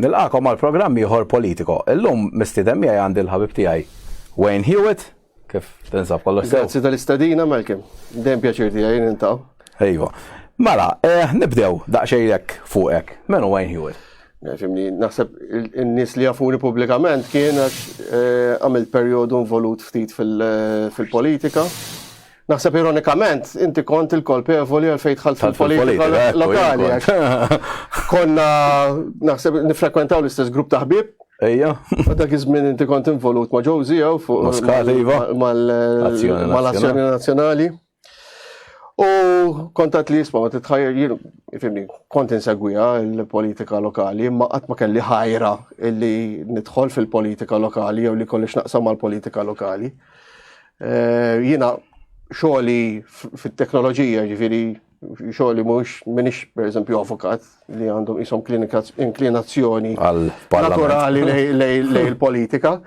Nilqagħkom għal programm ieħor Politico. Illum mistieden miegħi għandi l-ħabib tiegħi Wayne Hewitt. Kif tinsab kollox sew? Grazzi tal-istedina, Malcolm. Dejjem pjaċir tiegħi niltaqgħu. Ejwa. Mela, eh, nibdew daqsxejn hekk fuqek. Min hu Wayne Hewitt? Fimni, naħseb in-nies li jafuni pubblikament kien għax eh, għamilt perjodu involut ftit eh, fil-politika. Naħseb ironikament, inti kont il-kolpevoli għal fejn dħalt fil-politika lokali. Konna, naħseb, nifrekwentaw l-istess grupp ta' ħbieb. Ejja. Dak iż-żmien inti kont involut ma' Josie jew fuq iva. mal-Azzjoni Nazzjonali. U kontat li jisma' ma titħajjar jien fimni, kont insegwiha l-politika lokali, imma qatt ma kelli ħajra illi nidħol fil-politika lokali jew li kollox naqsam mal-politika lokali. Eh, jiena xogħli fit-teknoloġija, ġifieri xogħli mhux minix pereżempju avukat li għandhom ishom inklinazzjoni naturali lej il-politika.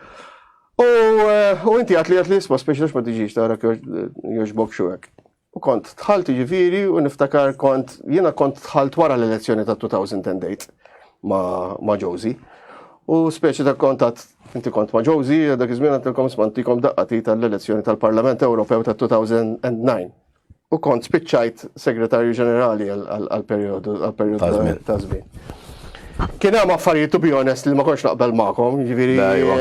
U eh, inti għat li għat li jisma speċi ma tiġix tara joġbok xuhek. U kont dħalt ġifieri u niftakar kont jiena kont dħalt wara l-elezzjoni ta' 2008 ma', ma Josie. U speċi ta' kontat inti kont ma' Josie, dak iż-żmien għandilkom smantikom daqqati tal-elezzjoni tal-Parlament Ewropew ta' 2009. U kont spiċċajt segretarju ġenerali għal-periodu ta' żmien. Kien hemm affarijiet to be honest li ma kontx naqbel magħkom, jiġifieri.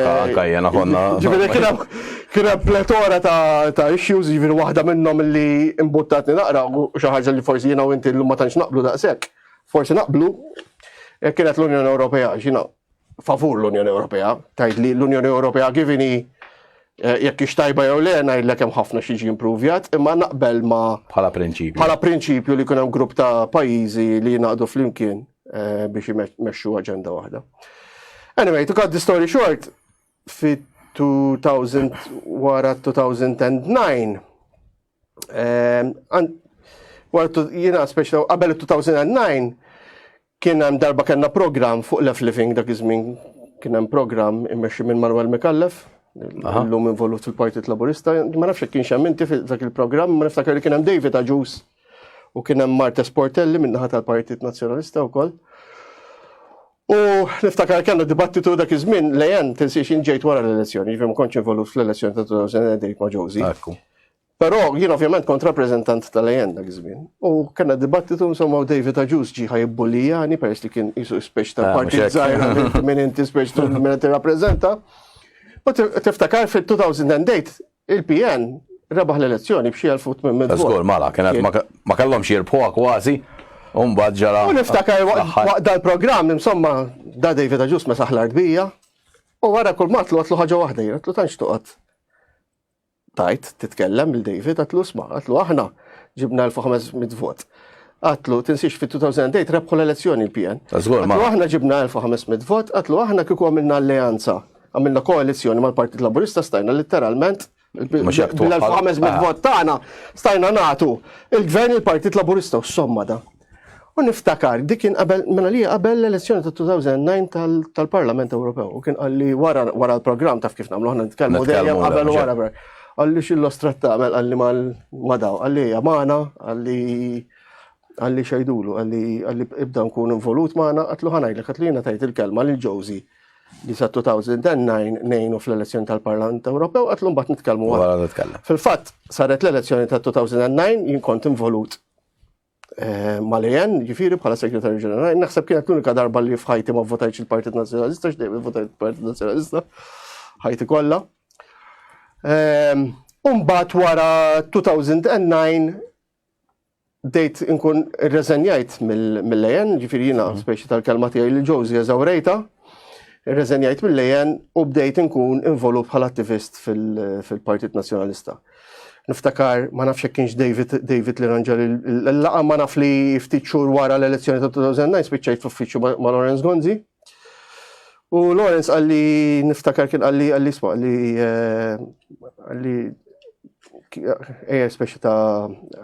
Anka jiena konna. Jiġifieri kien hemm kien hemm pletora ta' issues, jiġifieri waħda minnhom li imbuttatni naqra u xi ħaġa li forsi jiena u inti llum ma tantx naqblu daqshekk. Forsi naqblu eh, kienet l-Unjoni Ewropea, x'jiena favur l-Unjoni Ewropea, tgħid li l-Unjoni Ewropea kif inhi eh, jekk hix tajba jew le ngħidlek hemm ħafna xi jiġi impruvjat, imma naqbel ma bħala prinċipju. Bħala prinċipju li jkun hemm grupp ta' pajjiżi li jingħaqdu flimkien eh, biex jmexxu aġenda waħda. Anyway, to cut the story short, fi 2000 wara 2009 eh, wara jiena speċi qabel 2009 Kien hemm darba kellna programm fuq Left Living dak iż-żmien kien hemm programm immexxi minn Manuel Micallef, illum involut fil-Partit Laburista. Ma nafx jekk kienx hemm inti f'dak il-programm, ma niftakar li kien hemm David Agius u kien hemm Marta Sportelli minn naħa tal-Partit Nazzjonalista wkoll. U niftakar kellna dibattitu dak iż-żmien lejn tinsiex jien ġejt wara l-elezzjoni, ġifieri ma kontx involut fl-elezzjoni ta' 2008 ma' Josie. Però jien ovvjament kont rappreżentant tal-AN dak iż-żmien. U kellna dibattitu insomma u David Agius ġie ħa jibbulijani peress li kien qisu speċ ta' ah, partit żgħir minn inti speċ ta' minn inti rappreżenta. U tiftakar fil-2008 il-PN rebaħ l-elezzjoni b'xi 1800 vot. Żgur mala, kienet ma kellhomx jirbħuha kważi. U mbagħad ġara. U niftakar waqt dal-programm insomma da David Agius mesaħ l-art bija. U wara kull matlu għatlu ħaġa waħda, għatlu tantx toqgħod Tajt, titkellem lil David, għatlu isma', għatlu aħna ġibna 1500 vot. Għatlu, tinsiex fit-2008 rebħu l-elezzjoni l-PN. Għatlu aħna ġibna 1500 vot, għatlu aħna kieku għamilna alleanza, għamilna koalizjoni mal-Partit Laburista stajna literalment bil-1500 ah. vot tagħna stajna nagħtu il-gvern il-Partit Laburista u somma da. U niftakar, dik kien qabel, mela li qabel l-elezzjoni ta' 2009 tal-Parlament Ewropew. U kien qalli wara wara l-programm taf kif nagħmlu aħna nitkellmu dejjem qabel u wara. Qalli x'illostrat tagħmel qalli ma daw, qalli hija magħna, qalli qalli xejdulu, qalli qalli ibda nkun involut magħna, qatlu ħa ngħidlek, qatlu jiena tajt il-kelma lil Josie li sa 2009 nejnu fl-elezzjoni tal-Parlament Ewropew, qatlu mbagħad nitkellmu wara. Fil-fatt saret l-elezzjoni ta' 2009 jien kont involut Eh, mal-EN, ġifiri bħala segretarju ġenerali, naħseb kienet l-unika darba li f'ħajti ma votajtx il-Partit Nazzjonalista, x'dejjem votajt il-Partit Nazzjonalista, ħajti kollha. Ehm, Umbagħad wara 2009 dejt inkun irreżenjajt mill-EN, ġifiri jiena mhm. speċi tal-kelma tiegħi li Josie eżawrejta, irreżenjajt mill-EN u bdejt inkun involut bħala attivist fil-Partit Nazzjonalista. Niftakar, ma nafx jekk kienx David, David li ranġa l-laqa ma naf li ftit xhur wara l-elezzjoni ta' 2009 spiċċajt f'uffiċċju ma' Lawrence Gonzi. U Lawrence qalli niftakar kien qalli qalli isma' qalli eh, qalli ejja speċi ta'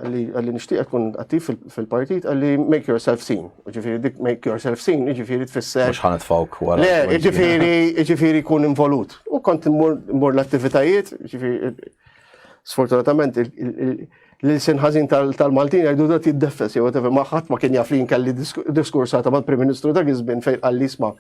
qalli nixtieq tkun attiv fil-partit qalli make yourself seen. Ġifieri dik make yourself seen, ġifieri tfisser. Mhux ħanitfawk wara. Le, ġifieri ġifieri kun involut. U kont immur l-attivitajiet, ġifieri sfortunatament l-sin ħażin tal-Maltin jgħidu dat jiddeffes jew whatever, ma ħadd ma kien jaf li kelli diskursata mal-Prim Ministru dak iż-żmien fejn qalli isma'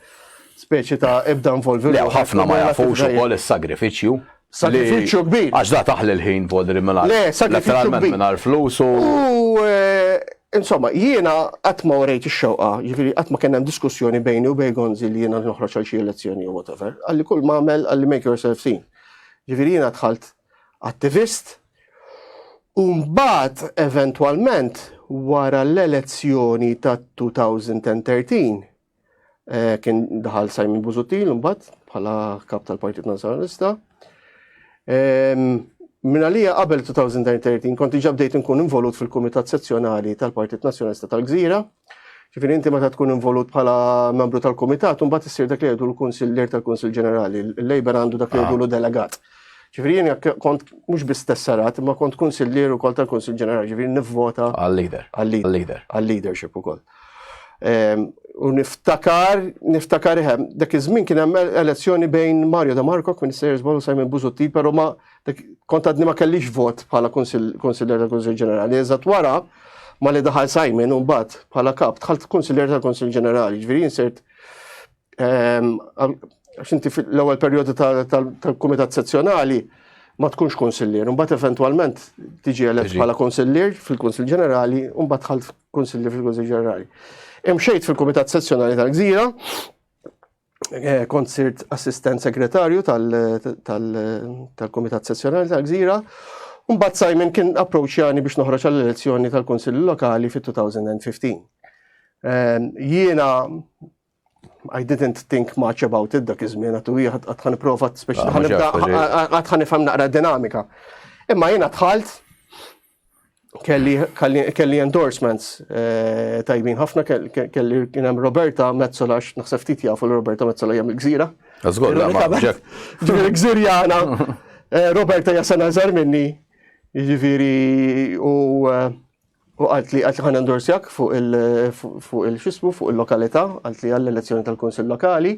speċi ta' ibda involvi. Le, ħafna ma jafux ukoll is-sagrifiċċju. Sagrifiċċju kbir. Għax da taħli l-ħin vodri mingħajr. Le, sagrifiċċju kbir. Mingħajr flus u. U eh, insomma, jiena qatt ma urejt ix-xewqa, jiġifieri qatt ma kien hemm diskussjoni bejni u bejn Gonzi li jiena noħroġ għal xi elezzjoni u whatever. Għalli kull ma għamel għalli make yourself seen. Jiġifieri jiena dħalt attivist u mbagħad eventwalment wara l-elezzjoni ta' 2013 eh, kien daħal Simon Busuttil mbagħad bħala kap tal-Partit Nazzjonalista. Ehm, Min għalija qabel 2013 kont diġà bdejt inkun involut fil-Kumitat Sezzjonali tal-Partit Nazzjonalista tal-Gżira. Ġifieri inti meta tkun involut bħala membru tal-kumitat, mbagħad issir dak li jgħidu l-kunsillier tal-Kunsill Ġenerali. Il-Labour għandu dak li ah. jgħidu delegat. Ġifieri jien kont mhux biss tesserat, imma kont kunsillier ukoll tal-Kunsill Ġenerali, ġifieri nivvota għal-leader. Għal-leader. Għal-leadership ukoll. Ehm, u niftakar, niftakar iħem, dak iż-żmien kien hemm elezzjoni bejn Mario De Marco, kien sejjer żball Simon Busuttil, però ma kont għadni ma kellix vot bħala konsiljer tal-Kunsill Ġenerali. Eżatt wara ma li daħal Simon u mbagħad bħala kap dħalt konsiljer tal-Kunsill Ġenerali, ġifieri insirt ehm, għax inti fl-ewwel perjodu tal-kumitat sezzjonali ma tkunx konsillier, mbagħad eventwalment tiġi elett bħala konsillier fil-Kunsill Ġenerali u mbagħad dħalt Kunsilli fil-Kunsill Ġenerali. Imxejt fil-Kumitat Sezzjonali tal-Gżira, eh, kont sirt assistent segretarju tal-Kumitat Sezzjonali tal-Gżira, Mbagħad Simon kien approċċjani biex noħroġ għall-elezzjoni tal-Kunsill Lokali fit-2015. Eh, jiena I didn't think much about it dak iż-żmien għatu għad ħan prova speċi ah, għad ħan nifhem naqra dinamika. Imma jiena dħalt kelli kelli endorsements eh, tajbin ħafna kelli kien hemm Roberta Mezzola naħseb ftit jafu Roberta Mezzola hija mill-gżira. Ġifieri gżirjana. Eh, Roberta hija sena żgħar minni, jiġifieri u eh, U qaltli qaltli ħa nendorsjak fuq il fuq il x'ismu fuq il-lokalità, qaltli għall-elezzjoni tal-Kunsill Lokali.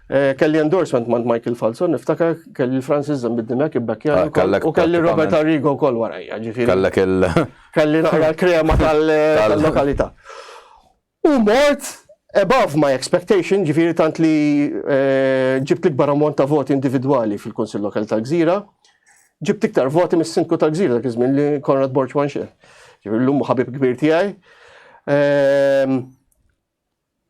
Eh, kelli endorsement mant Michael Falzon, niftakar kelli Francis Zammit Dimech ibbekkjani ah, u kelli Robert Arrigo wkoll warajja, ġifieri. Kellek il Kelli naqra l-krema tal-lokalità. U mort above my expectation, ġifieri tant li eh, ġibt l-ikbar ammont ta' voti individwali fil-Kunsill Lokali tal-Gżira, ġibt iktar voti mis-Sindku tal-Gżira dak iż-żmien li Konrad Borg Manché. Ġifieri llum ħabib kbir tiegħi. Ehm,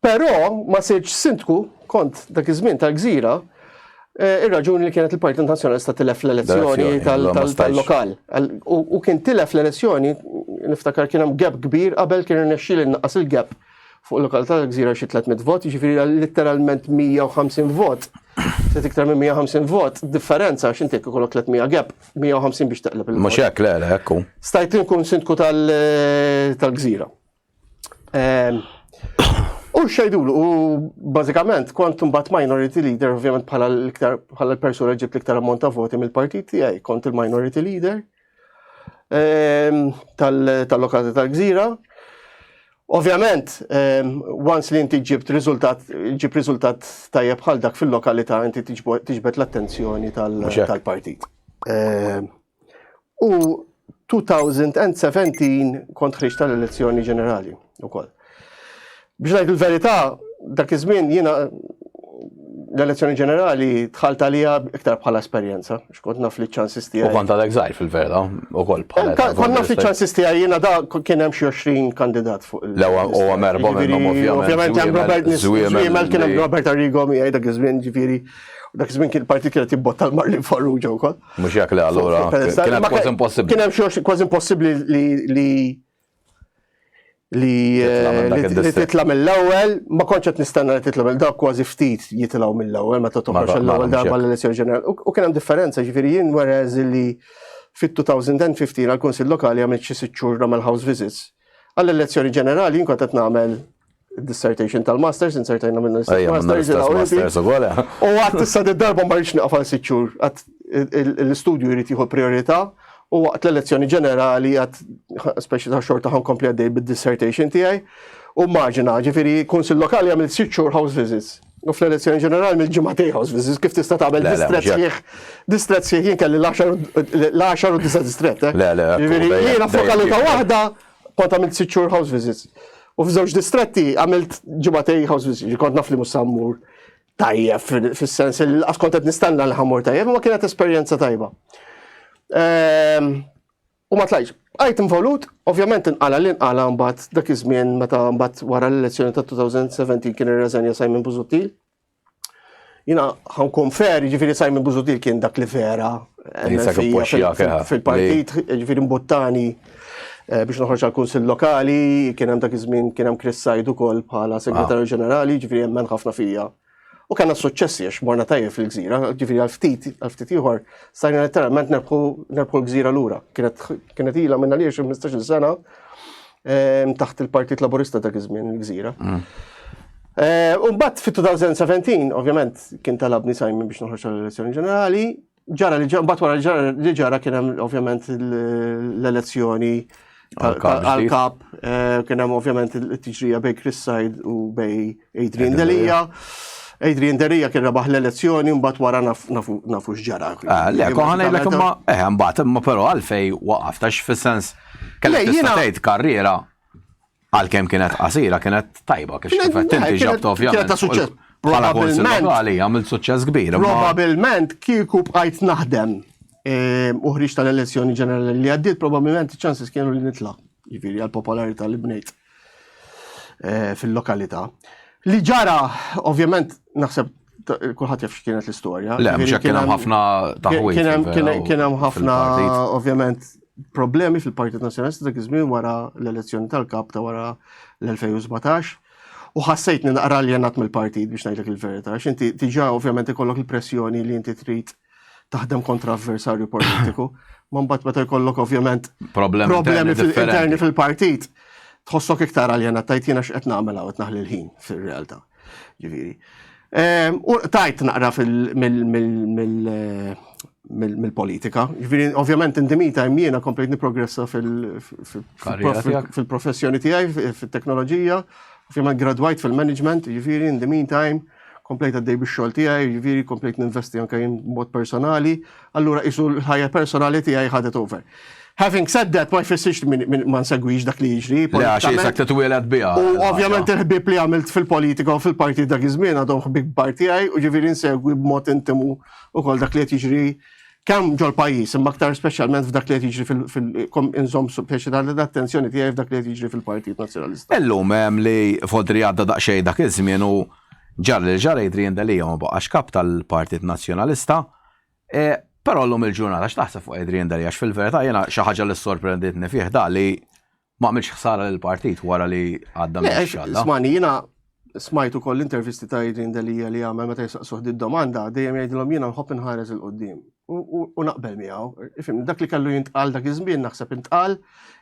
però ma sirtx sindku kont dak iż-żmien tal-Gżira eh, ir-raġuni li kienet il-Partit Nazzjonalista tilef l-elezzjoni tal-lokal. U kien tilef l-elezzjoni, niftakar kien hemm gap kbir qabel kien irnexxieli nnaqqas il-gap fuq il-lokal tal-Gżira xi 300 vot, jiġifieri litteralment 150 vot. Se iktar minn 150 vot, differenza għax inti ikollok 300 gap, 150 biex taqleb il-vot. Mhux hekk, le, le, hekk Stajt inkun sindku tal-Gżira. Ehm, u xejdulu, u bażikament kont mbagħad minority leader, ovvjament bħala l-iktar bħala l-persuna ġibt l-iktar ammont ta' voti mill-partit tiegħi, kont il-minority leader ehm, tal-lokalità tal-Gżira. Ovvjament, ehm, once li inti ġibt riżultat, ġib riżultat tajjeb bħal dak fil-lokalità, inti tiġbed l-attenzjoni tal-partit. U 2017 kont ħriġt tal-elezzjoni ġenerali ukoll. Biex ngħid il-verità, dak iż-żmien jiena l-elezzjoni ġenerali dħalt għalija iktar bħala esperjenza, x'kont naf li ċansis tiegħi. U kont għadek żgħir fil-vera, ukoll bħala. Eh, kont naf li ċansis tiegħi jiena da kien hemm xi 20 kandidat fuq il. L-ewwel u hemm erba' minnhom ovvjament. Ovvjament hemm Robert Żwiemel kien hemm Robert Arrigo miegħi dak iż-żmien ġifieri dak iż-żmien kien il-partit kienet jibbotta l-Marlin Farrugia wkoll. Mhux hekk li allura kienet kważi impossibbli. Kien hemm xi kważi impossibbli li li li eh, titla mill-ewwel, ma kontx qed nistenna li titla mill dak kważi ftit jitilgħu mill-ewwel meta toħroġ l-ewwel darba l-elezzjoni ġenerali. U kien hemm differenza, ġifieri jien whereas li fit-2015 għall-Kunsill Lokali għamilt xi sitt xhur nagħmel house visits. Għall-elezzjoni ġenerali jien kont qed nagħmel dissertation tal-masters, insertajna minna l-istess masters. Eh. U għat issa darba ma rridx naqaf għal sitt xhur, għat l-istudju jrid jieħu priorità u waqt l-elezzjoni ġenerali għat speċi ta' xorta ħankompli għaddej bid-dissertation tiegħi. U maġina, ġifieri kunsill lokali għamil sitt xhur house visits. U fl-elezzjoni ġenerali mill-ġimgħatej house visits kif tista' tagħmel distret sħiħ. Distret sħiħ jien kelli l-10 u disa' distret. Eh. Le, le, Ġifieri jiena f'lokalità waħda Kont għamilt sitt xhur house visits. U f'żewġ distretti għamilt ġimagħtej house visits, kont naf li mhux sa mmur. tajjeb fis-sens li laqas kont qed nistenna li ħammur tajjeb, ma kienet esperjenza tajba. Ehm, u ma tlajx. Għajt involut, ovvjament inqala li nqala mbagħad dak iż-żmien meta mbagħad wara l-elezzjoni ta' 2017 kien irreżenja Simon Busuttil. Jina ħankun fair, ġifieri Simon Busuttil kien dak li vera fil-partit, ġifieri mbuttani eh, biex noħroġ għal kunsill lokali, kien hemm dak iż-żmien kien hemm Chris Said ukoll bħala segretarju ah. ġenerali, ġifieri hemmen ħafna fija. U kellna suċċessi għax morna tajjeb fil-gżira, ġifieri għal ftit, għal ftit ieħor, stajna letteralment nerbħu nerbħu l-gżira lura. Kienet kienet ilha minna li 15-il sena ehm, taħt il-Partit Laburista dak iż-żmien il-gżira. Mm. Eh, u mbagħad fit-2017, ovvjament, kien talabni Simon biex noħroġ għall-elezzjoni ġenerali, ġara li ġara, wara li ġara li ġara kien hemm ovvjament l-elezzjoni għal-kap, eh, kien hemm ovvjament it-tiġrija bej Chris Said u bej Adrian Delia. Adrian Delia kien rebaħ l-elezzjoni mbagħad wara nafu x'ġara. Ah, le, koħan ngħidlek imma eh mbagħad imma però għalfej waqaf tax fis-sens kellek tista' tgħid karriera Għalkemm kienet qasira, kienet tajba kif kif qed inti ġabt ovvjament. Kienet ta' suċċess. Bħala kunsill lokali għamilt suċċess kbir. Probabilment kieku bqajt naħdem eh, u ħriġt tal-elezzjoni ġenerali li għaddiet, probabilment iċ-chances kienu li nitla' jiġifieri għall-popolarità li bnejt eh, fil-lokalità. Li ġara, ovvjament, naħseb kulħadd jaf x'kienet l-istorja. Le, mhux kien hemm ħafna taħwid. Kien hemm ħafna, ovvjament, problemi fil-Partit Nazzjonalista dak iż-żmien wara l-elezzjoni tal-kap ta' wara l-2017. U ħassejtni naqra aljenat mill-partit biex ngħidlek il-verità, għax inti diġà ovvjament ikollok il-pressjoni li inti trid taħdem kontra avversarju politiku, ma mbagħad meta jkollok ovvjament problemi, problemi interni fil-partit, tħossok iktar aljenat tajt jiena x'qed nagħmel hawn qed naħli l-ħin fir-realtà. Ġifieri. Ehm, u tajt naqra mill-politika. Ġifieri, ovvjament, in the meantime jiena komplejt niprogressa fil-professjoni tiegħi, fil-teknoloġija, ovvjament gradwajt fil-management, ġifieri, in the meantime, komplejt għaddej bix-xogħol tiegħi, ġifieri komplejt ninvesti anke jien mod personali, allura isu l-ħajja personali tiegħi ħadet over. Having said that, ma jfissirx li ma nsegwix dak li jiġri. Le, għax jisek titwieled biha. U ovvjament il-ħbieb li għamilt fil-politika u fil-partit dak iż-żmien għadhom ħbieb kbar tiegħi u ġifieri nsegwi b'mod intimu wkoll dak li qed jiġri kemm ġol-pajjiż, imma aktar speċjalment f'dak li qed jiġri fil-inżomm speċi tal-attenzjoni tiegħi f'dak li qed jiġri fil-Partit Nazzjonalista. Illum hemm li fodri għadda daqsxejn dak iż-żmien u ġara li ġara Adrian Delia ma baqax kap tal-Partit Nazzjonalista. E, però llum il-ġurnata x'taħseb fuq Adrian Delia għax fil-verità jiena xi ħaġa li sorprenditni fih da li ma għamilx ħsara lil partit wara li għadda minn xalla. Smani, jiena smajt ukoll intervisti ta' Adrian Delia li għamel meta jisaqsuh di domanda dejjem jgħidilhom jiena nħobb inħares il qudiem U naqbel miegħu. Ifhem, dak li kellu jintqal dak iż-żmien naħseb intqal,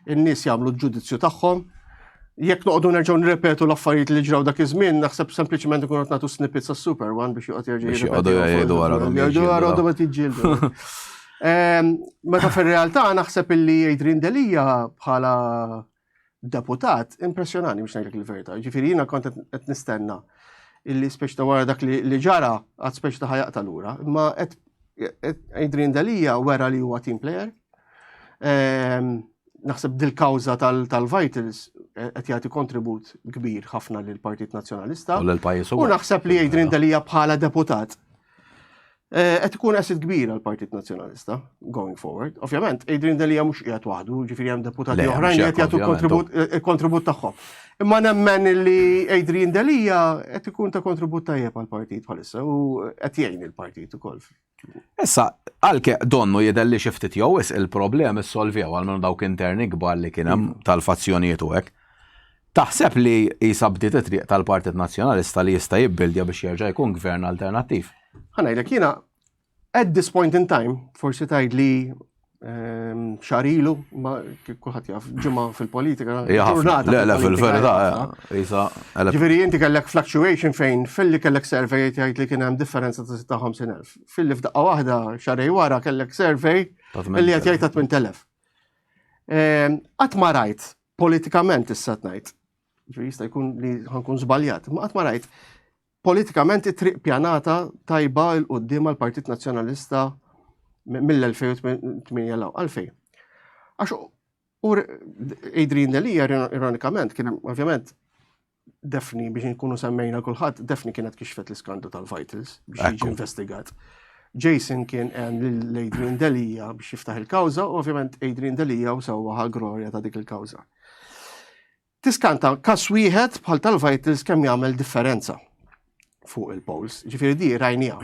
in-nies jagħmlu l-ġudizzju tagħhom. Jekk noqogħdu nerġgħu nirrepetu l-affarijiet li ġraw dak iż-żmien, naħseb sempliċement ikunu qed nagħtu snippets għas-Super One biex joqgħod jerġa' Biex joqogħdu jgħidu wara Jgħidu wara għadhom qed jiġġieldu. Ehm, meta fir-realtà naħseb illi Adrian Delia bħala deputat impressjonani biex ngħidlek il-verità. Ġifieri jiena kont qed nistenna illi speċi ta' wara dak li ġara għad speċi ta' ħajaqta lura. Imma qed Adrian Delia wera li huwa team player. Ehm, naħseb dil-kawża tal-Vitals eh, qed jagħti kontribut kbir ħafna lil Partit Nazzjonalista. U lill-pajjiż U naħseb li Adrian Delia bħala deputat eh, qed ikun asset kbir għal Partit Nazzjonalista going forward. Ovvjament, Adrian Delia mhux qiegħed waħdu, ġifieri hemm deputati oħrajn li qed jagħtu eh, kontribut tagħhom. Imma nemmen li Adrian Delia qed ikun ta' kontribut tajjeb għal partit bħalissa u qed jgħin il-partit ukoll. Issa, għalke donnu jidher li xi ftit jew wisq il-problemi ssolvew għalmenu dawk interni kbar li kien hemm tal-fazzjonijiet u hekk. Taħseb li qisha bdiet it-triq tal-Partit Nazzjonalista li jista' jibbildja biex jerġa' jkun gvern alternattiv? Ħa ngħidlek jiena at this point in time, forsi tgħidli xahar ilu, ma kulħadd jaf ġimgħa fil-politika. Ġurnata. Le, le, fil-verità, eh, isa. Ġifieri inti kellek fluctuation fejn filli kellek survey jgħid li kien hemm differenza ta' 56,000. Filli f'daqqa waħda xarej wara kellek survey illi qed jgħid ta' 8,000. Ehm, qatt ma rajt politikament issa tnajt. Ġifieri jista' jkun li ħankun żbaljat, ma qatt ma rajt Politikament it-triq pjanata tajba 'l quddiem għall-Partit Nazzjonalista mill-2008 'l hawn. Għalfejn? Għax u Adrian Delia ironikament kien ovvjament Daphne biex nkunu semmejna kulħadd, Daphne kienet kixfet l-iskandlu tal-Vitals biex jiġi investigat. Jason kien għen lil Adrian Delia biex jiftaħ il-kawża, u ovvjament Adrian Delia u sewwa ħal-glorja ta' dik il-kawża. Tiskanta kas wieħed bħal tal-Vitals kemm jagħmel differenza fuq il-polls. Ġifieri di rajnija.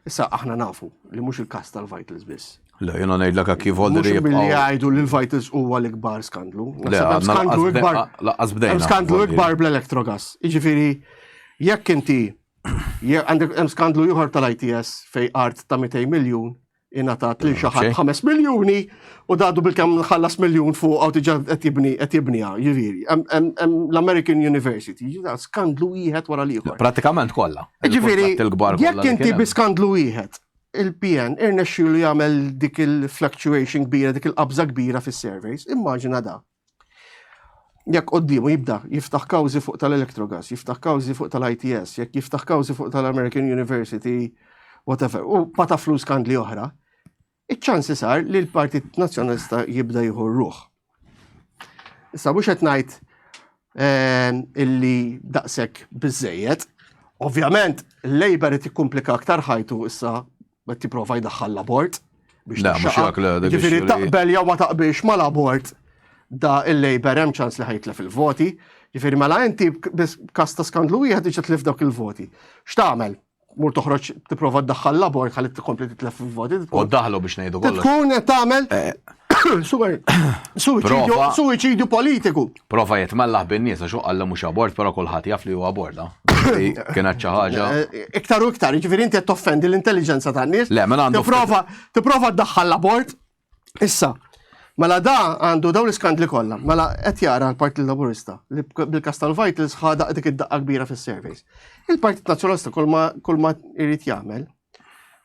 Issa aħna nafu li mhux il-kas tal-Vitals biss. Le, jena ngħidlek kif Mhux billi jgħidu li l-Vitals huwa l-ikbar skandlu. Le, skandlu ikbar. Laqqas bdejna. Skandlu ikbar bl-Electrogas. Jiġifieri jekk inti għandek hemm skandlu ieħor tal-ITS fej art ta' 200 miljun ingħatat lil xi ħadd 5 miljuni u dadu bil-kemm ħallas miljun fuq għaw diġà qed jibni qed jibniha, jiġifieri. L-American University, skandlu wieħed wara l-ieħor. Pratikament kollha. Jiġifieri, jekk inti bi skandlu wieħed il-PN irnexxielu jagħmel dik il-fluctuation kbira, dik il-qabża kbira fis-surveys, immaġina da. Jekk qoddimu jibda jiftaħ kawżi fuq tal-Electrogas, jiftaħ kawżi fuq tal-ITS, jekk jiftaħ kawżi fuq tal-American University, whatever, u pata flus skandli oħra, iċ-ċansi sar li l-Partit Nazzjonalista jibda jieħu r-ruħ. Issa mhux qed ngħid ehm, illi daqshekk biżejjed. Ovvjament, il-Labour qed jikkumplika aktar ħajtu issa qed jipprova jdaħħal l-abort biex Ġifieri taqbel jew ma taqbilx mal-abort da il-Labour hemm ċans li ħajtlef il-voti. Ġifieri mela inti każ ta' skandlu wieħed diġà tlif dawk il-voti. X'tagħmel? mur toħroġ tipprova ddaħħal l-abort ħalli tkompli titlef il-voti. U daħlu biex ngħidu kollox. Tkun qed tagħmel eh. suwiċidju politiku. Prova jitmellaħ bin-nies għax qal mhux abort, però kulħadd jaf li huwa abort. Ah. Kienet xi ħaġa. Eh, iktar u iktar, jiġifieri inti qed toffendi l-intelligenza tan-nies. Le, mela għandu. Tipprova tipprova ddaħħal l-abort. Issa, mela da għandu dawn l-iskandli kollha, mela qed jara l-Partit Laburista li bil-kas tal-Vitals ħa dik id-daqqa kbira fis-surveys. Il-Partit Nazzjonalista kull ma jrid jagħmel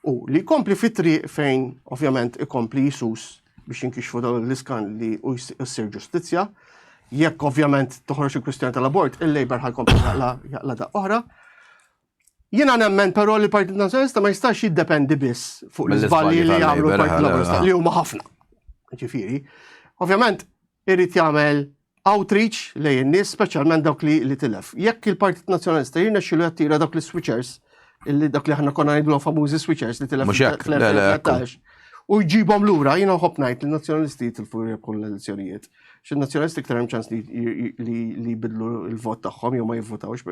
u li jkompli fit-triq fejn ovvjament ikompli jisus biex jinkixfu dawn l-iskandli u jsir ġustizzja. Jekk ovvjament toħroġ il-kwistjoni tal-abort, il-Labour ħajkompli jaqla daqqa oħra. Jiena nemmen però li l-Partit Nazzjonalista ma jistax jiddependi biss fuq l-iżbalji li jagħmlu l-Partit Laburista li huma ħafna. Ġifieri, ovvjament irid jagħmel outreach lejn in-nies, speċjalment dawk li li tilef. Jekk il-Partit Nazzjonalista jirnexxilu jattira dawk li switchers, illi dak li aħna konna ngħidulhom famużi switchers li tilef fl-2013, u jġibhom lura, jiena nħobb ngħid li n-Nazzjonalisti jitilfu jirbħu l-elezzjonijiet. Xi nazzjonalisti iktar hemm ċans li jbidlu l-vot tagħhom jew ma jivvotawx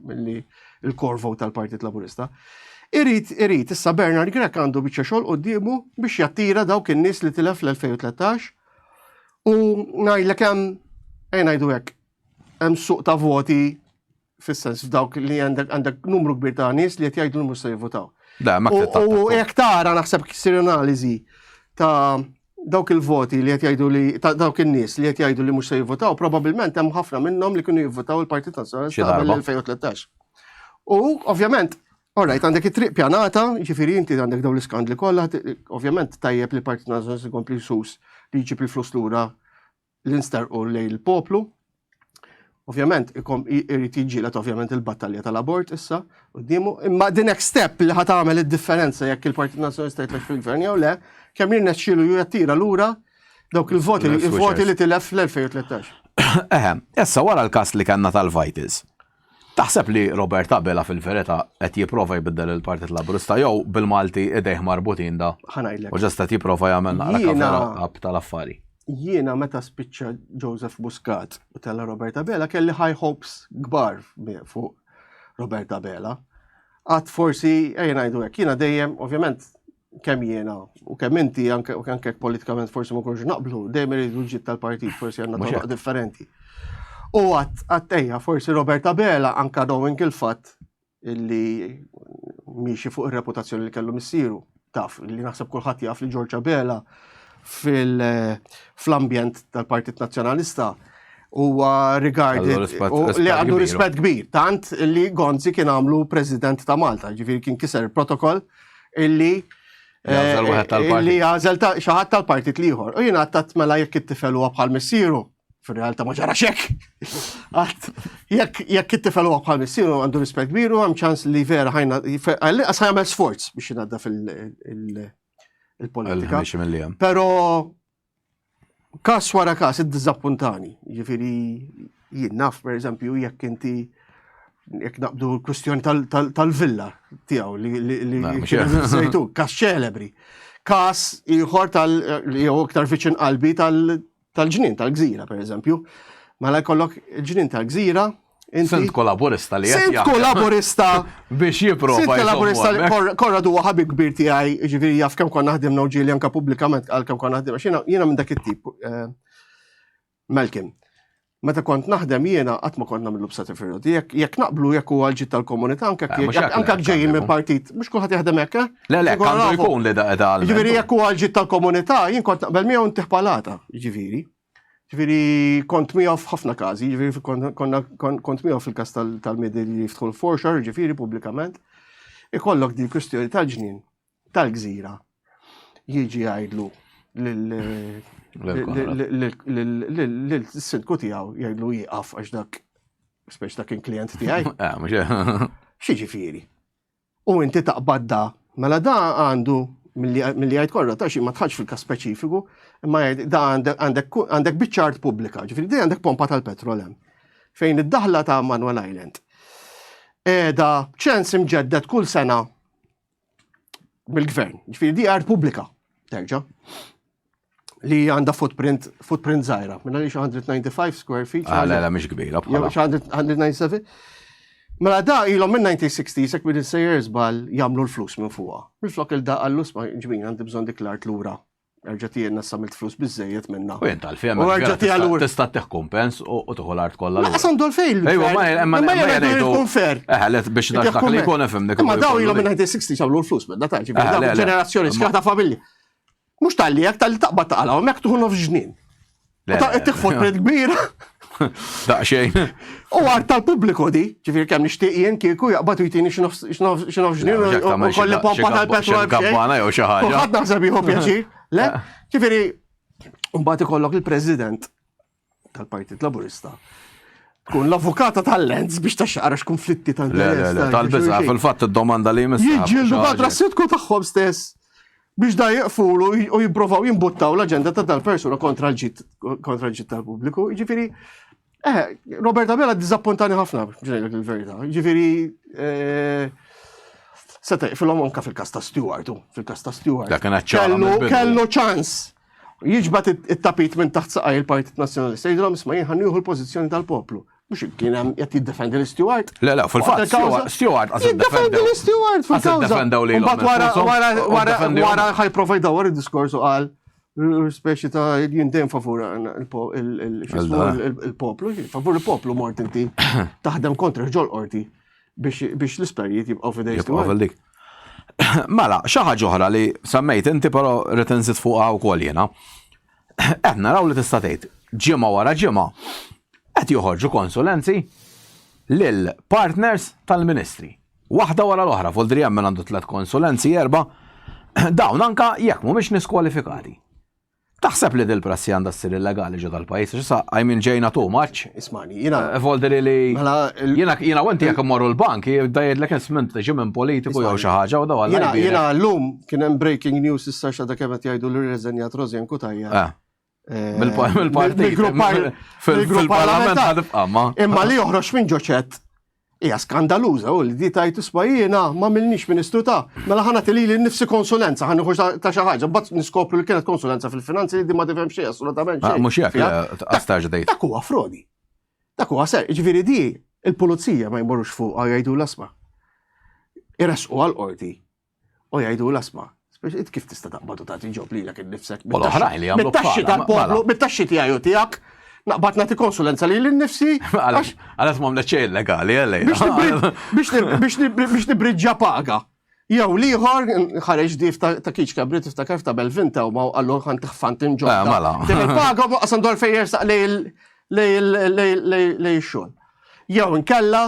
milli l-core vote tal-Partit Laburista. Irid, irid, issa Bernard Grech għandu biċċa xogħol quddiemu biex jattira dawk in-nies li tilef fl-2013 u ngħidlek hemm ejja ngħidu hekk hemm suq ta' voti fis-sens f'dawk li għandek għandek numru kbir ta' nies li qed jgħidu li mhux se jivvutaw. Da, ma U jekk tara naħseb ksir analiżi ta' dawk il-voti li qed jgħidu li ta' dawk in-nies li qed jgħidu li mhux se jivvutaw, probabbilment hemm ħafna minnhom li kienu jivvutaw il-Partit Nazzjonalista qabel l-2013. U ovvjament Alright, għandek it-triq pjanata, ġifiri inti għandek dawn l-iskandli kollha, ovvjament tajjeb li Partit Nazzjonalista jkompli sus li jġib il-flus lura li nsterqu lejn il-poplu. Ovvjament, irid jiġġieled ovvjament il-battalja tal-abort issa quddiemu, imma the next step li ħa tagħmel id-differenza jekk il-Partit Nazzjonalista jitlax fil-gvern jew le, kemm jirnexxielu jattira lura dawk il-voti il-voti li tilef fl-2013. Eħe, issa wara l-każ li kellna tal-Vitals, Taħseb li Robert Abela fil-verità qed jipprova jbiddel il-Partit Laburista jew bil-Malti idejh marbutin da? Ħa ngħidlek. U ġast qed jipprova jagħmel naqra cover up tal-affari. Jiena meta spiċċa Joseph Muscat u tella Robert Abela kelli high hopes kbar fuq Robert Abela. Għad forsi ejja ngħidu hekk, jiena dejjem ovvjament kemm jiena u kemm inti anke u anke politikament forsi ma konx naqblu, dejjem iridu l-ġid tal-partit forsi għandna toroq differenti. U għat għattejja forsi Robert Abela anka knowing il-fatt illi miexi fuq ir-reputazzjoni li kellu missieru. Taf li naħseb kulħadd jaf li George Abela fil-ambjent tal-Partit Nazzjonalista huwa regarded li għandu rispett kbir, tant li Gonzi kien għamlu President ta' Malta, ġifieri kien kiser protokoll illi eh, li għażel xi ħadd tal-partit l-ieħor. U jiena għattat mela jekk it-tifel huwa bħal missieru, fir-realtà ma ġara xek. Għat jekk it-tifel huwa bħal missieru għandu rispett kbir u hemm ċans li vera ħajna għall-inqas ħajamel sforz biex jingħadda fil-politika. Però Każ wara każ iddiżappuntani, jiġifieri Jien naf, per eżempju, jekk inti jekk naqbdu l-kwistjoni tal-villa tiegħu li sejtu, kas ċelebri. Kas ieħor tal li jew iktar viċin qalbi tal-ġnien tal-gżira, per eżempju. Mela jkollok il-ġnien tal-gżira. Sindku laburista li Sindku laburista. Biex jipprova. Sindku laburista Korra huwa ħabib kbir tiegħi, ġifieri jaf kemm konna ħdimna u ġieli anke pubblikament għal kemm konna ħdimna. Jiena minn dak it-tip. Eh, Malcolm, meta kont naħdem jiena qatt ma kont nagħmlu b'sati firodi. Jekk naqblu jekk huwa l-ġid tal-komunità anke eh, anke ġejjin minn partit, mhux kulħadd jaħdem hekk, eh? Le, le, għandu jkun li da da. Ġifieri jekk huwa l-ġid tal-komunità, jien kont naqbel miegħu ntih palata, ġifieri. Ġifieri kont miegħu f'ħafna każi, ġifieri kont miegħu fil-każ tal-medi li jiftħu l-forxar, ġifieri pubblikament. Ikollok din kwistjoni tal-ġnien tal-gżira jiġi jgħidlu lill-sindku tiegħu jgħidlu jieqaf għax dak speċ dak kien klient tiegħi. Eh, X'jiġifieri? U inti taqbad da, mela da għandu milli jgħid korra ta' xi ma tħallx fil-każ speċifiku, imma jgħid da għandek biċċa art pubblika, ġifieri di għandek pompa tal-petrol hemm. Fejn id-daħla ta' Manuel Island. Qiegħda ċens imġedded kull sena mill-gvern. Ġifieri di art pubblika, terġa' li għandha footprint, footprint żgħira, minna li 195 square feet. Ah, le, le, mhix kbira bħala. 197. Mela da ilhom minn 1960 sekk minn sejjer żball jagħmlu l-flus minn fuqha. Minflok il-da għallu sma ġbin għandi bżonn dik l-art lura. Erġa' tiegħna sa milt flus biżejjed minna. U jien tal-fjem. U erġa' tiegħu lura. Tista' tieħ kumpens u tieħu l-art kollha. Laqas għandu l-fejn. Ejwa, ma imma ma jgħidu tkun fair. Eh, let biex dak li jkun ifhimni. Imma daw ilhom minn 1960 xamlu l-flus minna ta' ġifieri ġenerazzjoni sħiħa ta' familji. Mhux talli jekk talli taqbad taqalgħu hemmhekk tuħu nofs ġnien. Ta' qed footprint kbira. Daqsxejn. U għar tal-pubbliku di, ġifieri kemm nixtieq jien kieku jaqbad u jtini xi nofs ġnien u kolli pompa tal-petrol. Kabbana jew xi ħaġa. Ħadd naħseb jieħu pjaċir. Le, ġifieri mbagħad ikollok il-President tal-Partit Laburista tkun l-avukata tal-Lenz biex taxxaqra x'konflitti ta' interess. Tal-biża' fil-fatt id-domanda li jmiss. Jiġġieldu kontra s-sitku tagħhom stess biex da jiqfulu u jipprovaw jimbuttaw l-aġenda ta' dal-persuna kontra l-ġid kontra l-ġid tal-pubbliku. Jiġifieri, eh, Robert Abela ddiżappuntani ħafna, ġejlek il-verità. Jiġifieri, eh, seta' jqfilhom anka fil-każ ta' Stewart, fil-każ ta' Stewart. Kellu ċans jiġbad it-tapit minn taħt saqaj il-Partit Nazzjonalista, jgħidilhom isma' jien ħa nieħu l-pożizzjoni tal-poplu. Mux kien hemm qed jiddefendi l-Stewart. Le, le, fil-fatt, Stewart qas jiddefendi l-Stewart fil-kawża. Defendew li. Mbagħad wara wara wara wara ħajprova jdawwar id-diskors u qal speċi ta' jien dejjem favur il-poplu, favur il-poplu mort inti taħdem kontra ġol qorti biex l-isptarijiet jibqgħu fidej. Jibqgħu dik. Mela, xi ħaġa oħra li semmejt inti però rrid inżid fuqha wkoll jiena. Qed naraw li tista' tgħid ġimgħa wara ġimgħa qed joħorġu konsulenzi lil partners tal-ministri. Waħda wara l-oħra, Voldri hemm min għandu tlet konsulenzi, erba', dawn anka jekk mhumiex nies kwalifikati. Taħseb li dil-prassi għandha ssir illegali ġo dal-pajjiż? Għax issa I mean ġejna too much. Ismani, jiena. Eh, Voldri li mela, jiena jiena u inti jekk immorru l-bank jibda jgħidlek ismint tiġi minn politiku jew xi ħaġa u daw Alla. Jiena jiena llum kien hemm breaking news issa x'għadha kemm qed jgħidu li rreżenjat Rosianne Cutajar. Eh. Eh, mill-partit. Fil-parlament ħadibqa' ma. Imma li joħroġ minn ġoċett hija skandaluża u li di tajt isma' jiena ma milniex ministru ta' mela ħana tili li nnifsi konsulenza ħa nieħu ta' xi ħaġa, mbagħad niskopru li kienet konsulenza fil-finanzi li di ma tifhem xejn assolutament xejn. Ah, mhux hekk għastaġ dejt. Dak huwa frodi. Dak huwa ser, jiġifieri di il-pulizija ma jmorrux fuq jgħidu l-asma. Iressqu għal-qorti U jgħidu l-asma, int kif tista' taqbad u tagħti ġob lilek innifsek. U l-oħrajn li jagħmlu bit-taxxi tal-poplu, mela. bit-taxxi tiegħi u tiegħek, naqbad nagħti konsulenza lili nnifsi. Għax m'għamlet xejn legali għalej. Biex nibriġġa paga. Jew liħor ħareġ dif ta' kiċ kabri tiftakar ta' Belvinta u ma għallu ħan tiħfant inġodda. Eh, mela. Paga u qasam dwar fejn jersaq lej xogħol. Jew inkella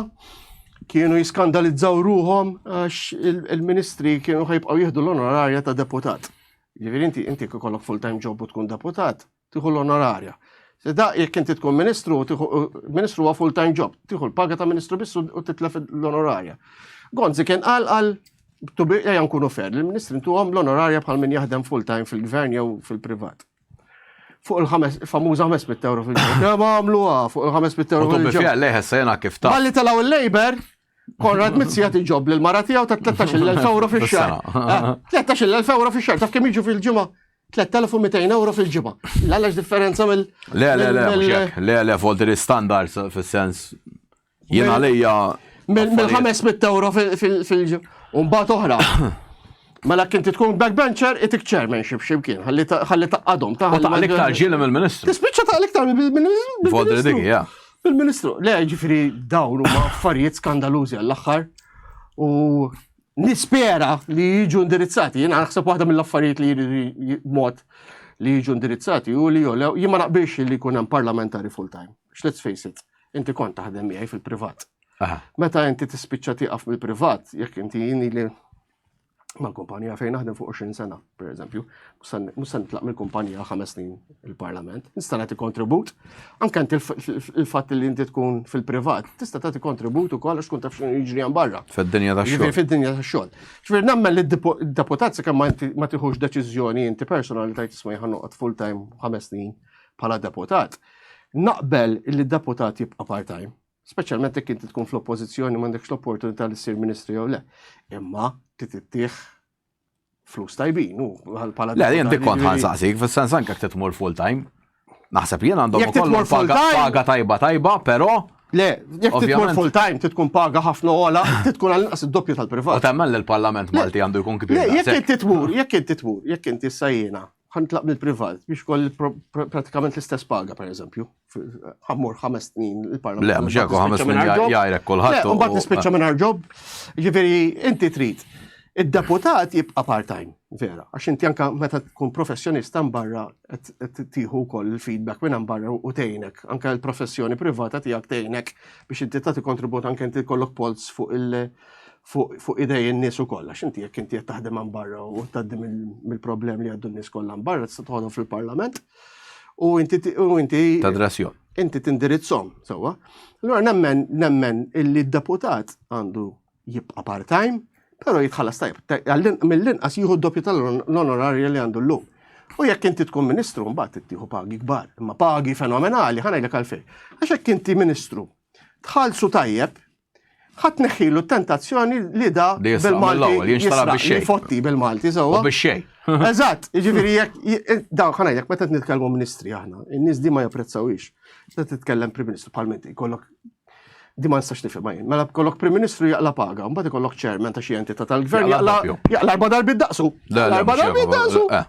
kienu jiskandalizzaw ruhom għax il-ministri kienu ħajbqgħu jieħdu l-onorarja ta' deputat. Ġifieri inti inti ikollok full-time job u tkun deputat, tieħu l-onorarja. Da jekk inti tkun ministru, ministru huwa full-time job, tieħu l-paga ta' ministru biss u titlef l-onorarja. Gonzi kien qal qal ejja nkunu fair, il-ministri ntuhom l-onorarja bħal min jaħdem full-time fil-gvern jew fil-privat. Fuq il-ħames, famuża 500 euro fil-ġimgħa. Kemm għamluha fuq il-500 euro U fil-ġimgħa. bifja leħ sena kif ta' Malli telgħu il-Labour, Konrad Mizzi jagħti ġob lil mara tiegħu ta' 13,000 euro fix-xahar. 13,000 eh, euro fix-xahar, taf kemm jiġu fil-ġimgħa? 3200 euro fil-ġimgħa. L-għalax differenza mill. Le, le, le, le, le, volti standards fis-sens Jien għalija. Mill-500 euro fil-ġimgħa. U mbagħad oħra. Mela kien tkun backbencher, itik chairmanship ximkien, ħalli taqqadhom. Ta' l-iktar ġieli mill-ministru. Tispiċċa ta' l-iktar mill-ministru. Vodri dik, ja. Mill-ministru. Le, ġifieri dawn huma affarijiet skandalużi għall-aħħar. U nispera li jiġu indirizzati. Jiena naħseb waħda mill-affarijiet li jridu mod li jiġu indirizzati u li jolew, jien ma naqbilx li jkun hemm parlamentari full time. Let's face it, inti kont taħdem miegħi fil-privat. Meta inti tispiċċa tieqaf mill-privat, jekk inti jini li mal-kumpanija fejn naħdem fuq 20 sena, per eżempju, mhux se nitlaq mill-kumpanija ħames snin il-parlament, nista' nagħti kontribut. Anke inti il-fatt li inti tkun fil-privat, tista' tagħti kontribut ukoll għax tkun taf x'inhu jiġri hemm barra. Fid-dinja tax-xogħol. Fid-dinja tax-xogħol. Ġifieri nemmen li d-deputat sakemm ma tieħux deċiżjoni inti personali tajt isma' jien noqgħod full time ħames snin bħala deputat. Naqbel li d-deputat jibqa' part-time, speċjalment jekk inti tkun fl-oppożizzjoni m'għandekx l-opportunità li ssir ministru jew le. Imma titittieħ flus tajbin, u bħala. Le, jien dik kont ħansaqsik, fis-sens anke jekk tmur full time. Naħseb jien għandhom ukoll paga tajba tajba, però Le, jekk titmur full time, titkun paga ħafna ola, titkun għal-inqas id-doppju tal-privat. U temmen li l-Parlament Malti għandu jkun kbir. Le, jekk inti tmur, jekk inti tmur, jekk inti sajjena, ħantlaq mill-privat biex koll pratikament l-istess paga, per eżempju. Ħammur ħames snin il-parlament. Le, mhux hekk ħames snin jgħajrek kulħadd. U mbagħad nispiċċa mingħajr ġob. Ġifieri inti trid. Id-deputat jibqa' part-time, vera, għax inti anka meta tkun professjonista barra qed tieħu wkoll il-feedback minn barra u tgħinek, anka l-professjoni privata tiegħek tgħinek biex inti tagħti kontribut anke inti jkollok polz fuq il- fuq idej in-nies ukoll, għax inti jekk inti qed taħdem hemm barra u tgħaddi mill-problemi li għaddu n-nies kollha hemm barra tista' toħodhom fil-parlament u inti u inti Tadressjom. Inti tindirizzhom sewwa. Allura nemmen nemmen illi d-deputat għandu jibqa' part-time, però jitħallas tajjeb. Mill-inqas jieħu d-doppju tal-onorarja li għandu llum. U jekk inti tkun ministru mbagħad tieħu pagi kbar, imma pagi fenomenali, ħa ngħidlek għalfejn. Għax jekk inti ministru tħallsu tajjeb, ħadd neħħilu t-tentazzjoni li da bil-Malti jinxtara Fotti bil-Malti sewwa. Bix-xejn. Eżatt, jiġifieri jekk dawn ħa ngħidlek meta nitkellmu ministri aħna, in-nies di ma japprezzawix. Meta titkellem Prim Ministru bħal inti jkollok di ma nistax nifhimha jien. Mela kollok Prim Ministru jaqla paga, mbagħad ikollok chairman ta' xi entità tal-gvern jaqla jaqla erba' darbi daqsu. Erba' darbi daqsu. Eh.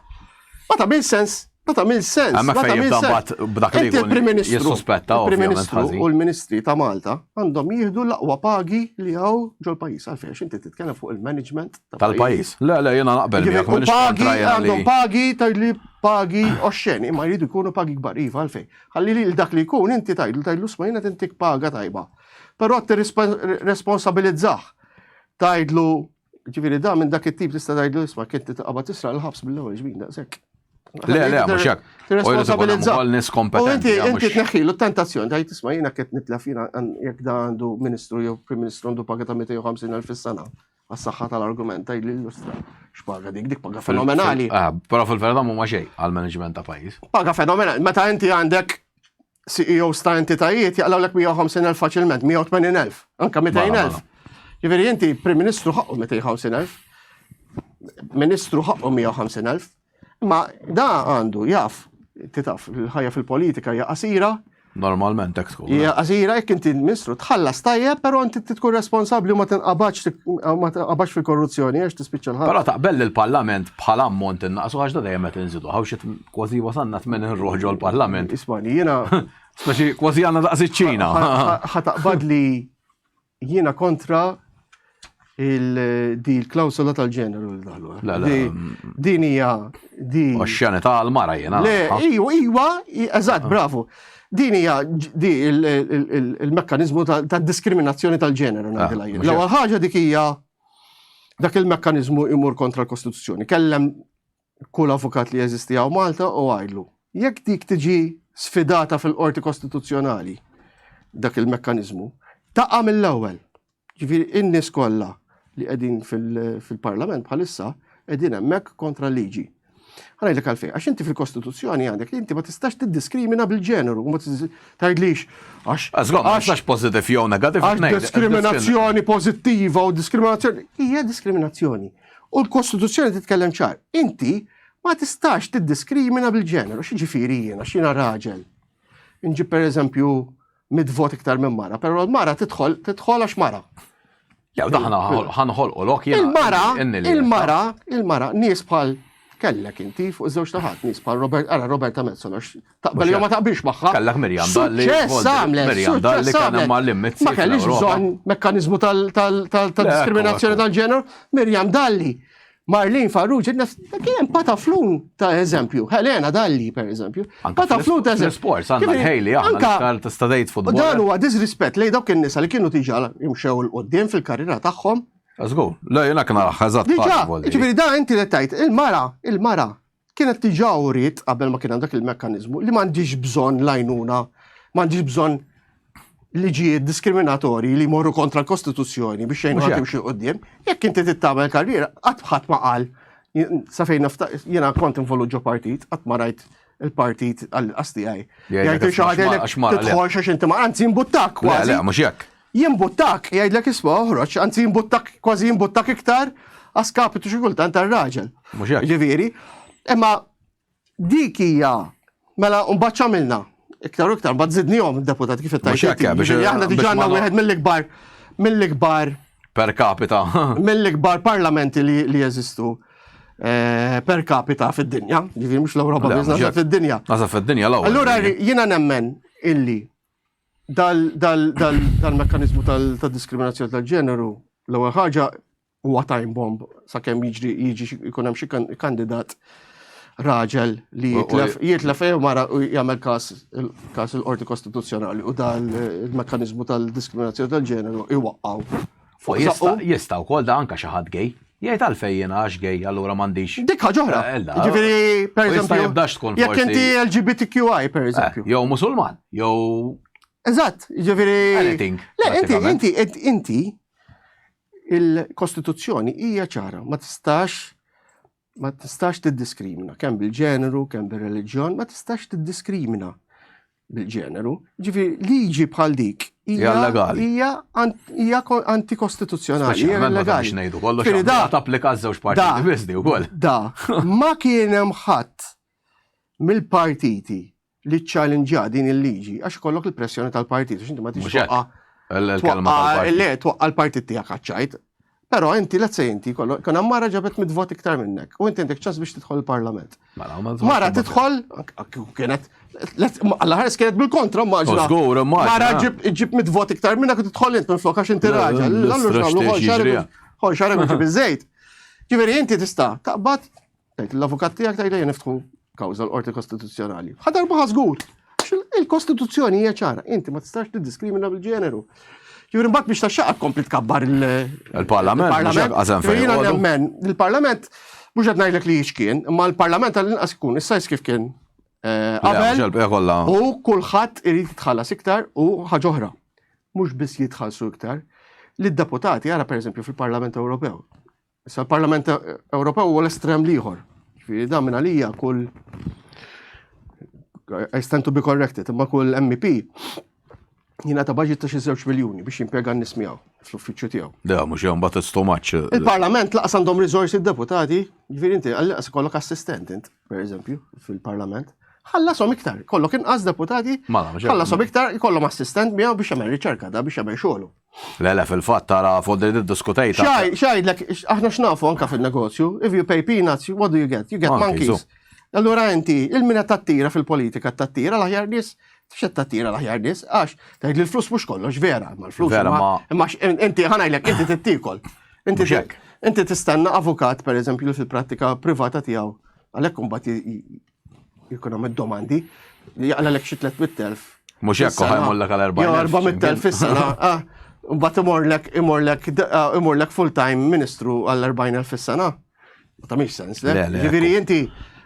Ma tagħmel sens. Ma tagħmel sens. Ma fejn jibda mbagħad b'dak li jkun il-Prim Ministru jissuspetta il-Prim Ministru u l-Ministri ta' Malta għandhom jieħdu l-aqwa pagi li hawn ġol-pajjiż għalfejn inti titkellem fuq il-management tal-pajjiż. Le, le, jiena naqbel miegħek. Pagi għandhom pagi tgħidli pagi oxxeni, imma jridu jkunu pagi kbar iva għalfejn. Ħalli li dak li jkun inti tgħidlu tgħidlu sma jiena tintik paga tajba. Però tirresponsabilizzah. Tgħidlu Ġifieri da minn dak it-tip tista' tgħidlu isma' kien titqabad tisraq il-ħabs mill-ewwel ġbin daqshekk. Le, le, mhux hekk. Tirresponsabilizza. nies kompetenti. U inti tneħħilu t-tentazzjoni tgħid isma' jiena qed nitlef jiena jekk da għandu ministru jew prim ministru għandu paga ta' 250,000 fis-sena. Għas-saħħa tal-argument tgħid li illustra x'paga dik, dik paga fenomenali. Ah, però fil-verità mhuma xejn għall-management ta' pajjiż. Paga fenomenali. Meta inti għandek CEOs ta' entitajiet jaqlawlek 150,000 faċilment, 180,000, anka 200,000. Ġifieri inti Prim Ministru ħaqqu 250,000, Ministru ħaqqu 150,000, ma da għandu jaf, titaf, il-ħajja fil-politika hija qasira, Normalment hekk tkun. Hija qasira jekk inti ministru tħallas tajjeb, però inti tkun responsabbli u ma tinqabadx ma tinqabadx fil-korruzzjoni għax tispiċċa l-ħadd. Però taqbel li l-Parlament bħala ammont innaqsu għax da dejjem qed inżidu. Hawn xi kważi wasanna tmen ruħ ġol parlament. Ismani, jiena. Speċi kważi għandna daqs iċ-Ċina. Ħataqbad li jiena kontra il-di l-klawsola tal-ġeneru li daħlu. Eh. Din hija di. Oxxjani ta' l-mara jiena. Le, iwa, iwa, eżatt, bravo. Din hija di il-mekkanizmu ta' diskriminazzjoni tal-ġeneru ah, ngħidilha jien. L-ewwel ħaġa dik hija dak il-mekkanizmu imur kontra l-Kostituzzjoni. Kellem kull avukat li jeżisti hawn Malta u għajlu. Jekk dik tiġi sfidata fil-qorti kostituzzjonali, dak il-mekkanizmu, taqa' mill-ewwel. Ġifieri in-nies kollha li qegħdin fil-Parlament bħalissa qegħdin hemmhekk kontra l-liġi. Ħa ngħidlek għalfejn, għax inti fil-Kostituzzjoni għandek li inti ma tistax tiddiskrimina bil-ġeneru, ma tgħidlix għax. Żgur, ma tistax pożittiv jew negattiv. Għax diskriminazzjoni pożittiva u diskriminazzjoni. Hija diskriminazzjoni. U l-Kostituzzjoni titkellem ċar. Inti ma tistax tiddiskrimina bil-ġeneru, x'ġifieri jiena, x'jiena raġel. Inġib pereżempju mid vot iktar minn mara, però l-mara tidħol tidħol għax mara. Jew daħna ħanħolqu lok jiena. Il-mara, il-mara, il-mara, nies bħal kellek inti fuq iż-żewġ taħat, nies bħal Robert, ara Roberta Metsola, taqbel jew ma taqbilx magħha. Kellek Mirjam Dalli. Suċċess għamlet, Mirjam Dalli kien hemm mal-limit. Ma kellix bżonn mekkaniżmu tal-diskriminazzjoni tal-ġeneru. Mirjam Dalli. Marlene Farrugia, kien hemm pataflun ta' eżempju, Helena Dalli per eżempju. Pataflun ta' eżempju. Sports, għandna l-ħejli, aħna l-iktar tista' tgħid futbol. Dan huwa disrispett lejn dawk in-nisa li kienu diġà jimxew 'il quddiem fil-karriera tagħhom. Żgur, le jiena kien naraha eżatt. Diġà, jiġifieri da inti li tgħid, il-mara, il-mara kienet diġà uriet qabel ma kien hemm dak il-mekkaniżmu li m'għandix bżonn l-għajnuna, m'għandix bżonn liġijiet diskriminatorji li jmorru kontra l-Kostituzzjoni biex jgħinu ħadd jimxi quddiem. Jekk inti tittamel karriera, qatt ħadd ma qal sa fejn jiena kont involut ġo partit, qatt ma rajt il-partit għall-qas tiegħi. Jgħid xi ħadd tidħolx għax inti ma anzi jimbuttak kważi. Le, mhux hekk. Jimbuttak, jgħidlek isma' oħroġ, anzi jimbuttak kważi jimbuttak iktar għaskapitu xi kultant tar-raġel. Mhux hekk. Ġifieri, imma dik hija mela mbagħad x'għamilna? Iktar u iktar, mbagħad żidnihom id-deputat kif qed tgħid. Ġifieri aħna diġà għandna wieħed mill-ikbar mill-ikbar per capita. mill-ikbar parlamenti li jeżistu eh, per capita fid-dinja, ġifieri mhux l-Ewropa biss, fid-dinja. Naħseb fid-dinja l-ewwel. Allura jiena nemmen illi dal-mekkanizmu tal-diskriminazzjoni tal-ġeneru, l-ewwel ħaġa huwa time bomb sakemm jiġri jiġi jkun hemm xi kandidat raġel li jitlef jitlef jew mara u jagħmel każ każ il-Qorti Kostituzzjonali u dal il-mekkaniżmu tal-diskriminazzjoni tal-ġeneru iwaqqgħu. Fuq jista' jista' wkoll da anka xi ħadd gay. Jgħid għalfejn jiena għax gay allura m'għandix. Dik ħaġa oħra. Eh, Ġifieri per eżempju. jibdax tkun Jekk inti LGBTQI per eh, eżempju. Jew Musulman, jew Eżatt, ġifieri. Anything. Le, inti, inti, inti, il-Kostituzzjoni hija ċara, ma tistax ma tistax tiddiskrimina kemm bil-ġeneru, kemm bil-reliġjon, ma tistax tiddiskrimina bil-ġeneru. Ġifieri liġi bħal dik hija legali. Hija antikostituzzjonali, hija legali. Ngħidu kollox da tapplika żewġ partiti biss di wkoll. Da, ma kien hemm ħadd mill-partiti li ċċalinġa din il-liġi għax ikollok il-pressjoni tal-partit, għax inti ma tix twaqqa' il-kelma Le, twaqqa' l-partit tiegħek għaċ-ċajt. Però inti, let's say inti, kien hemm mara ġabet mit vot iktar minnek u inti għandek ċans biex tidħol il-parlament. Mela, mara tidħol, kienet, alla ħares kienet bil-kontra, maġna. Żgur, Mara ġib mit vot iktar minnek u tidħol int minn flok għax inti raġel. Allura x'nagħmlu ħol xarek u ġib iż-żejt. Ġifieri inti tista' taqbad Tgħid l-avukat tiegħek tgħid ejja niftħu kawża l-Qorti Kostituzzjonali. Ħa darba żgur. Il-Kostituzzjoni hija ċara, inti ma tistax tiddiskrimina bil-ġeneru. Ġifieri mbagħad biex taxxaqqa tkompli tkabbar il-Parlament. Jiena nemmen, il-Parlament mhux qed ngħidlek li x'kien, imma l-Parlament għall-inqas ikun is-sajs kif kien eh, qabel. U kulħadd irid jitħallas iktar u ħaġa oħra. Mhux biss jitħallsu iktar, li d-deputati ara pereżempju fil-Parlament Ewropew. Issa l-Parlament Ewropew huwa l-estrem l-ieħor. Ġifieri dan minn għalija kull I stand to be corrected, imma kull MEP jingħata budget ta' xi żewġ miljuni biex jimpjega n-nies miegħu fl-uffiċċju tiegħu. Le, mhux jew mbagħad it's too much. Il-Parlament laqas għandhom riżorsi d-deputati, ġifieri inti għall-inqas ikollok assistent int, pereżempju, fil-Parlament. Ħallasom iktar, kollok inqas deputati, mela, ħallasom iktar, ikollhom assistent miegħu biex jagħmel riċerka da biex jagħmel xogħlu. Le, le, fil-fatt tara fuq li diskutejta. Xajdlek, aħna x'nafu anka fil-negozju, if you pay peanuts, what do you get? You get monkeys. Allura inti, il-mina tattira fil-politika tattira l-aħjar nies, xed tattira l-aħjar nies, għax tgħid li l-flus mhux kollox vera, ma l-flus. Vera, ma. Imma inti ħanajlek, inti tittikol. Inti inti tistenna avukat, per eżempju, fil-prattika privata tiegħu, għalhekk imbagħad jkun hemm id-domandi li jaqlalek xi 300,000. Mhux hekk ħajmollek għal 4,000. 400,000 fis-sena. Ah, mbagħad imorlek imorlek ah, imorlek full-time ministru għal 40,000 fis-sena. Ma tagħmilx sens, le? Ġifieri inti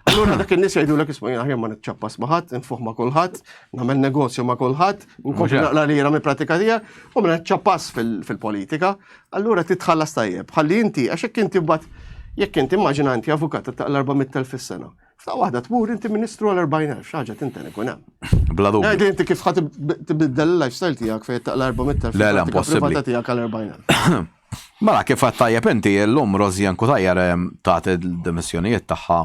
Allura dak in-nies jgħidulek isma' jien aħjar ma niċċappas ma' ħadd, infuħ ma' kulħadd, nagħmel negozju ma' kulħadd, nkompli naqla lira mill-pratika tiegħek u ma niċċappas fil-politika. Allura titħallas tajjeb. Ħalli inti għax hekk inti mbagħad Jekk inti immaġina inti avukat taqla 400,000 fis-sena. F'daqqa waħda tmur inti ministru għal 40,000, xi ħaġa tinten ikun hemm. Bla dubju. Għidi inti kif ħa tbiddel il-lifestyle tiegħek fejn taqla 400,000. Le, le, impossibbli. tiegħek għal 40,000. Mela kif għad tajjeb inti llum Rosianne Cutajar tat il-dimissjonijiet tagħha,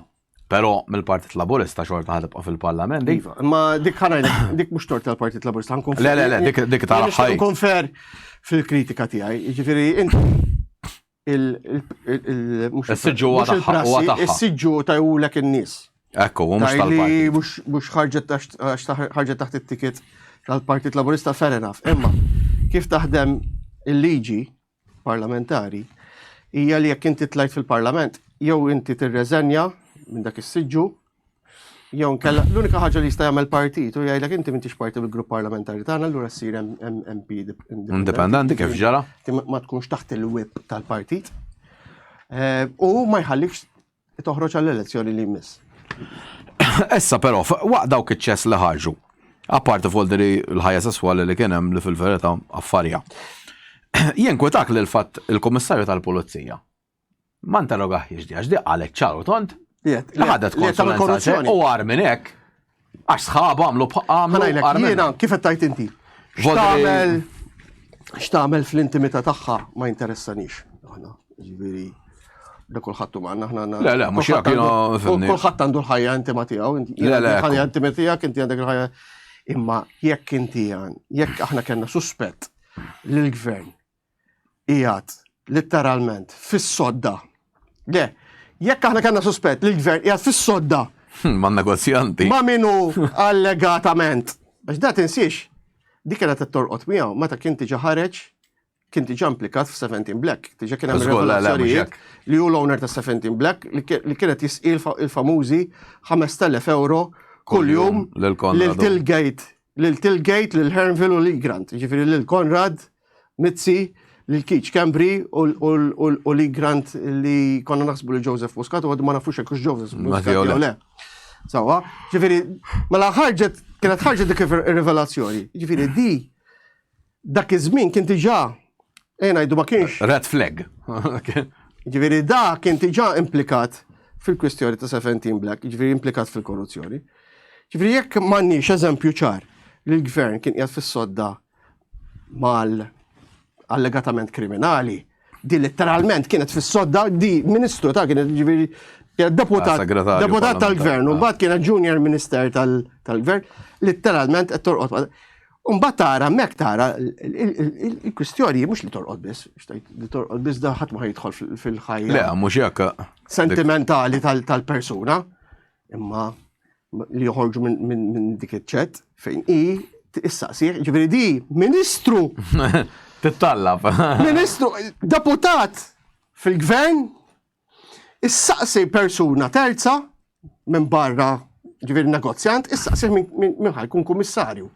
però mill-Partit Laburista xorta ħa tibqa' fil-Parlament. Iva, imma dik ħanajlek, dik mhux tort tal-Partit Laburista, ħankun Le, le, le, dik dik tal-ħaj. Nkun fair fil-kritika tiegħi, jiġifieri inti il-siġġu huwa tagħha. Is-siġġu tajulek in-nies. Ekku, u mhux tal-partit. Mhux ħarġet taħt it-ticket tal-Partit Laburista fair enough. Imma kif taħdem il-liġi parlamentari hija li jekk inti tlajt fil-parlament jew inti tirreżenja minn dak is-siġġu Jew nkella l-unika ħaġa li jista' jagħmel partit u jgħidlek inti m'intix parti mill-grupp parlamentari tagħna allura ssir MP indipendenti kif ġara. Ma tkunx taħt il-whip tal-partit. Eh, u ma jħallikx toħroġ għall-elezzjoni li jmiss. Issa però, waqt dawk iċ-ċess li ħarġu, apparti folderi l-ħajja sesswali li kien hemm li fil-verità affarja. Jien kwetak li l-fatt il-Kummissarju tal-Pulizija Ma interrogahiex di, għax di qalet ċar u tond. Li ħadet konsulenza u għar minn hekk. Għax sħab għamlu għamlu. Jiena kif qed tajt inti? X'tagħmel x'tagħmel fl-intimità tagħha ma jinteressanix. Aħna, ġifieri da kulħadd uman, aħna għandna. Le, le, mhux jekk jiena. Kulħadd għandu l-ħajja intima tiegħu, Le, le. Ħajja intima tiegħek, inti għandek il-ħajja. Imma jekk inti jekk aħna kellna suspett lill-gvern qiegħed litteralment fis-sodda. Le, jekk aħna kellna suspett li l-gvern qiegħed fis-sodda. Hmm, ma' negozjanti. Ma' minu allegatament. Għax da tinsiex, dik kienet qed torqod miegħu meta kien diġà ħareġ kien diġà implikat f'17 Black. Diġà kien hemm rivelazzjonijiet li hu l-owner ta' 17 Black li kienet jisqi il-famużi 5000 euro kuljum lil Tilgate lil Tilgate, lil Hearnville u lil Grant. Ġifieri lil Konrad, Mizzi, lil Keith Schembri u li Grant li konna naħsbu li Joseph Muscat u għadu ma nafux jekk Joseph Muscat jew le. Sawa, ġifieri, mela ħarġet, kienet ħarġet dik ir-rivelazzjoni. Ġifieri di dak iż-żmien kien diġà ejja ngħidu ma kienx. Red flag. Ġifieri da kien diġà implikat fil-kwistjoni ta' 17 Black, ġifieri implikat fil-korruzzjoni. Ġifieri jekk m'għandniex eżempju ċar li l-gvern kien qiegħed fis-sodda mal allegatament kriminali, di letteralment kienet fis-sodda, di ministru ta' kienet ġifieri kienet deputat, ah, deputat tal-gvern, u mbagħad kienet junior minister tal-gvern, letteralment qed torqod. U mbagħad tara hemmhekk tara il-kwistjoni mhux li torqod biss, li torqod biss da ħadd ma jidħol fil-ħajja. Le, mhux hekk. Sentimentali tal-persuna. Imma li joħorġu minn dik iċ-ċet fejn i issaqsih, ġifieri di ministru. Tittallab. Ministru, deputat fil-gvern, issaqsi persuna terza minn barra, ġifieri negozjant, issaqsih minn ħajkun kummissarju.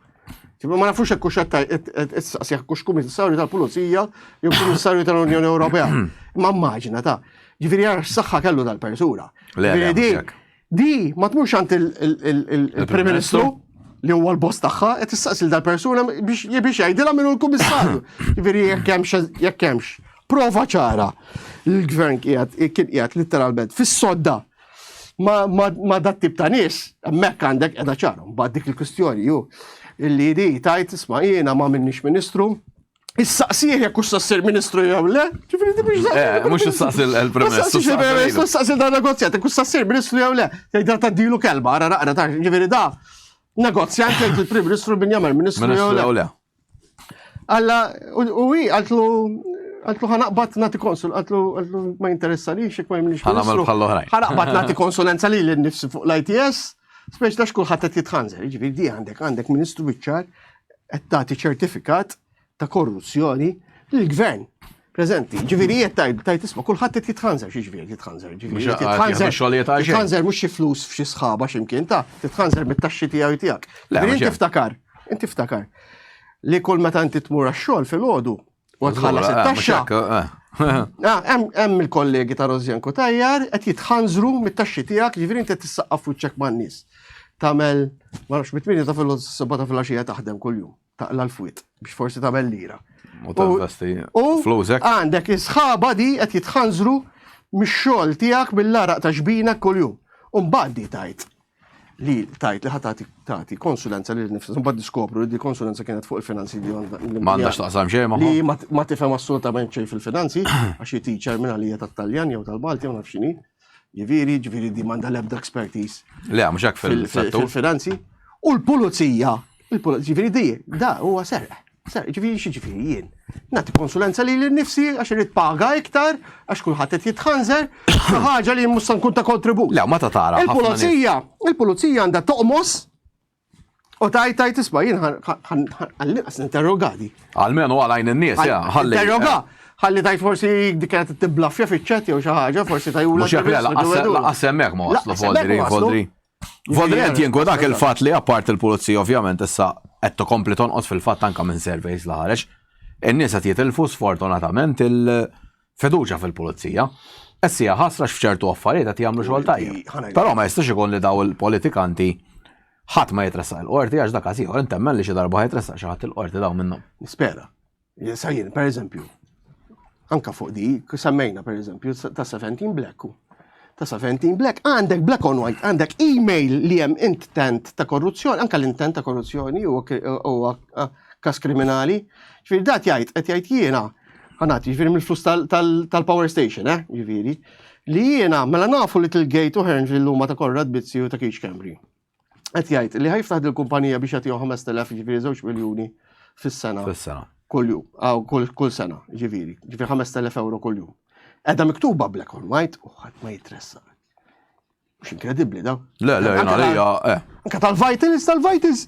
Ġifieri ma nafux hekk hux qed issaqsih hekk hux kummissarju tal-Pulizija jew kummissarju tal-Unjoni Ewropea. Imma immaġina ta' Ġifieri għax saħħa kellu dal-persuna. Ġifieri di ma tmurx għand il-Prim Ministru li huwa l-boss tagħha qed tistaqsil dal-persuna biex jgħidilha minnu l-kummissarju. Ġifieri jekk hemmx jekk hemmx prova ċara li l-gvern kien qiegħed litteralment fis-sodda ma dat tip ta' nies, hemmhekk għandek qiegħda ċara. Mbagħad dik il-kwistjoni ju illi di tajt isma' jiena ma minnix ministru, Issaqsih jekk hux ssir ministru jew le, ġifieri di biex. Eh, mhux issaqsi l-Prim Ministru. Issaqsi da negozjat, jekk hux ssir ministru jew le, jgħidha tgħaddilu kelma, ara naqra ta' ġifieri da negozjant jgħid il-Prim Ministru min jagħmel ministru jew le. Alla, u hi qaltlu qaltlu ħanaqbad nagħti konsul, qaltlu qaltlu ma jinteressanix jekk ma jagħmilx ministru. Ħanaqbad nagħti konsulenza lili nnifsi fuq l-ITS, speċi tax kulħadd qed jitħanżer, jiġifieri di għandek għandek ministru biċ-ċar qed tagħti ċertifikat ta' korruzzjoni lill-gvern preżenti. Ġifieri qed tgħid tgħid isma' kulħadd qed jitħanżer xi ġifieri jitħanżer. Ġifieri jitħanżer jitħanżer mhux xi flus f'xi sħaba x'imkien ta' titħanżer mit-taxxi tiegħu tiegħek. Ġifieri inti ftakar, inti ftakar li kull meta inti tmur għax-xogħol filgħodu U tħallas eh, it-taxxa. Eh. Ah, hemm il-kollegi ta' Rosjan Kutajjar qed jitħanżru mit-taxxi tiegħek, jiġifieri inti tissaqqaf wiċċek man-nies. Tagħmel ma nafx mit-tmienja ta' fil seba' ta' filgħaxija taħdem kuljum, taqla l-fwiet biex forsi tagħmel lira. U tinvesti flusek. Għandek is-sħaba di qed jitħanżru. Mix-xogħol tiegħek mill-għaraq ta' xbinek kuljum. U mbagħad di tajt li tajt li ħatati tagħti konsulenza lil nifsi, mbagħad diskopru li di konsulenza kienet fuq il-finanzi li Ma għandax taqsam xejn ma. Li ma tifhem assolutament xejn fil-finanzi, għax hi teacher minn għalija tat-Taljan jew tal-Malti ma nafx x'inhi. Ġifieri, ġifieri di m'għandha l-ebda expertise. Le, mhux hekk fil-settur. Fil-finanzi. U l-pulizija, il-pulizija, ġifieri di, da huwa serq. Serq, ġifieri xi ġifieri jien. Nagħti konsulenza li l-nifsi għax irid paga iktar, għax kulħadd qed jitħanżer, xi ħaġa li mhux se nkun ta' kontribut. Le, ma ta' tara. Il-pulizija, il-pulizija għandha toqmos U tajt tajt isma' jien għall-inqas ninterrogadi. Almenu għal għajn in-nies, ja, ħalli. Interroga, ħalli tajt forsi dik kienet tiblaffja fiċ-ċet jew xi ħaġa, forsi tajula. Mhux hekk le, laqas hemmhekk ma waslu Voldri, Voldri. Voldri qed jinkwetak il-fatt li apart il-pulizija ovvjament issa qed tkompli tonqos fil-fatt anke minn surveys li ħareġ. In-nies qed jitilfu sfortunatament il-fiduċja fil-pulizija. Issa hija ħasra f'ċertu affarijiet qed jagħmlu xogħol tajjeb. Però ma jistax ikun li daw il-politikanti Ħadd ma jitressaq il-qorti għax dak każ ieħor int temmen li xi darba ħa jitressaq xi ħadd il-qorti dawn minnhom. Nispera. Sa jien, per eżempju, anka fuq di, semmejna per eżempju ta' 17 Black. Ta' 17 Black, għandek black on white, għandek email li hemm intent ta' korruzzjoni, anka l-intent ta' korruzzjoni huwa każ kriminali. Ġifieri dat jgħid, qed jgħid jiena, ħanati, ġifieri mill-flus tal-power station, eh, ġifieri, li jiena mela nafu li Tilgate u Hearnville huma ta' Konrad Bizzi u ta' Keith Schembri. Qed jgħid li ħa jiftaħ dil-kumpanija biex jagħtihom 5000 ġifieri 2 miljuni fis-sena. Fis-sena. Kull jum, kull sena, ġifieri, ġifieri 5000 euro kull jum. Edha miktuba black on white u ħadd ma jitressaq. Mhux inkredibbli daw. Le, le, jena għalija, eh. Anka tal-Vitals, tal-Vitals.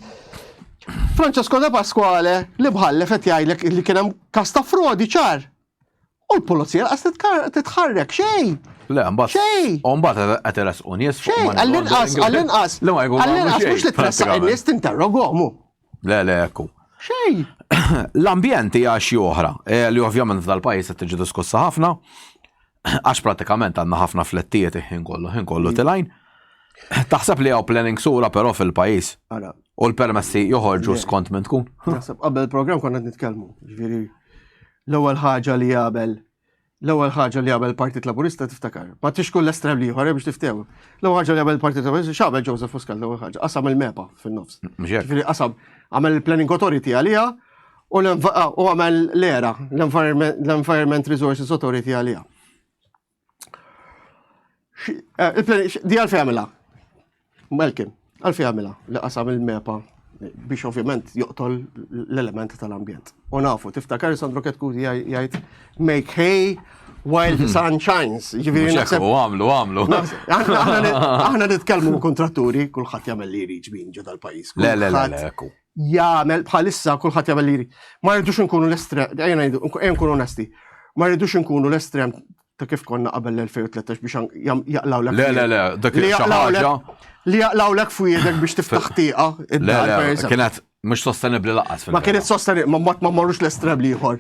Francesco De Pasquale li mħallef qed jgħidlek li kien hemm każ ta' frodi ċar. U l-pulizija laqas titħarrek xejn. Le, mbagħad. Xejn. U mbagħad qed iressqu nies. Xejn, għall-inqas, għall-inqas. Li ma jkun Għall-inqas mhux li tressaq in-nies tinterrogahom. Le, le, ekku. Xejn. L-ambjent hija xi oħra eh, li ovvjament f'dal-pajjiż qed tiġi diskussa ħafna għax pratikament għandna ħafna flettijiet ħin kollu, ħin kollu tilajn. Taħseb li hawn planning sura però fil-pajjiż. U l-permessi joħorġu skont minn tkun. Naħseb qabel il-programm konna nitkellmu, ġifieri l-ewwel ħaġa li qabel l-ewwel ħaġa li qabel Partit Laburista tiftakar. Ma tix kull estrem li ieħor eh, biex tiftew. L-ewwel ħaġa li qabel Partit Laburista x'għamel Joseph Muscat l-ewwel ħaġa, qasam il-MEPA fin-nofs. Ġifieri qasam għamel il-Planning Authority għaliha u għamel l-ERA, l-Environment Resources Authority għaliha. Eh, di għalfej għamilha. Malcolm, għalfej għamilha li qasam il-mepa biex ovvjament joqtol l-element tal-ambjent. U nafu, tiftakar Sandro Ketkuti jgħid make hay while the sun shines. Ġifieri naħseb. U għamlu, għamlu. Aħna nitkellmu kontratturi, kulħadd jagħmel li jrid ġbin ġo dal-pajjiż. Le, le, le, le, Jagħmel bħalissa kulħadd jagħmel li jrid. Ma rridux nkunu l-estrem, ejja ngħidu, ejja nkunu onesti. Ma rridux nkunu l-estrem ta' kif konna qabel l-2013 biex jaqlawlek. Le, le, le, dak li ħaġa. Li jaqlawlek fwiedek biex tiftaħ tieqa. Le, le, kienet mhux sostenibbli laqas. Ma kienet sostenibbli, ma ma marrux l-estrem ieħor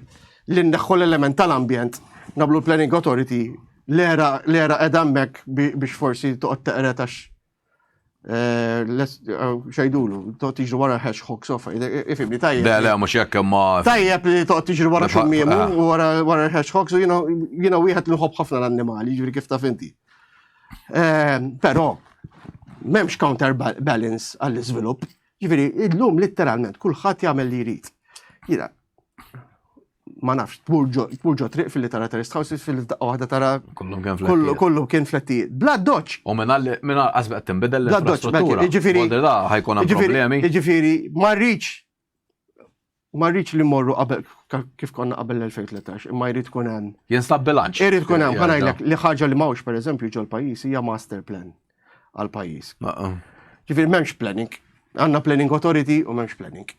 li nneħħu l-element tal-ambjent, nagħmlu l-Planning Authority l-era l-era edammek biex forsi toqgħod teqret għax Eh, eh, xajdulu, toqgħod tiġri wara hedgehogs off, ifimni tajjeb. Le, le, mhux hekk imma. Tajjeb li toqgħod tiġri wara xummiemu eh. u wara hedgehogs u jiena wieħed li nħobb ħafna l-annimali, ġifieri kif taf inti. Però m'hemmx counterbalance għall-iżvilupp. Ġifieri illum litteralment kulħadd jagħmel li jrid. Jiena ma nafx, tmur ġo triq fil-li tara terrorist houses fil-li daqqa waħda tara. Kollu kien flettijiet. Kollu kien flettijiet. Bla doċ. U minn għal qed tinbidel l-infrastruttura. Ġifieri. Da ħajkun hemm problemi. Ġifieri, ma rridx ma rridx li morru qabel kif konna qabel l-2013, imma jrid tkun hemm. Jinstab bilanċ. Irid tkun hemm, ħa ngħidlek li ħaġa li m'hawnx pereżempju ġol pajjiż hija master plan għal pajjiż. Ġifieri m'hemmx planning. Għandna planning authority u m'hemmx planning.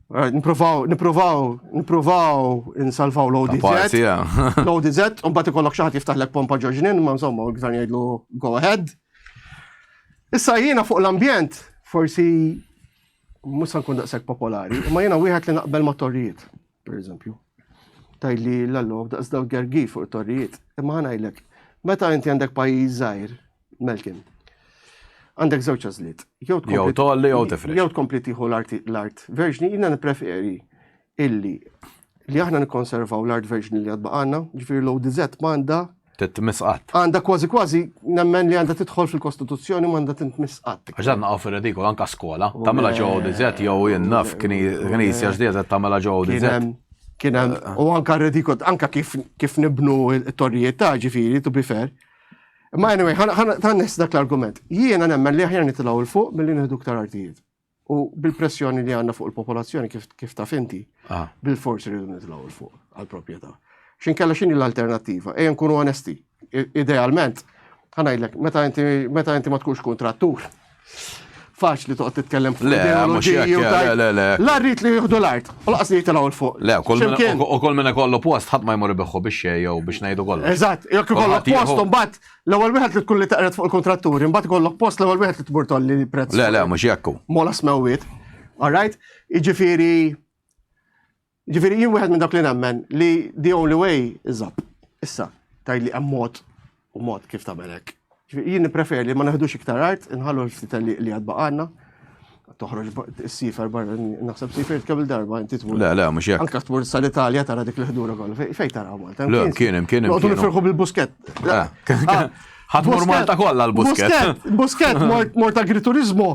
Nipruvaw, nipruvaw, nipruvaw insalvaw l-ODZ. L-ODZ, un bat ikollok xaħat jiftaħlek pompa ġoġnin, ma insomma, u gvern jgħidlu go ahead. Issa jiena fuq l-ambjent, forsi mhux se nkun daqshekk popolari, imma jiena wieħed li naqbel ma' torrijiet, per eżempju. Tajli l-allu daqs daw gergi fuq torrijiet. Imma ħanajlek, meta inti għandek pajjiż żgħir, Melkin. Għandek żewġ għażliet. Jew tolli jew tifrex. Jew tkompli tieħu l-art verġni, jiena nippreferi illi li aħna nikkonservaw l-art verġni li għad baqgħalna, ġifieri l-ODZ m'għandha. Titmiss qatt. Għandha kważi kważi nemmen li għandha tidħol fil-Kostituzzjoni u m'għandha tintmiss qatt. Għax dan naqgħu fir-ridikol anka skola. Tagħmilha ġo ODZ jew jien naf knisja ġdida tagħmilha ġo ODZ. Kien hemm u anka ridikol anka kif kif nibnu t-torrijiet ta' ġifieri to be fair. Ma anyway, ħa dak l-argument. Jiena nemmen li aħjar nitilgħu 'l fuq milli nieħdu iktar artijiet. U bil-pressjoni li għandna fuq il-popolazzjoni kif, kif taf inti, ah. bil-forsi rridu nitilgħu 'l fuq għall-proprjetà. X'inkella x'inhi l-alternattiva? Ejja nkunu onesti. Idealment, ħa ngħidlek, meta inti meta inti ma tkunx kontrattur, faċli toqgħod titkellem fuq ideoloġiji u le, le, le. La rrid li jieħdu l-art, u laqas li jitilgħu 'l fuq. Le, u kull min ikollu post ħadd ma jmur ibiħħu biex xejn jew biex ngħidu kollox. Eżatt, jekk ikollok post imbagħad L-ewwel wieħed li tkun li taqret fuq il-kontratturi, imbagħad ikollok post l-ewwel wieħed li tmur tolli prezz. Le, le, mhux jekku. Mola smewwiet. All right? Jiġifieri Ġifieri jien wieħed minn dak li nemmen li the only way is up. Issa, tgħid li hemm mod u mod kif tagħmel hekk. Jien nippreferi li ma neħdux iktar art, inħallu l-ftit li għad baqgħalna toħroġ s-sifer barra, naħseb sifer kemm il-darba inti tmur. Le, le, mhux hekk. Anka tmur sal-Italja tara dik l-ħdura kollha. Fejn tara Malta? Le, kien hemm kien hemm. Noqogħdu nifirħu bil-buskett. Eh, ah, Ħadd mur Malta kollha l-buskett. Buskett, mort agriturismo.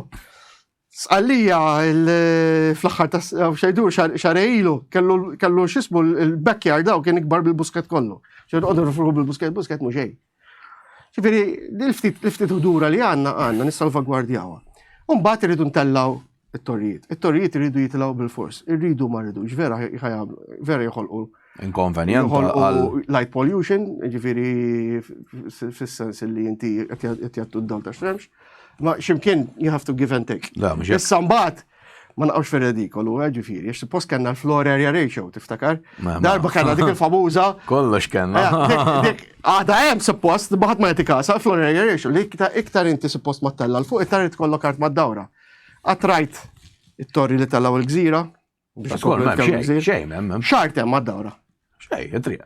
Sqallija fl-aħħar ta' xejdu xarejlu kellu x'ismu l-backyard daw kien ikbar bil-buskett kollu. Xejdu noqogħdu nifirħu bil-buskett, buskett mhux xejn. Ġifieri, l-ftit ħdura li għandna għandna nissalvagwardjawha. U mbagħad irridu ntellgħu it-torrijiet. It-torrijiet irridu jitilgħu bil-fors. Irridu ma rridux, vera vera joħolqu. Inkonvenjent għal light pollution, ġifieri fis-sens li inti qed jagħtu d-dawl ta' xemx. Ma x'imkien you have to give and take. Issa mbagħad ma naqgħux fir-redikolu, eh, ġifieri, għax suppost kellna l-floor area ratio, tiftakar? Darba kellna dik il-famuża. Kollox kellna. Eh, dik għadha hemm suppost, baħat ma jagħti kasa, floor area ratio, li iktar inti suppost ma tella l fuq, iktar tkollok art mad-dawra. Għatrajt it-torri li tellaw il-gżira, Biex ikomplu Xejn, hemm. Xart hemm mad-dawra. Xejn, it-triq.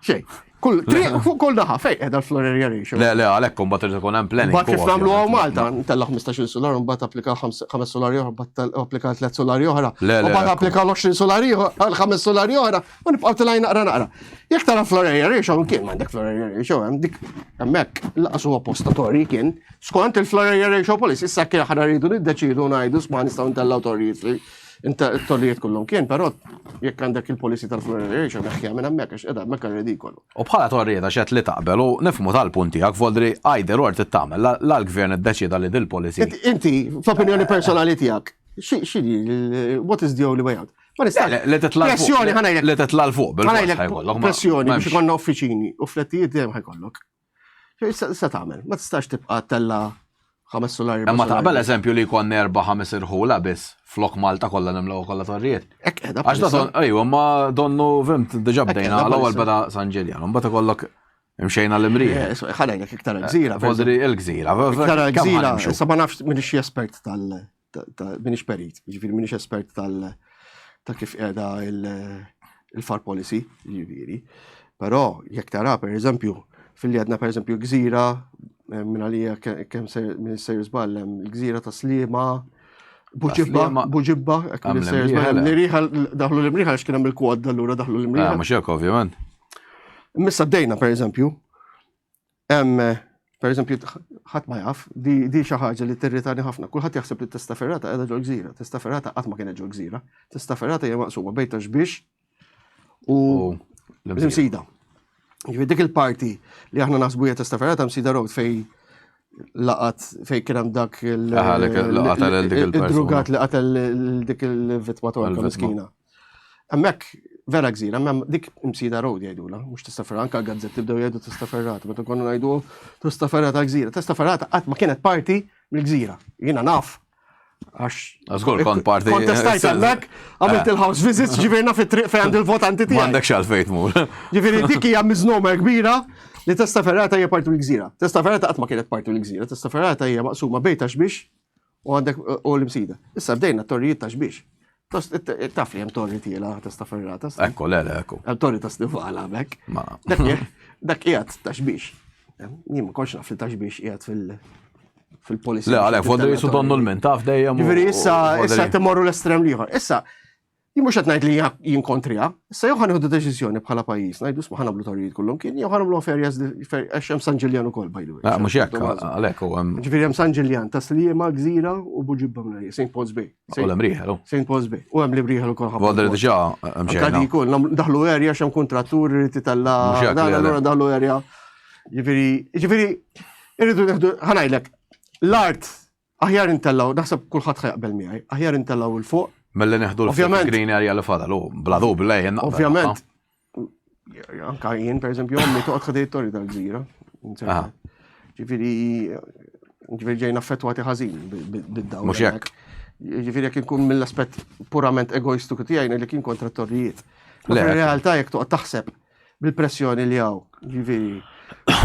Xejn. Kull triq fuq kull naħa fejn qiegħda l-floor area ratio. Le, le, għalhekk imbagħad irid ikun hemm planning. Mbagħad kif nagħmlu hawn Malta, ntella' 15-il solar, mbagħad applika 5 solari oħra, mbagħad applika 3 solari oħra, mbagħad applika l-20 solari oħra, l-5 solari oħra, u nibqgħu tilgħin naqra naqra. Jekk tara floor area ratio, kien m'għandek floor area ratio, hemm dik hemmhekk laqas huwa postatorji kien. Skont il-floor area ratio policy, issa kien aħna rridu niddeċidu ngħidu sma nistgħu ntellgħu torrijiet It-torrijiet kullhom kien, però jekk għandek il-policy tal-fluoridation neħħiha minn hemmhekk għax qiegħda hemmhekk ridikolu. U bħala torrijiet għax qed li taqbel u nifhmu tal-punt tiegħek Voldri either or trid tagħmel la l-gvern iddeċieda li dil-policy. Inti, fl-opinjoni personali tiegħek, x'inhi what is the only way out? Ma nistax. Li titla' Pressjoni ħa ngħidlek. Li titla' 'l fuq bil-forsi ħajkollok. Pressjoni biex ikollna uffiċini u flettijiet dejjem ħajkollok. Issa tagħmel, ma tistax tibqa' tella ħames solari. Imma taqbel eżempju li jkollna erba' ħames irħula biss flok Malta kollha nimlew kollha torrijiet. Hekk qiegħda. Għax da ejwa, ma donnu fimt diġà bdejna l-ewwel beda San Ġiljan, mbagħad ikollok imxejna l-imrieħ. Eh, ħalejlek iktar il-gżira. Vodri il-gżira. Iktar il-gżira, issa ma nafx minix espert tal minix perit, ġifieri minix espert tal ta' kif qiegħda il-far policy, ġifieri. Però jekk tara per eżempju, fil-li għadna per eżempju gżira eh, minn għalija kemm minn sejr żball hemm il-gżira ta' Sliema, Buġibba, Buġibba, l-imriħa, daħlu l-imriħa għax kien hemm il-kwad allura daħlu l-imriħa. Ah, mhux hekk ovvjament. Missa bdejna per eżempju, Hemm, per eżempju, ħadd ma jaf, di, di xi ħaġa li tirritani ħafna. Kulħadd jaħseb li Testaferrata qiegħda ġol gżira. Testaferrata qatt ma kienet ġol gżira. Testaferrata hija maqsuma bejn Taxbix u l-Imsida. Ġifieri dik il-parti li aħna naħsbu hija Testaferrata Msida Road fej laqat fej kien hemm dak il-drugat li qatel dik il-vittma torka miskina. Hemmhekk vera gżira, hemm dik imsida road jgħidula, mhux Testaferrata, anke l-gazzetti bdew jgħidu Testaferrata, meta konna ngħidu Testaferrata gżira. Testaferrata qatt ma kienet parti mill-gżira. Jiena naf għax. Żgur kont parti. Kontestajt hemmhekk, għamilt eh. il-house visits, ġifieri naf it-triq fejn għand il-votanti tiegħi. M'għandekx għalfejn tmur. Ġifieri dik hija miżnomer kbira li Testaferrata hija parti mill-gżira. Testaferrata qatt ma kienet parti mill-gżira, Testaferrata hija maqsuma bejn Taxbix U għandek u l-imsida. Issa bdejna torrijiet ta' xbiex. Taf li hemm torri tiela ta' ferrata. Ekku, le, le, ekku. Hemm torri ta' stivala hemmhekk. Dak qiegħed ta' xbiex. Jien ma kontx naf li ta' xbiex qiegħed fil- fil-policy. Le, għalek, fodri jisu donnu l-min, taf dejjem. Ġifieri issa issa timorru l-estrem liħor. Issa. Jien mhux qed ngħid li jien kontriha, issa jew ħanieħdu deċiżjoni bħala pajjiż, ngħidu sma ħanagħmlu torrijiet kullum kien, jew ħanagħmlu ferjas għax hemm San Ġiljan ukoll by the way. Ah, mhux hekk, għalhekk u hemm. Ġifieri hemm San Ġiljan ta' Sliema, Gżira u Buġibba minn St. Paul's Bay. U l-Imrieħel. St. Paul's Bay. U hemm l-Imrieħel ukoll ħafna. Għadri diġà hemm xejn. Anka jkun daħlu area x'hemm kuntrattur irid itella' allura daħlu area. Ġifieri, ġifieri irridu neħdu ħanajlek l-art Aħjar intellgħu, naħseb kulħadd ħajaqbel miegħi, aħjar intellgħu 'l fuq. Milli neħdu l-Ovvjament green area li fadal, u bla dubju lej Ovvjament. Anka jien, per eżempju, ommi toqgħod ħdej torri tal-gżira. Ġifieri, ġifieri ġejna affettwati ħażin bid-dawl. Mhux hekk. Ġifieri jekk inkun mill-aspett purament egoistiku tiegħi li kien kontra t-torrijiet. Fir-realtà jekk toqgħod taħseb bil-pressjoni li hawn, ġifieri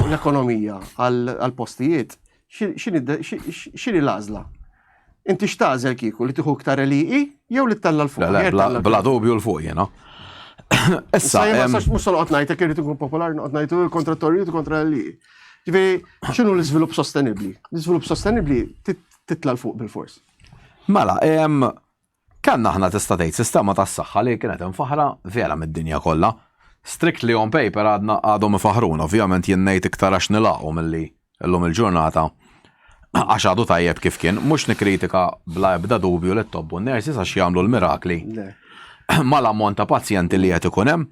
l-ekonomija għall-postijiet, X'inhi l-għażla? Inti x'tagħżel kieku li tieħu iktar għelieqi jew li ttella' 'l fuq? Bla dubju 'l fuq jiena. Issa, mhux se noqgħod ngħid jekk irid ikun popolari noqgħod ngħid kontra torrijiet u kontra l-għelieqi. Ġifieri, x'inhu l-iżvilupp sostenibbli? L-iżvilupp sostenibbli titla' 'l fuq bilfors. Mela, Kellna aħna tista' tgħid sistema tas-saħħa li kienet imfaħħra vera mid-dinja kollha. Strictly on paper għadna għadhom ifaħħruna, ovvjament jien ngħid iktar għax nilagħqu milli llum il-ġurnata għax għadu tajjeb kif kien. Mhux nikkritika bla ebda dubju lit-tobba u n-nurses għax jagħmlu l-mirakli mal-ammont ta' pazjenti li qed ikun hemm.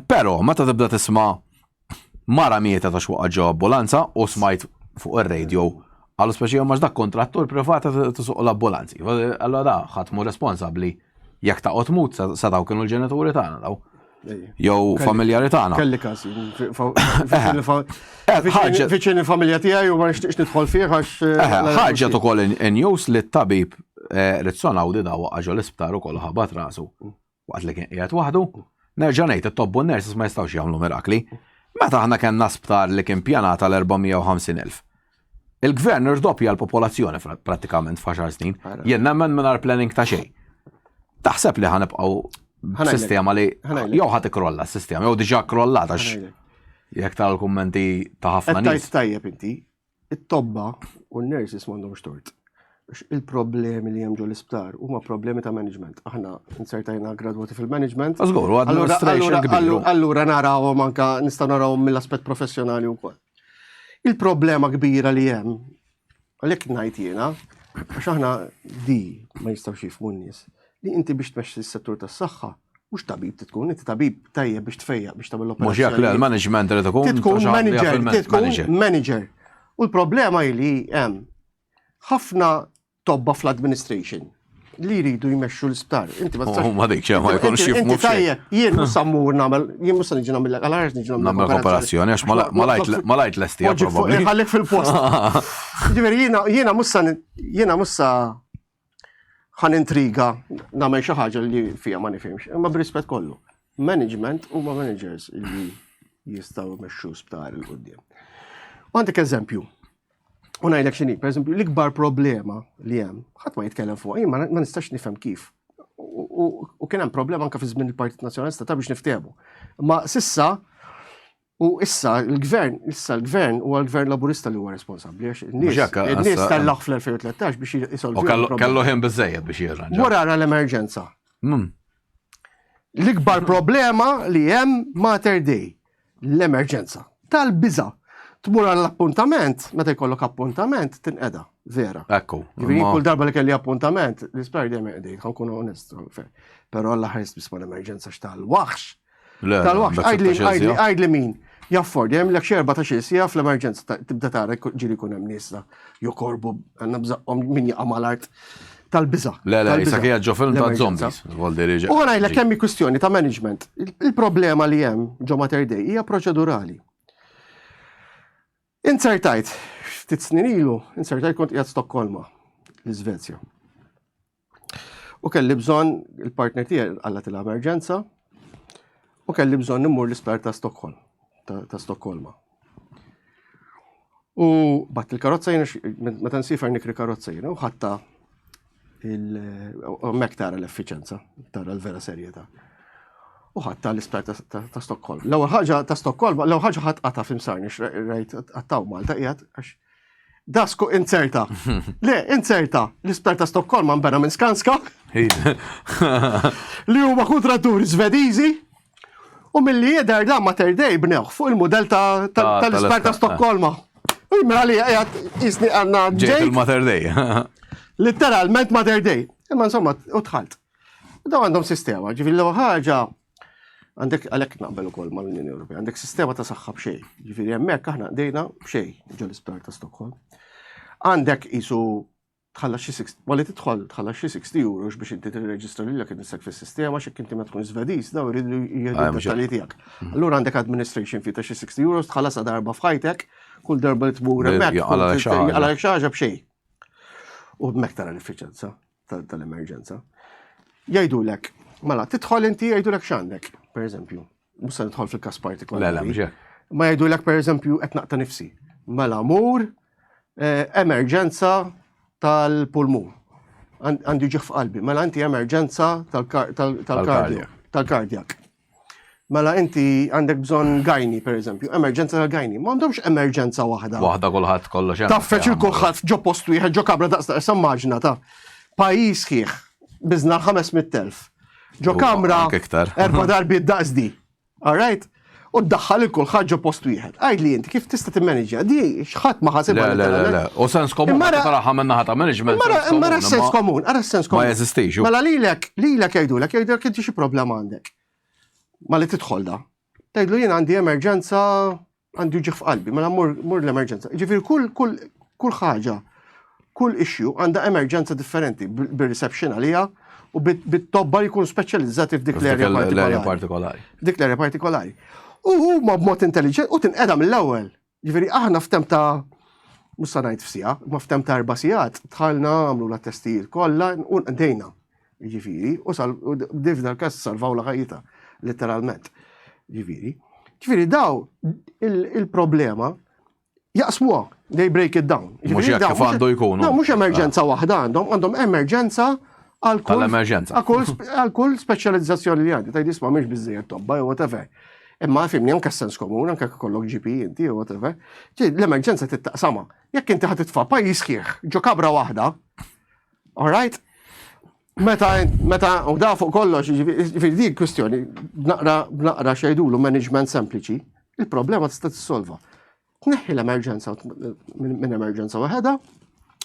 Però meta tibda tisma' Mara mietet għax waqgħet ġo ambulanza u smajt fuq ir-radio qalu speċi għax dak kontrattur privat tisuq l-ambulanzi. Allora da ħadd mhu responsabbli jekk ta' tmut setgħu kienu l-ġenituri tagħna daw. Jew familjari tagħna. Kelli każ. Fiċin il-familja tiegħi u ma nixtieqx nidħol fih għax. Ħarġet ukoll in-news li t-tabib Rizzon Awdi da waqa' ġo l-isptar ukoll ħabat rasu. Waqt li kien qiegħed waħdu, nerġa' ngħid it-tobba u n-nurses ma jistgħux jagħmlu mirakli. Meta aħna kellna sptar li kien pjanat għal 450,000. Il-gvern irdoppja l-popolazzjoni prattikament f'għaxar snin. Jien nemmen mingħajr planning ta' xejn. Taħseb li ħanibqgħu sistema li jew ħad ikrolla s-sistema jew diġà krollat għax jekk tara l-kummenti ta' ħafna nies. Tajjeb inti, It-tobba u n-nurses m'għandhomx tort. Il-problemi li hemm ġo l-isptar huma problemi ta' management. Aħna insertajna gradwati fil-management. Żgur, u administration kbir. Allura narawhom anka nistgħu narawhom mill-aspett professjonali wkoll. Il-problema kbira li hemm, għalhekk ngħid jiena, għax aħna di ma jistgħux jifhmu n-nies, li inti biex tmexxi s-settur tas-saħħa mhux tabib tkun, inti tabib tajjeb biex tfejjaq biex tagħmel operazzjoni. Mhux jekk le l-management irid ikun. Tkun manager, tkun manager. U l-problema hi li hemm ħafna tobba fl-administration li jridu jmexxu l-isptar. Inti ma tistax. Ma dik ma jkunx jifhmu. Tajjeb, jien mhux sa mmur nagħmel, jien mhux sa niġi nagħmel għal ħares niġi nagħmel operazzjoni għax ma lajt lesti probabbli. Ħallik fil-post. Ġifieri jiena jiena mhux sa jiena mhux sa ħan intriga nagħmel xi ħaġa li fija ma nifhimx, imma b'rispett kollu. Management huma managers li jistgħu jmexxu sptar il qudiem. U għandek eżempju. U ngħidlek x'inhi, pereżempju, l-ikbar problema li hemm, ħadd ma jitkellem fuq, jien ma nistax nifhem kif. U kien hemm problema anke fi żmien il-Partit Nazzjonalista ta' biex niftehmu. Ma sissa U issa l-gvern, issa l-gvern huwa l-gvern laburista li huwa responsabbli għax in-nies tellaħ fl-2013 biex jisolvu. Kellu ħin biżejjed biex jirranġa. Wara ra l-emerġenza. L-ikbar problema li hemm Mater Dei, l-emerġenza. Tal-biża. Tmur għall-appuntament, meta jkollok appuntament, tinqeda, vera. Ekku. Ġifieri kull darba li kelli appuntament, l-isptar dejjem qegħdin, ħankun onest. Però alla ħares biss mal-emerġenza x'tal-waħx. Tal-waħx, għajdli min jaffordi, hemm lek xerba ta' xi sija fl-emerġenza tibda tara ġiri kun hemm nies jokorbu għandna bżaqqhom min jaqa' mal-art tal-biża. Le, le, jisa kija ġo film ta' zombies. U għanajlek kemm kwistjoni ta' management. Il-problema li hemm ġo Mater Dei hija proċedurali. Inzertajt, ftit snin ilu, inzertajt kont qiegħed Stokkolma, l-Iżvezja. U kelli bżonn il-partner tiegħi għalla tilha emerġenza u kelli bżonn immur l-isptar ta' Stockholm, ta' Stokkolma. U bat il-karozza jiena meta nsifer nikri karozza jiena u ħatta il-mek tara l-effiċenza, tara l-vera serjetà. U ħatta l-isptar ta' Stockholm. L-ewwel ħaġa ta' Stockholm, l-ewwel ħaġa ħadd qata' fimsarni rajt qattaw Malta qiegħed għax. Dasku inzerta. Le, inzerta. L-isptar ta' Stokkolma nbena minn Skanska. Li huma kontratturi Svediżi. U milli jidher dan Mater Dei bnewh fuq il-mudell tal-isptar ta' Stokkolma. U mela li qiegħed jisni għandna ġejt il-Mater Dei. Literalment Mater Dei. Imma insomma, u dħalt. Daw għandhom sistema, ġifieri l-ewwel ħaġa għandek għalhekk naqbel ukoll mal-Unjoni Ewropea, għandek sistema ta' saħħa b'xejn. Ġifieri hemmhekk aħna qdejna b'xejn ġol isptar ta' Stockholm. Għandek isu tħallas xi 60, wali tidħol tħallas xi 60 euros biex inti tirreġistra lilek innifsek fis-sistema x'jekk inti ma tkun Svediż daw iridu jieħdu ah, d-dettalji tiegħek. Mm. Allura għandek administration fee ta' xi 60 euros tħallasha darba f'ħajtek, kull darba li tmur hemmhekk jaqalek xi ħaġa b'xejn. U hemmhekk tara l-effiċenza tal-emerġenza. Jgħidulek, mela tidħol inti jgħidulek x'għandek, pereżempju. Mhux se nidħol fil-każ partikolari. Le, le, mhux hekk. Ma jgħidulek pereżempju qed naqta' nifsi. Mela mur eh, emerġenza tal-pulmun. Għandi ġieħ f'qalbi. Mela inti emerġenza tal-kardjak. Tal-kardjak. Mela inti għandek bżonn gajni, per eżempju, emerġenza tal-gajni. Ma għandhomx emerġenza waħda. Waħda kulħadd kollox hemm. Taffeċ il kulħadd ġo post wieħed ġo kamra daqs daqs immaġna ta' pajjiż sħiħ biżna 500,000. Ġo kamra erba' darbiet daqs di. All right? U ddaħħal il kulħadd ġo post wieħed. Għid li inti kif tista' timmanġja? Di x'ħadd ma ħasibha. Le, le, le, U sens komun taraha minn naħa ta' management. Mara sens komun, ara sens komun. Ma jeżistix. Mela lilek, lilek jgħidulek, jgħidulek inti xi problema għandek. Ma li tidħol da. Tgħidlu jien għandi emerġenza għandi uġigħ f'qalbi, mela mur, mur l-emerġenza. Ġifieri kull, kull, kull ħaġa, kull issue għandha emerġenza differenti bir-reception għalija u bit-tobba li jkunu speċjalizzati f'dik l-area partikolari. F'dik l-area partikolari. U huma b'mod intelligent u tinqeda mill-ewwel. Ġifieri aħna f'temp ta' mhux sa ngħid f'siegħa, ma f'temp ta' erba' sigħat dħalna għamlu la testijiet kollha u nqdejna. Ġifieri, u dif dal-każ salvaw la ħajjita, letteralment. Ġifieri. Ġifieri daw il-problema jaqsmuha, they break it down. Mhux hekk kif għandu jkunu. No, mhux emerġenza waħda għandhom, għandhom emerġenza għal kull emerġenza. Għal kull speċjalizzazzjoni li għandi, tgħid isma' mhux biżejjed tobba jew whatever. Imma fimni anke sens komun, anke kollok GP inti jew whatever. L-emerġenza tittaqsama. Jekk inti ħad titfa' pajjiż sħiħ ġo kabra waħda, all right? Meta, meta, u da fuq kollox, ġifieri dik kwistjoni, b'naqra, b'naqra xejdulu management sempliċi, il-problema tista' tissolva. Tneħħi l-emerġenza minn emerġenza waħedha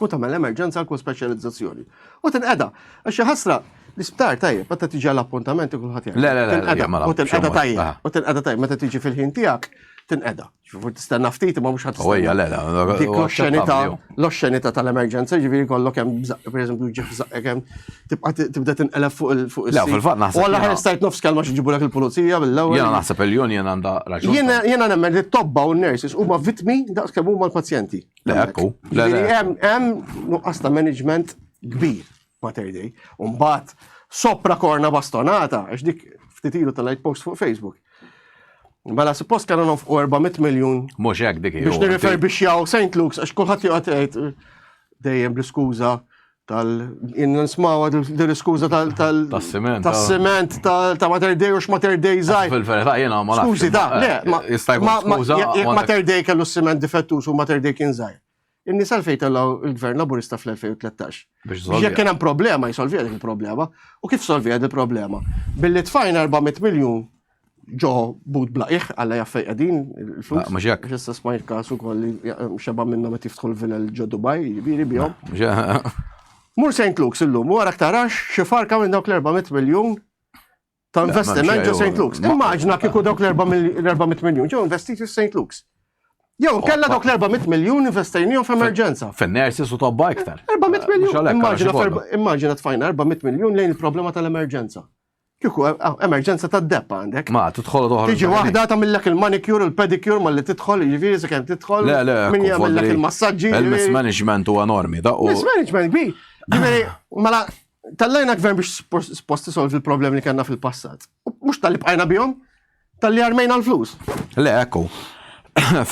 u tagħmel emerġenza għal kull speċjalizzazzjoni. U tinqeda, għax ħasra l-isptar tajjeb, meta tiġi għall-appuntamenti kulħadd jgħid. Le, le, le, u tinqeda tajjeb, u tinqeda tajjeb, meta tiġi fil-ħin tiegħek, tinqeda. Ġifieri tistenna ftit imma mhux ħadd. Ejja, le, le. Dik l-oxxenità, l-oxxenità tal-emerġenza, ġifieri kollok hemm pereżempju ġif żaqqek hemm tibqa' tibda tinqeleb fuq il fuq Le, fil-fatt naħseb. Walla ħares tajt nofs kelma xi ġibulek il-pulizija mill-ewwel. Jiena naħseb il-union għandha raġun. Jiena jiena nemmen li t-tobba u n-nurses huma vittmi daqs kemm huma l-pazjenti. Le, ekku. Ġifieri hemm hemm nuqqas ta' management kbir Mater Dei. U mbagħad sopra korna bastonata, għax dik ftit ilu tal post fuq Facebook. Mela suppost kellna nonfqu 400 miljun. Mhux hekk dik Biex nirreferbixxjaw St. Luke's għax kulħadd joqgħod jgħid dejjem bl-iskuża tal nismaw din l-iskuża tal tal tas-siment tas-siment ta' Mater Dei u x'Mater Dei żgħir. Fil-verità jiena ma nafx. Skużi ta' le, ma jista' jkun skuża. Jekk Mater Dei kellu s-siment difettuż u Mater Dei kien żgħir. In-nies għalfejn tellgħu il-Gvern Laburista fl-2013. Biex jekk kien hemm problema jsolvi dik il-problema. U kif solvi dik il-problema? Billi tfajna 400 miljun ġo but bla iħ għalla jaffej qegħdin il-flus. Mhux hekk. Issa smajt każ ukoll li xeba minnhom qed jiftħu l-vilel ġo Dubai, jiġifieri bihom. Mur St. Luke's illum, wara tarax xi farka minn dawk l-400 miljun ta' investiment ġo St. Luke's. Immaġna kieku dawk l-400 miljun ġew investiti f'St. Luke's. Jew kella dawk l-400 miljun investejnihom f'emerġenza. Fin-nurses u tobba iktar. 400 miljun. Immaġina tfajna 400 miljun lejn il-problema tal-emerġenza. Kieku eh, eh, emerġenza ta' depp għandek. Ma, tidħol toħroġ. Tiġi waħda tagħmillek il-manicure, il-pedicure malli tidħol, jiġifieri sakemm tidħol. Le, le, min jagħmellek il-massaġġi. Il-mismanagement huwa enormi. Mismanagement kbir. Ġifieri, mela Tallajna gvern biex suppost isolvi l-problemi li kellna fil-passat. Mhux tal-li bqajna bihom, tal-li armejna l-flus. Le, ekku.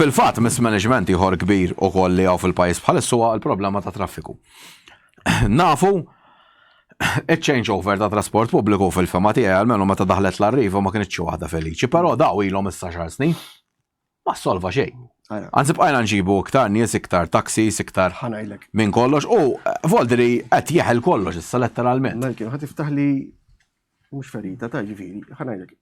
Fil-fatt, mismanagement ieħor kbir ukoll li hawn fil-pajjiż bħalissa huwa l-problema ta' traffiku. Nafu il-changeover ta' trasport pubbliku fil-fema tiegħi almenu meta daħlet l-Arriva ma kinitx waħda feliċi, però daw ilhom issa xar snin. Ma solva xejn. Anzi bqajna nġibu iktar nies, iktar taxis, iktar minn kollox u eh, Voldri qed jeħel kollox issa letteralment. Malkin, ħa tiftaħ li mhux ferita ta' ġifieri, ħa ngħidlek.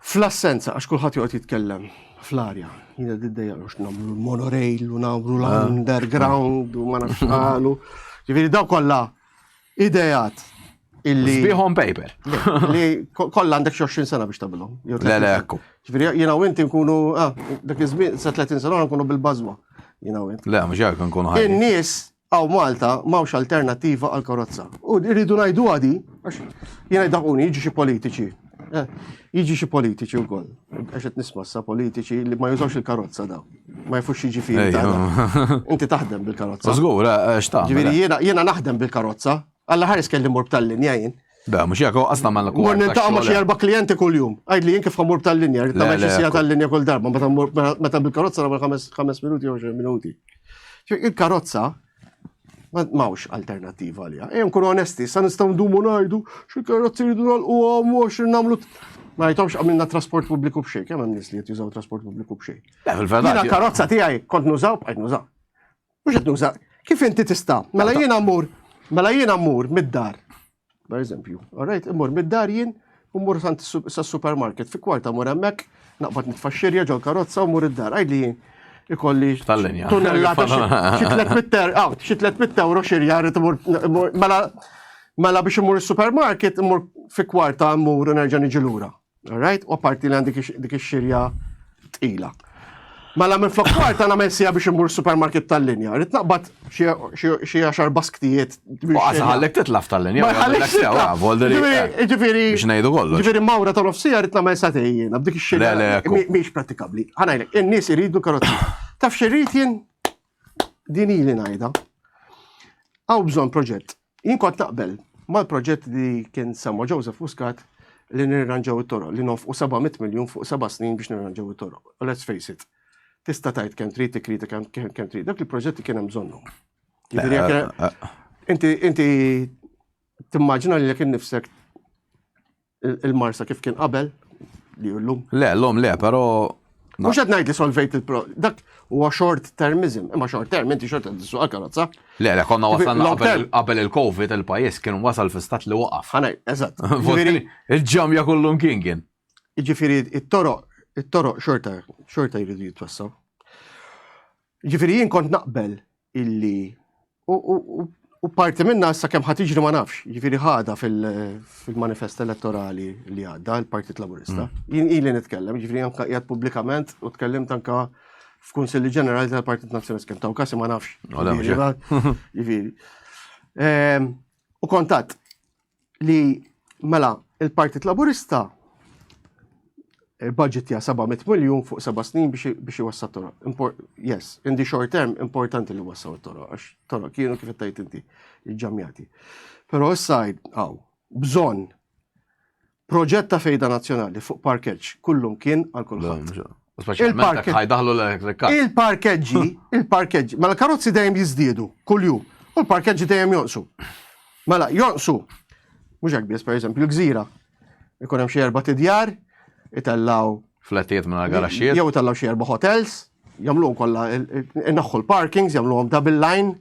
Fl-assenza, għax kulħadd joqgħod jitkellem fl-arja, jiena diddejja għax nagħmlu l-monorail u nagħmlu ah. l-underground u ma nafx qalu. Ġifieri daw kollha Idejat illi. Sbieħ on paper. Li kollha għandek xi 20 sena biex tagħmilhom. Le, le, ekku. Ġifieri jiena u inti nkunu, ah, dak iż-żmien sa 30 sena nkunu bil-bażwa. Jiena u inti. Le, mhux hekk nkunu ħajjin. In-nies għaw Malta m'hawnx alternattiva għal karozza. U rridu ngħidu għadi, għax jiena jdaquni jiġu xi politiċi. Eh, jiġi xi politiċi wkoll. Għax qed nisma' sa politiċi li ma jużawx il-karozza daw. Ma jafux jiġifieri. Inti taħdem bil-karozza. Żgur, eh, eh, x'tagħmel. Ġifieri jiena jiena naħdem bil-karozza. Alla ħares kelli mur tal-linja jien. Da, mhux jekk qasna ma Mur niltaqa' ma' xi erba' klijenti kuljum. Għidli jien kif ħamur tal-linja, rrid nagħmel xi sija tal-linja kull darba, meta bil-karozza nagħmel ħames minuti jew xi minuti. Il-karozza m'hawnx alternattiva għaliha. Ejja nkunu onesti, sa nistgħu ndumu ngħidu xi karozzi jridu nagħlquhom u għax nagħmlu Ma jtomx għamilna trasport pubbliku b'xejn, kemm hemm nies li qed jużaw trasport pubbliku b'xejn. Jiena karozza tiegħi kont nużaw bqajt nużaw. Mhux qed nuża. Kif inti tista' Mela jiena mmur, mela jiena mmur mid-dar. Per eżempju, alright, immur mid-dar jien u mmur sa supermarket fi kwarta mmur hemmhekk, naqbad nitfa' xirja ġol karozza u mmur id-dar. Għidli jien ikolli tal-linja. Tunnellata xi 300 ah, xi 300 euro xirja rrid imur mela mela biex imur is-supermarket imur fi kwarta mmur u nerġa' niġi lura. Alright? U apparti li għandi dik ix-xirja tqila. Mela minn flok kwarta nagħmel sija biex imur supermarket tal-linja. Rrid naqbad xi għaxar basktijiet. U ħallek titlaf tal-linja. Ma ħallek titlaf. Ġifieri. Biex ngħidu kollox. Ġifieri mawra ta' nofsija rrid nagħmel satej jiena b'dik ix-xirja. Mhix prattikabbli. Ħa ngħidlek, in-nies iridu karozzi. Taf xi jien? Din ili ngħidha. Hawn bżonn proġett. Jien kont naqbel mal-proġett li kien semma Joseph Muscat li nirranġaw it-toroq, li nofqu 700 miljun fuq seba' snin biex nirranġaw it-toroq. Let's face it, tista' tgħid kemm trid tikkritika kemm trid, dak il-proġetti kien hemm bżonnhom. Jiġifieri jekk eh, eh. inti inti timmaġina li jekk innifsek il-Marsa kif kien qabel li llum. Le, l-lum le, però Mhux qed ngħid li solvejt il-pro, dak huwa short termism, imma short term inti xorta tissuq karozza. Le, le, konna wasalna qabel il-Covid il-pajjiż kien wasal fi stat li waqaf. Ħanaj, eżatt. Il-ġamja kullum kien kien. Jiġifieri it-toroq, it-toroq xorta, xorta jridu jitwassaw. Jiġifieri jien kont naqbel illi u parti minna issa kemm ħa tiġri ma nafx, jiġifieri ħada fil-manifest elettorali li għadda l-Partit Laburista. Mm. Jien ili nitkellem, jiġifieri anka qiegħed pubblikament u tkellimt anka f'Kunsilli Ġenerali tal-Partit Nazzjonalista kemm taw kasi ma nafx. Jiġifieri. Ehm, u kontat li mela il-Partit Laburista il-budget ja 700 miljun fuq seba' snin biex iwassa toroq. Yes, in the short term importanti li wassaw it-toroq, għax toroq kienu kif tajt inti il-ġamjati. Però issa għaw, bżonn proġett ta' fejda nazzjonali fuq parkeġġ kullum kien għal kulħadd. Il-parkeġġi, il-parkeġġi, mela karozzi dejjem jiżdiedu kuljum u l-parkeġġi dejjem jonqsu. Mela jonqsu. Mhux hekk biss, pereżempju, l-gżira. Ikun hemm xi erba' tidjar, itellaw flettijiet minn garaxxijiet. Jew itellaw xi erba' hotels, jagħmluhom kollha inaħħu l-parkings, jagħmluhom double line,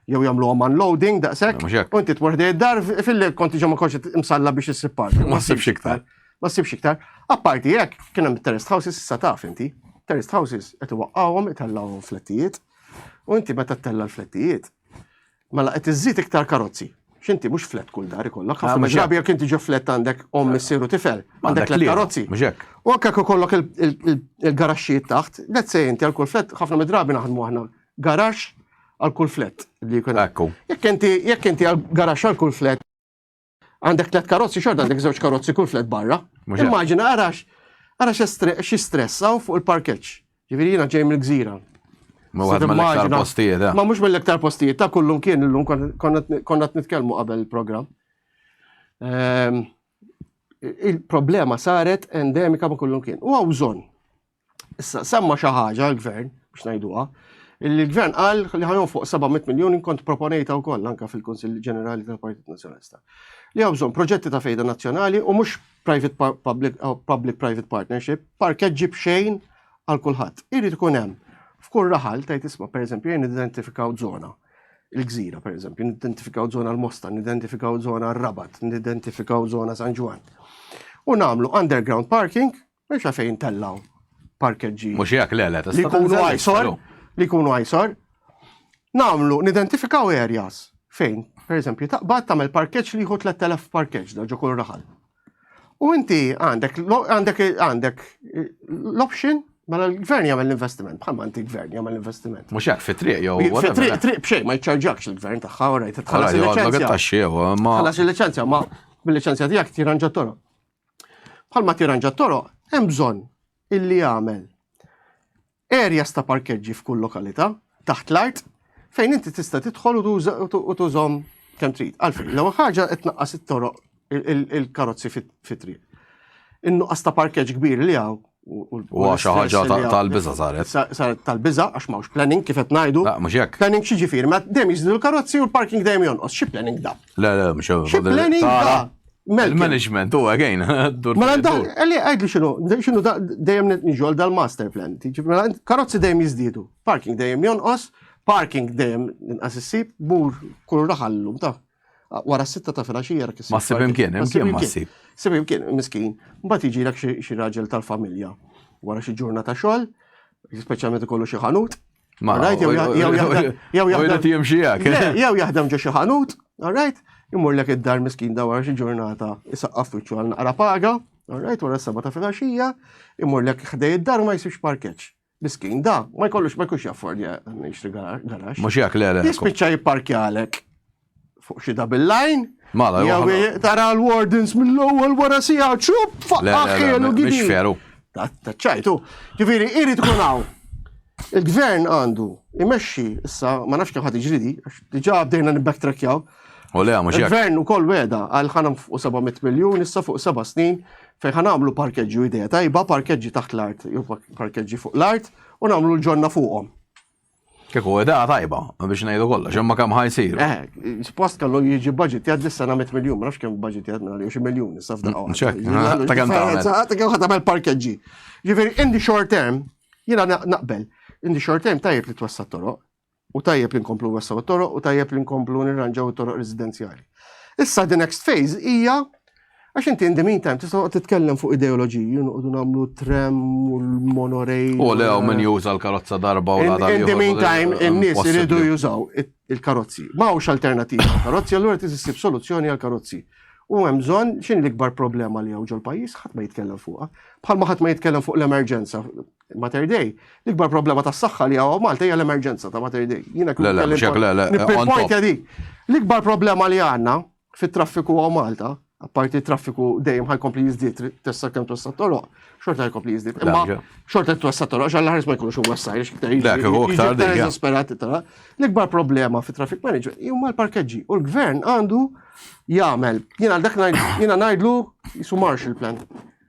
jew jagħmluhom unloading daqshekk. U inti tmur ħdej id-dar fil-li kont ġo ma kontx imsalla biex issib parking. Ma ssibx iktar. Ma ssibx iktar. Apparti hekk kien hemm terraced houses issa taf inti. Terraced houses qed iwaqqawhom itellgħuhom flettijiet. U inti meta ttella' l-flettijiet, Mela qed iżżid iktar karozzi. X'inti mhux flet kull dar ikollok. Ah, ħafna drabi jekk inti ġo flet għandek omm missier u tifel, għandek tliet karozzi. U anke jekk ikollok il-garaxxijiet taħt, let's say inti għal kull flet, ħafna mid-drabi naħdmu aħna garaxx għal kull flet li jkun. Jekk inti jekk inti għal garaxx għal kull flet Għandek tlet karozzi, xorta għandek żewġ karozzi kull flet barra. Immaġina arax, arax xi stress hawn fuq il-parkeġġ. Ġifieri jiena ġej mill-gżira. Ma waħed mill-iktar postijiet. Eh. Ma mhux mill-iktar postijiet, ta' kullum kien illum konna nitkellmu qabel il-programm. Ehm, il-problema saret endemika ma' kullum kien. U hawn bżonn Issa, semma xi ħaġa l-gvern, biex ngħiduha, li l-gvern qal li ħajon fuq 700 miljun kont proponejta wkoll anke fil-Kunsill Ġenerali tal-Partit Nazzjonalista. Li hawn bżonn proġetti ta' fejda nazzjonali u mhux private public, uh, public private partnership, parkeġġi b'xejn għal kulħadd. Irid ikun hemm f'kull raħal tgħid isma' pereżempju jien nidentifikaw żona il-gżira pereżempju, nidentifikaw żona l-Mosta, nidentifikaw żona r-Rabat, nidentifikaw żona San Ġwann. U nagħmlu underground parking mhux għalfejn tellaw parkeġġi. Mhux hekk le le li jkunu għajsor, li jkunu għajsor. Nagħmlu nidentifikaw areas fejn, pereżempju, taqbad tagħmel parkeġġ li jieħu 3000 parkeġġ da ġo kull raħal. U inti għandek għandek għandek l-option mela l-gvern jagħmel l-investiment, bħalma inti gvern jagħmel l-investiment. Mhux hekk fit-triq jew Fit-triq triq b'xejn ma jċarġakx il-gvern tagħha, orajt, tħallas il-liċenzja. Tħallas il-liċenzja, ma bil-liċenzja tiegħek tiranġa toroq. Bħalma tiranġa toroq, hemm bżonn illi jagħmel areas ta' parkeġġi f'kull lokalità, taħt l-art, fejn inti tista' tidħol u tużhom kemm trid. Għalfejn, l-ewwel ħaġa qed tnaqqas it-toroq il-karozzi fit-triq. In-nuqqas ta' parkeġġ kbir li hawn U xi ħaġa tal-biża saret. Saret tal-biża għax m'hawnx planning kif qed ngħidu. Mhux hekk. Planning xi ġifieri, ma dejjem jiżdiedu l-karozzi u l-parking dejjem jonqos. Xi planning da? Le, le, mhux hekk. Xi planning da? Il-management u again. Mela għalli għajdli xinu, xinu dejjem niġu għal dal-master plan. Mela karozzi dejjem jiżdiedu, parking dejjem jonqos, parking dejjem inqas issib, bur kull raħallum ta' wara s-sitta ta' filgħaxija rak Ma ssib imkien, imkien ma ssib. Sib imkien, miskin. Mbagħad jiġilek xi raġel tal-familja wara xi ġurnata xogħol, speċjalment ikollu xi ħanut, Ma, Right, jew jew jew jaħdem jimxi hekk. Jew jaħdem ġo xi ħanut, all right, imurlek id-dar miskin da wara xi ġurnata isaqqaf wiċċu għal naqra paga, all right, wara s-seba ta' filgħaxija, imurlek ħdej id-dar ma jsibx parkeġġ. Miskin da, ma jkollux ma jkunx jaffordja jixtri garax. Mhux hekk le le. Jispiċċa jipparkjalek fuq xi double line. Mela, jew tara l-wardens mill-ewwel wara siegħa ċup faqqa gidi. Mhix veru. Ta' ċajtu. Ġifieri irid ikun hawn. Il-gvern għandu imexxi issa ma nafx kemm ħad jiġri di, għax diġà bdejna nibbacktrackjaw. U le mhux Il-gvern ukoll weda għal ħanam fuq 700 miljun issa fuq seba' snin fejn ħanamlu parkeġġi u idea tajba, parkeġġi taħt l-art jew parkeġġi fuq l-art u nagħmlu l-ġonna fuqhom. Kieku idea tajba, biex ngħidu kollox, imma kemm ħajsir. Eh, suppost kellu jiġi budget jgħad dis-sena 100 miljun, ma nafx kemm budget jgħad minn xi miljun issa f'daqqa. Mm, ċek, ta' kemm tagħmel. Ta' kemm ħa tagħmel parkeġġi. Ġifieri in the short term, jiena naqbel, in the short term tajjeb li twessa' toroq, u tajjeb li nkomplu wessaw it-toroq u tajjeb li nkomplu nirranġaw it-toroq residenzjali. Issa the next phase hija Għax inti in the meantime tista' titkellem fuq ideoloġiji, noqogħdu nagħmlu tram u l-monorail. U le min juża l-karozza darba u l In the meantime, in-nies iridu jużaw il-karozzi. M'hawnx alternativa għall-karozzi, allura trid issib soluzzjoni għall-karozzi. U hemm bżonn x'inhi l-ikbar problema li hawn ġol-pajjiż ħadd ma jitkellem fuqha. Bħalma ħadd ma jitkellem fuq l-emerġenza Mater Dei. L-ikbar problema tas-saħħa li hawn Malta hija l-emerġenza ta' Mater Dei. Jiena kif dik. L-ikbar problema li għandna fit-traffiku hawn Malta, apparti traffiku dejjem ħajkompli jiżdied tessa kemm twessa toroq, xorta ħajkompli jiżdied. Imma xorta twessa toroq, xalla ħares ma jkunux wessa, iktar iktar eżasperati tara. L-ikbar problema fit-traffic management huma l-parkeġġi u l-gvern għandu jagħmel, jiena dak jiena ngħidlu jisu Marshall Plan.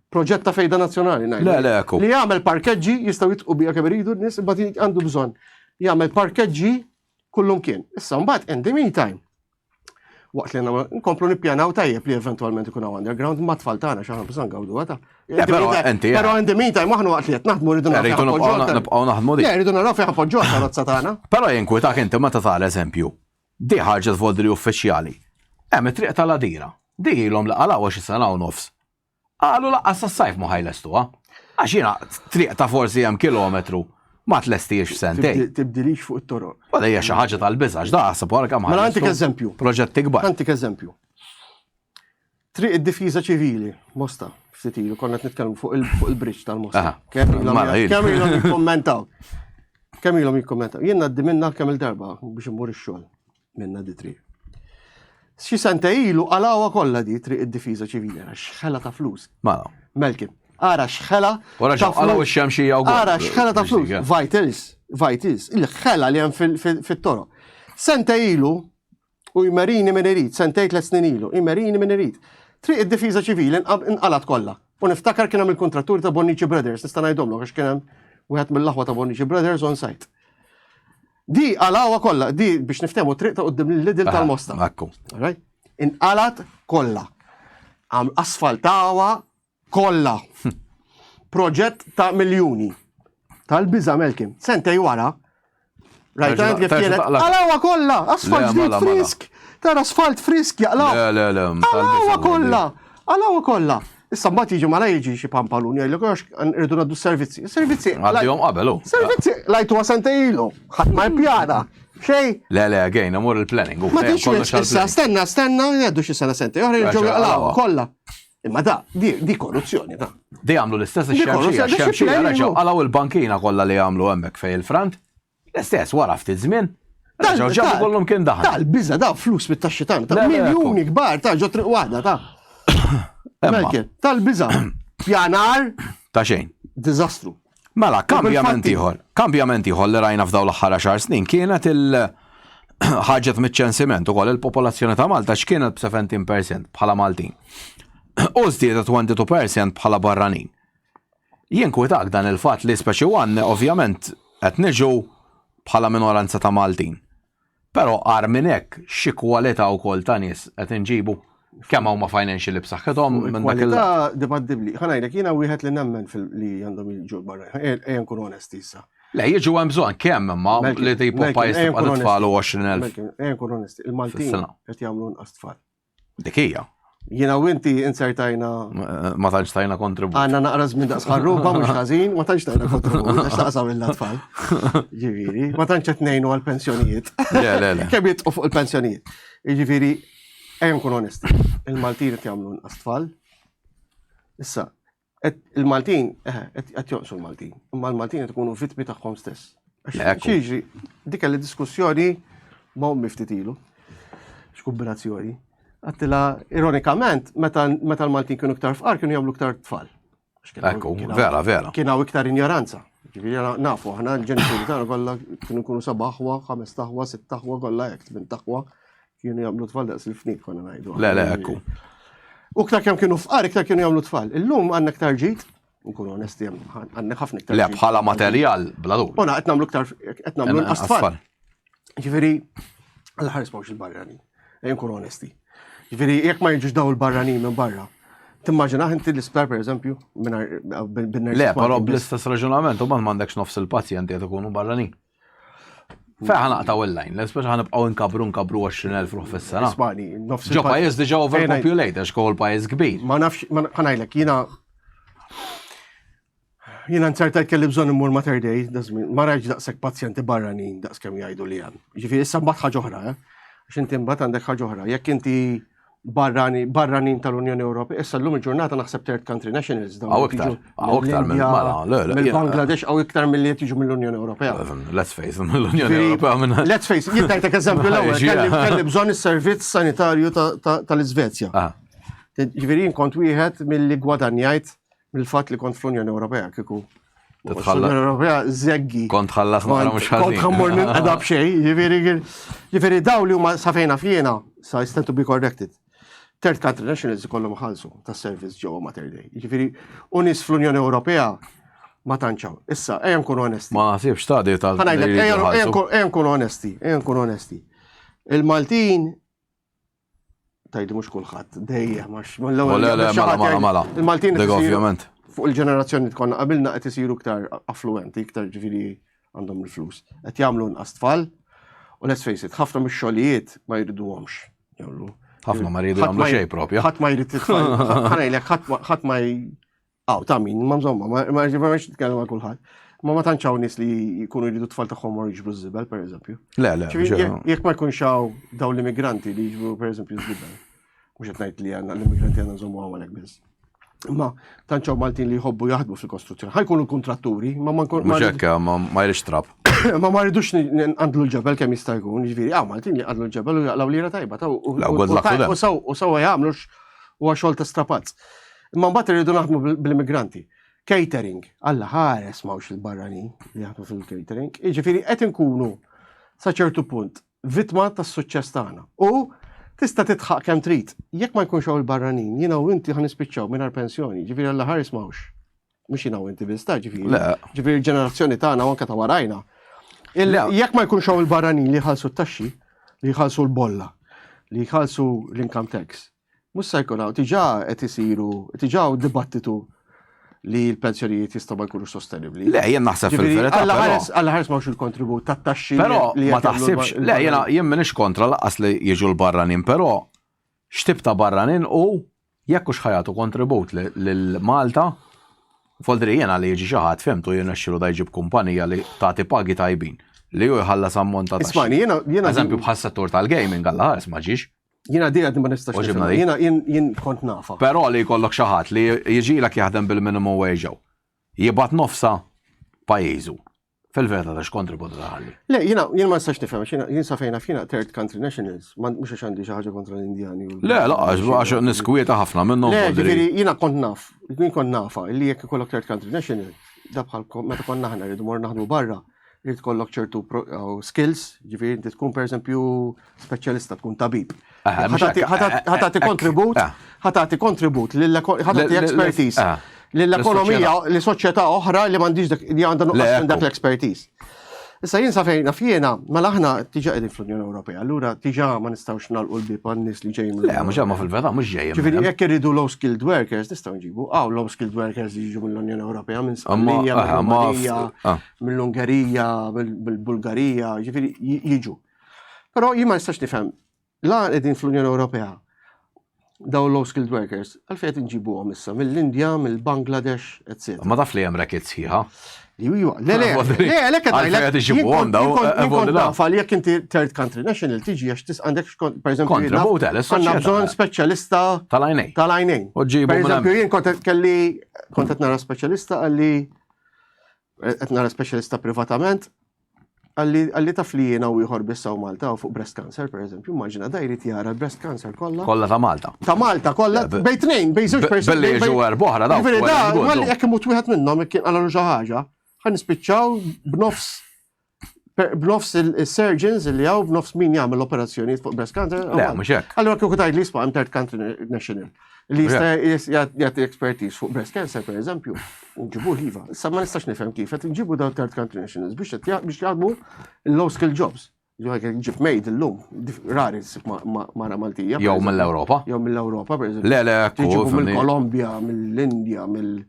Proġett ta' fejda nazzjonali ngħidlu. Le, le, ekku. Li jagħmel parkeġġi jistgħu jitqu bija kemm iridu n-nies, imbagħad għandu bżonn jagħmel parkeġġi kullumkien. Issa mbagħad in the meantime, waqt li nkomplu nippjanaw tajjeb li eventualment ikun hawn underground ma tfal tagħna xi ħadd bżonn gawdu għata. Però in the meantime aħna waqt li qed naħdmu rridu nibqgħu naħdmu dik. Rridu naraw fejn ħapoġġu karozza tagħna. Però jinkwitak inti meta tara eżempju. Di ħarġet voldri uffiċjali. Hemm it-triq tal-Għadira. Di ilhom li qalgħuha xi sena u nofs. Qalu laqqas sas-sajf ma ħajlestuha. Għax jiena triq ta' forsi hemm kilometru ma tlestiex f'sentejn. Tibdilix fuq it-toroq. Wara hija xi ħaġa tal-biża' x'da ħseb wara kemm Mela għandik eżempju. Proġetti kbar. Għandik eżempju. Triq id-difiża ċivili, Mosta, ftit ilu konna qed nitkellmu fuq il-bridge tal-Mosta. Kemm ilhom mela, jikkommentaw. Kemm ilhom jikkommentaw. Jien ngħaddi minna kemm il-darba biex immur ix-xogħol. minna di triq. Xi sente ilu qalawha kollha di triq id-difiża ċivili, ara xħela ta' flus. Mela. Melkim, ara xħela. Wara ta' flus. ix-xemxija wkoll. Ara xħela ta' flus. Vitals, vitals, il-ħela li hemm fit-toroq. Sente ilu, u jmerini min irid, sentej tliet snin ilu, jmerini min irid. Triq id-difiża ċivili nqalat kollha. U niftakar kien hemm il-kontratturi ta' Bonnici Brothers, nista' ngħidhomlok għax kien hemm wieħed mill-aħwa ta' Bonnici Brothers on site. Di għalawa kollha, di biex niftehmu triq ta' qudiem l-Lidl tal-Mosta. Ekku. Inqalat kollha. Għam asfaltawa kollha. Proġett ta' miljuni. Tal-biża' Malcolm. Sentej wara, rajt għand kif kienet, għalawa kollha, asfalt ġdid mela, mela. frisk. Tara asfalt frisk jaqlaw. Le, le, le. Għalawa kollha, għalawa kollha. Issa mbagħad jiġi mala jiġi xi pampalun jgħidlek għax irridu ngħaddu s-servizzi. Servizzi. Għaddihom qabel hu. Servizzi lajtu sentej ilu, ħadd ma jpjana. Xej. Le, le, again, amur il-planning. Ma tix issa, stenna, stenna, jgħaddu xi sena sentej, oħra jirġgħu jaqlaw kollha. Imma da, di korruzzjoni da. Di għamlu l-istess ix-xemxija, xemxija reġgħu qalgħu il-bankina kollha li għamlu hemmhekk fejn il-frant. L-istess wara ftit żmien. Reġgħu ġabu kollhom kien daħal. Tal-biża da flus mit-taxxi tagħna, ta' miljuni kbar ta' ġo triq waħda ta' Tal-biża. Pjanar. Ta' xejn. Diżastru. Mela, kambjament ieħor. Kambjament ieħor li rajna f'dawn l-aħħar għaxar snin kienet il- ħarġet miċ-ċensiment ukoll il-popolazzjoni ta' Malta x'kienet b'17% bħala Maltin. U żdiedet 22% bħala barranin. Jinkwitak dan il-fatt li speċi one ovvjament qed niġu bħala minoranza ta' Maltin. Però agħar minn hekk, xi kwalità wkoll ta' nies qed inġibu, kemm huma financially b'saħħithom minn dak il. Kwalità dibattibbli. Ħa ngħidlek, jiena wieħed li nemmen li għandhom jiġu l-barra. Ejja nkunu onesti issa. Le, jiġu hemm bżonn kemm imma li tipo pajjiż tibqa' titfalu 20,000. Ejja nkunu onesti, il-Maltin qed jagħmlu inqas tfal. Dik hija. Jiena u inti insertajna. Ma tantx tajna kontribut. Għandna naqra żmien daqs ħarruba mhux ħażin, ma tantx tajna kontribut għax taqsam il-tfal. Ġifieri, ma tantx qed ngħinu għall-pensjonijiet. Le, le, le. Kemm jitqu fuq il-pensjonijiet. Ġifieri, ejja nkun onesti, il-Maltin qed jagħmlu inqas tfal. Issa, Il-Maltin, eh, qed jonqsu l-Maltin, imma l-Maltin qed ikunu vittmi tagħhom stess. Xiġri, dik li diskussjoni ma' ommi ftit ilu. X'kombinazzjoni. Għattila, ironikament, meta l-Maltin kienu iktar fqar, kienu jagħmlu iktar tfal. Ekku, vera, vera. Kien hawn iktar injoranza. Ġifieri nafu aħna l-ġenituri tagħna kollha kienu jkunu seba' aħwa, ħames taħwa, sitt taħwa, kollha hekk, tmien taħwa. Kienu jagħmlu tfal daqs il-fnik konna ngħidu. Le, le, ekku. U ktar kemm kienu fqar, iktar kienu jagħmlu tfal. Illum għandna iktar ġid, nkunu onesti għandna ħafna iktar. Le, bħala materjal, bla dubju. Ona qed nagħmlu iktar qed nagħmlu inqas tfal. Ġifieri, għal ħares mawx il-barrani, nkunu onesti. Ġifieri, jekk ma jiġux daw il-barranin minn barra, Timmaġina inti l-isptar per eżempju, minn Le, però bl-istess raġunament, u man m'għandekx nofs il-pazjenti qed ikunu barranin. Fejn ħa naqtgħu il-lajn, l-ispeċi ħa nibqgħu nkabru nkabru 20,000 ruħ fis-sena. Ismani, nofs Ġo pajjiż diġà overpopulated għax kol pajjiż kbir. Ma nafx, ħa ngħidlek, jiena jiena nzertajt kelli bżonn immur Mater Dei, ma rajtx daqshekk pazjenti barranin daqs kemm jgħidu li hemm. Ġifieri issa mbagħad ħaġa oħra, eh? Għax inti mbagħad għandek ħaġa oħra. Jekk inti barrani, barranin tal-Unjoni Ewropea. Issa llum il-ġurnata naħseb third country nationals. Għaw iktar, għaw iktar minn mela, le, le. Mill-Bangladesh għaw iktar mill-li jiġu mill-Unjoni Ewropea. Let's face, mill-Unjoni Ewropea minn. Let's face, jien tajtek eżempju l-ewwel, kelli bżonn is-servizz sanitarju tal-Iżvezja. Ah. Ġifieri jien kont wieħed milli gwadanjajt mill-fatt li kont fl-Unjoni Ewropea kieku. L-Unjoni Ewropea zeggi. Kont ħallas naqra mhux ħażin. Kont ħammur ninqeda b'xejn, ġifieri ġifieri daw li huma sa fejna fjena, sa stand to be corrected. Third country nationals ikollhom ħalsu tas service ġewwa Mater Dei. Ġifieri u nies fl-Unjoni Ewropea ma tantxaw. Issa, ejja nkunu onesti. Ma naħsibx ta' di tal. Ejja nkunu onesti, ejja nkunu onesti. Il-Maltin tajdi mhux kulħadd, dejjem għax mill-ewwel. Le, le, mela, mela, mela. Il-Maltin ovvjament. Fuq il-ġenerazzjoni tkonna qabilna qed isiru iktar affluenti, iktar ġifieri għandhom il-flus. Qed jagħmlu inqas tfal u let's face it, ħafna mix-xogħlijiet ma jriduhomx jagħmlu. Ħafna ma jridu jagħmlu xejn propju. Ħadd ma jrid tfal. Ħanejlek ħadd ma Aw, ta' min, ma insomma, ma ma ma nitkellem għal kulħadd. Ma ma tantx hawn nies li jkunu jridu tfal tagħhom morru jiġbru ż-żibel, pereżempju. Le, le. Jekk ma jkunx hawn dawn l-immigranti li jiġbru pereżempju ż-żibel. Mhux qed ngħid li għandna l-immigranti għandna nżommu hawn biss. Imma tantx hawn Maltin li jħobbu jaħdmu fil-kostruzzjoni. Ħajkunu kontratturi, ma ma nkun. Mhux hekk, ma jridx trab. Ma ma rridux nqandlu l-ġebel kemm jista' jkun, jiġifieri hawn Maltin li jqandlu l-ġebel u jaqlaw lira tajba ta' u sew jagħmlu huwa xogħol ta' strapazz. Imma mbagħad irridu naħdmu bil-immigranti. Catering, Alla ħares m'hawnx il-barranin li jaħdmu fil-catering. Jiġifieri qed inkunu sa ċertu punt vittma tas-suċċess tagħna. U tista' titħaq kemm trid. Jekk ma jkunx hawn il-barranin, jiena u inti ħa nispiċċaw mingħajr pensjoni, ġifieri Alla ħares m'hawnx. Mhux jiena u inti biss ta' ġifieri. Ġifieri l-ġenerazzjoni tagħna u anke ta' warajna. Jekk ma jkunx hawn il-barranin li jħallsu t-taxxi, li jħallsu l-bolla, li jħallsu l-income tax, Mhux se jkun hawn, diġà qed isiru, diġà hawn dibattitu. li l-pensjonijiet jistgħu ma jkunux sostenibbli. Le, jien naħseb fil-verità. Alla ħares m'hawnx il-kontribut tat-taxxi. Però ma taħsibx, le jiena jien m'iniex kontra lanqas li jiġu l-barranin, però x'tip ta' barranin u jekk hux ħa jagħtu kontribut lil Malta, Foldri jiena li jiġi xi ħadd fimtu jirnexxilu da jġib kumpanija li tagħti pagi tajbin li hu jħallas ammont ta' taxxi. Ismani, jiena jiena Eżempju bħas-settur tal-gaming alla ħares ma ġiex. Jiena di għadni ma nistax. Oġibna dik. Jiena jien kont nafa. Però li jkollok xi ħadd li jiġilek jaħdem bil-minimum wage hawn, jibgħat nofsha pajjiżu. Fil-verità ta' x'kontribut taħalli. Le, jiena jien ma nistax nifhem, jiena jien sa fejn naf jiena third country nationals, mhux għax għandi xi ħaġa kontra l-Indjani. Le, laqas, għax niskwieta ħafna minnhom. Le, ġifieri jiena kont naf, jien kont nafa li jekk ikollok third country national, da bħal meta konna aħna rridu mor naħdmu barra, irid kollok ċertu skills, ġifieri inti tkun pereżempju speċjalista, tkun tabib. Ħatati kontribut, ħatati kontribut, ħatati expertise lill-ekonomija, li soċjetà oħra li m'għandix dak li għandha nuqqas minn dak l-expertise. Issa jien sa fejn naf jiena, mela aħna diġà qegħdin fl-Unjoni Ewropea, allura diġà ma nistgħux nagħlqu l-bieb għan-nies li ġejjin. Le, mhux ma fil-verità mhux ġejjin. Ġifieri jekk irridu low skilled workers nistgħu nġibu, hawn low skilled workers li jiġu mill-Unjoni Ewropea minn Sqallija, mill-Rumanija, mill-Ungerija, mill-Bulgarija, ġifieri jiġu. Però jien ma nistax nifhem La qegħdin fl-Unjoni Ewropea daw low skilled workers, għalfejn qed inġibuhom issa mill-Indja, mill-Bangladesh, etc. Ma taf li hemm racket sħiħa. Iwa, le, le, le, le, qed ngħidlek. Iġibuhom daw. Eh, Naf li jekk inti third country national tiġi għax tis għandek per eżempju. Kontribut għal bżonn speċjalista tal-għajnejn. Tal-għajnejn. Per eżempju, jien kont kelli kont qed nara speċjalista għalli qed nara speċjalista privatament, għalli taf li jiena u ieħor biss hawn Malta fuq breast cancer, per eżempju, immaġina da jrid jara l-breast cancer kollha. Kollha ta' Malta. Ta' Malta kollha, bej tnejn, bej żewġ persuni. Billi jiġu erboħra dawn. Ġifieri da, malli jekk imut wieħed minnhom jekk jinqalgħu xi ħaġa, ħa nispiċċaw b'nofs b'nofs il-surgeons li hawn b'nofs min jagħmel operazzjonijiet fuq breast cancer. Le, mhux hekk. Allura kieku tgħid li jisma' hemm third country national li jista' jagħti expertise fuq breast cancer pereżempju, nġibu iva. Issa ma nistax nifhem kif qed nġibu dawn third country nationals biex biex jaħdmu low skill jobs. Ġo ġib made illum, rari ssib mara Maltija. Jew mill-Ewropa. Jew mill-Ewropa, pereżempju. Le, le, mill-Kolombja, mill-Indja, mill-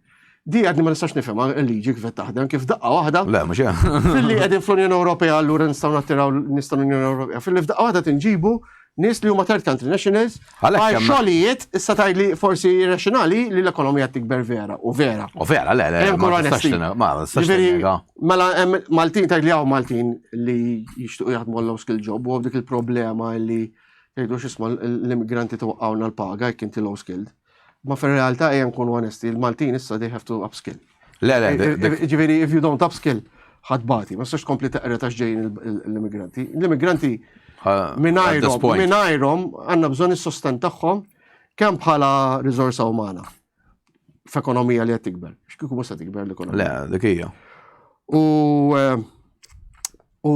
Di għadni ma nistax nifhem il-liġi kif qed taħdem, kif daqqa waħda. Le, mhux hekk. Filli qegħdin fl-Unjoni Ewropea allura nistgħu nattiraw nistgħu l-Unjoni Ewropea. Filli f'daqqa waħda tinġibu nies li huma third country nationals għal xogħlijiet issa tgħidli forsi irrazzjonali li l-ekonomija tikber vera u vera. U vera, le, le, ma nistax ma nistax Mela Maltin tgħidli hawn Maltin li jixtiequ jaħdmu low skill job u dik il-problema li jgħidu x'isma' l-immigranti twaqqawna l-paga jekk inti low skilled. Ma fil-realtà ejja nkunu onesti, il-Maltin issa they have to upskill. Le, le, ġifieri if you don't upskill, ħadbati, ma tistax tkompli teqra ta' ġejjin l-immigranti. L-immigranti mingħajrhom għandna bżonn is-sosten tagħhom kemm bħala riżorsa umana f'ekonomija li qed tikber. X'kieku mhux se tikber l-ekonomija. Le, dik hija. U eh, u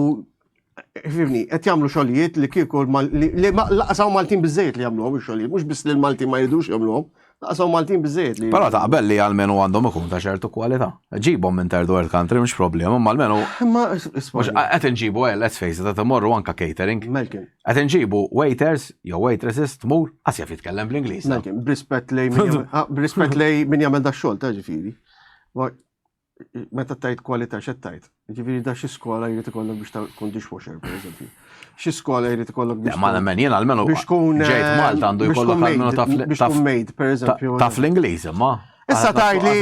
Fimni, qed jagħmlu xogħlijiet li kieku li laqsaw Maltin biżejjed li jagħmluhom ix-xogħlijiet, mhux biss li l-Maltin ma jridux jagħmluhom, laqsaw Maltin biżejjed li. Però taqbel li għalmenu għandhom ikun ta' ċertu kwalità. Ġibhom minn third world country mhux problema, imma almenu. Imma qed inġibu eh, let's face it, qed imorru anka catering. Malcolm. Qed inġibu waiters jew waitresses tmur qas jaf jitkellem bl-Ingliż. Malcolm, b'rispett lej ah, b'rispett lej min jagħmel dax-xogħol ta' ġifieri meta tajt kwalità x'qed tajt? Ġifieri da xi skola jrid ikollok biex tkun dishwasher, pereżempju. Xi skola jrid ikollok biex. Ma nemmen jien almenu biex tkun ġejt eh, Malta għandu jkollok almenu taf biex tkun maid, pereżempju. Taf l-Ingliż imma. Issa tajli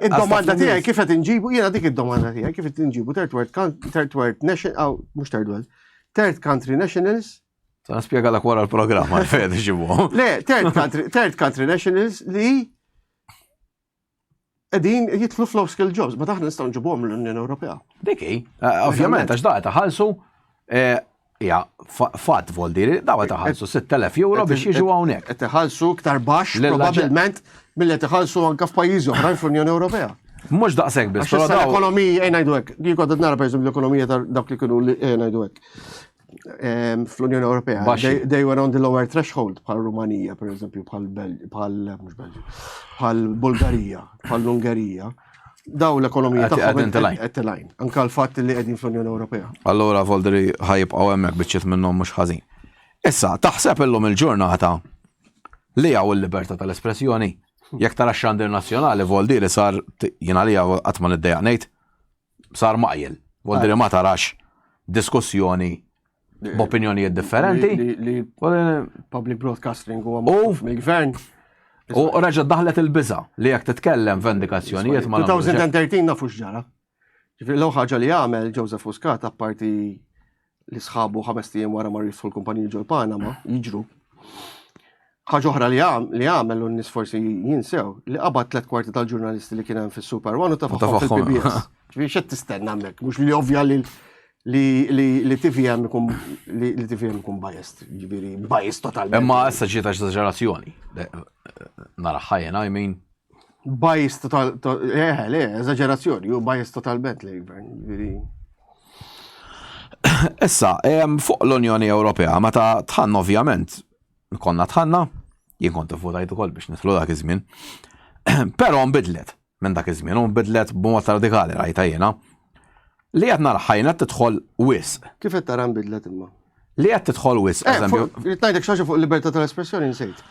id-domanda tiegħi kif qed inġibu, jiena dik id-domanda tiegħi kif qed inġibu third world third world national, mhux third world, third country nationals Sa nispjegalek wara l-programm għalfejn iġibu. Le, third country, third country nationals li qegħdin jitlu flow skill jobs, ma taħna nistgħu nġibuhom l-Unjoni Ewropea. Dik hi, eh, ovvjament għax da taħallsu eh, ja, fatt voldiri, dawa taħallsu 6000 euro biex jiġu hawnhekk. Qed iħallsu iktar baxx probabbilment milli qed iħallsu anke f'pajjiżi oħrajn fl-Unjoni Ewropea. Mhux daqshekk biss, però l-ekonomija, ejn ngħidu hekk, jien kont nara pereżempju l-ekonomija ta' dawk li kienu ejn ngħidu hekk fl-Unjoni Ewropea. They, they were on the lower threshold bħal Rumanija, per eżempju, bħal bħal mhux Belġju, bħal Bulgarija, bħal l-Ungerija. Daw l-ekonomija tagħhom qed tilajn. Anka l-fatt li qegħdin fl-Unjoni Ewropea. Allura Voldri ħajibqgħu hemmhekk biċċiet minnhom mhux ħażin. Issa, taħseb illum il-ġurnata li hawn il-libertà tal-espressjoni? Jekk tara x-xandir nazzjonali Voldieri sar jien għalija qatt ma niddejjaq ngħid sar maqjel. Voldieri ma tarax diskussjoni b'opinjonijiet differenti. Li public broadcasting huwa mill-gvern. U reġa' daħlet il-biża li jekk titkellem vendikazzjonijiet ma 2013 nafu x'ġara. Ġifieri l ħaġa li għamel Joseph Muscat apparti li sħabu ħamest ijiem wara mar jidħol kumpaniji ġol Panama, jiġru. Ħaġa oħra li għamel u n-nies forsi jinsew li qabad tlet kwarti tal-ġurnalisti li kien hemm fis-Super One u tafahom fil-PBS. Ġifieri x'qed tistenna hemmhekk, mhux li ovvja li li TVM ikun li TVM ikun biased, ġifieri biased totalment. Imma issa ġiet eżaġerazzjoni. Nara ħajjena, I mean. Bias total, eh, le, eżaġerazzjoni, ju bias totalment li gvern, ġifieri. Issa, fuq l-Unjoni Ewropea, meta tħanna ovvjament, konna tħanna, jien kont votajt ukoll biex nidħlu dak iż-żmien. Però nbidlet minn dak iż-żmien u nbidlet b'mod radikali rajta jiena. Li qed nara ħajna tidħol wisq. Kif qed tara nbidlet imma? Li qed tidħol wisq, eh, eżempju. Ngħidlek xi fuq il-libertà tal-espressjoni nsejt.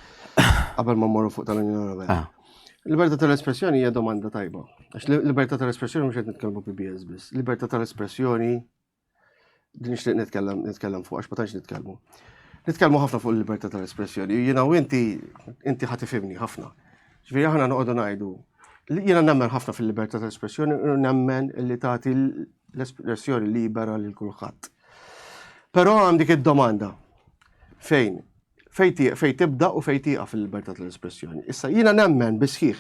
Qabel ma mmorru fuq tal-Unjoni Ewropea. Ah. Libertà tal-espressjoni hija domanda tajba. Għax libertà tal-espressjoni mhux qed nitkellmu PBS biss. Libertà tal-espressjoni din nixtieq nitkellem nitkellem fuq għax ma tantx nitkellmu. Nitkellmu ħafna fuq il-libertà tal-espressjoni. Jiena u inti inti ħa tifhimni ħafna. Ġifieri aħna noqogħdu ngħidu jiena nemmen ħafna fil-libertà tal-espressjoni u nemmen li tagħti l-espressjoni libera lil kulħadd. Però għandik id-domanda fejn fejn tibda u fejn tieqaf il-libertà tal-espressjoni. Issa jiena nemmen bisħiħ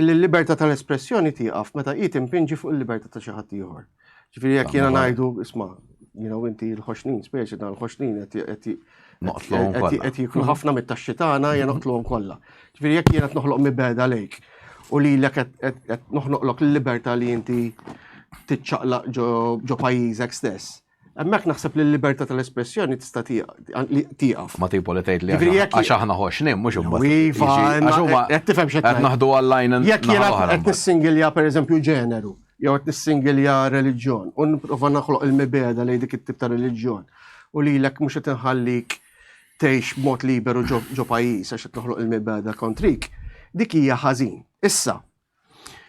illi l-libertà tal-espressjoni tieqaf meta hi timpinġi fuq il-libertà ta' xi ħadd ieħor. Ġifieri jekk jiena ngħidu isma' jiena u inti l-ħoxnin, speċi dan l-ħoxnin qed jiklu ħafna mit-taxxi tagħna jien noqtluhom kollha. Ġifieri jekk jiena qed noħloq mibeda lejk u lilek qed noħloqlok l-libertà li inti tiċċaqlaq ġo pajjiżek stess. Hemmhekk naħseb li l-libertà tal-espressjoni tista' tieqaf. Ma tipo li tgħid li għax aħna ħoxnin mhux imbagħad. Iva, qed tifhem x'qed qed naħdu għall-lajn. Jekk jiena qed nissingilja pereżempju ġeneru, jew qed nissingilja reliġjon u nipprova naħloq il-mibegħda lejn dik it-tip ta' reliġjon u lilek mhux qed inħallik tgħix b'mod liberu ġo pajjiż għax qed noħloq il-mibegħda kontrik, dik hija ħażin. Issa,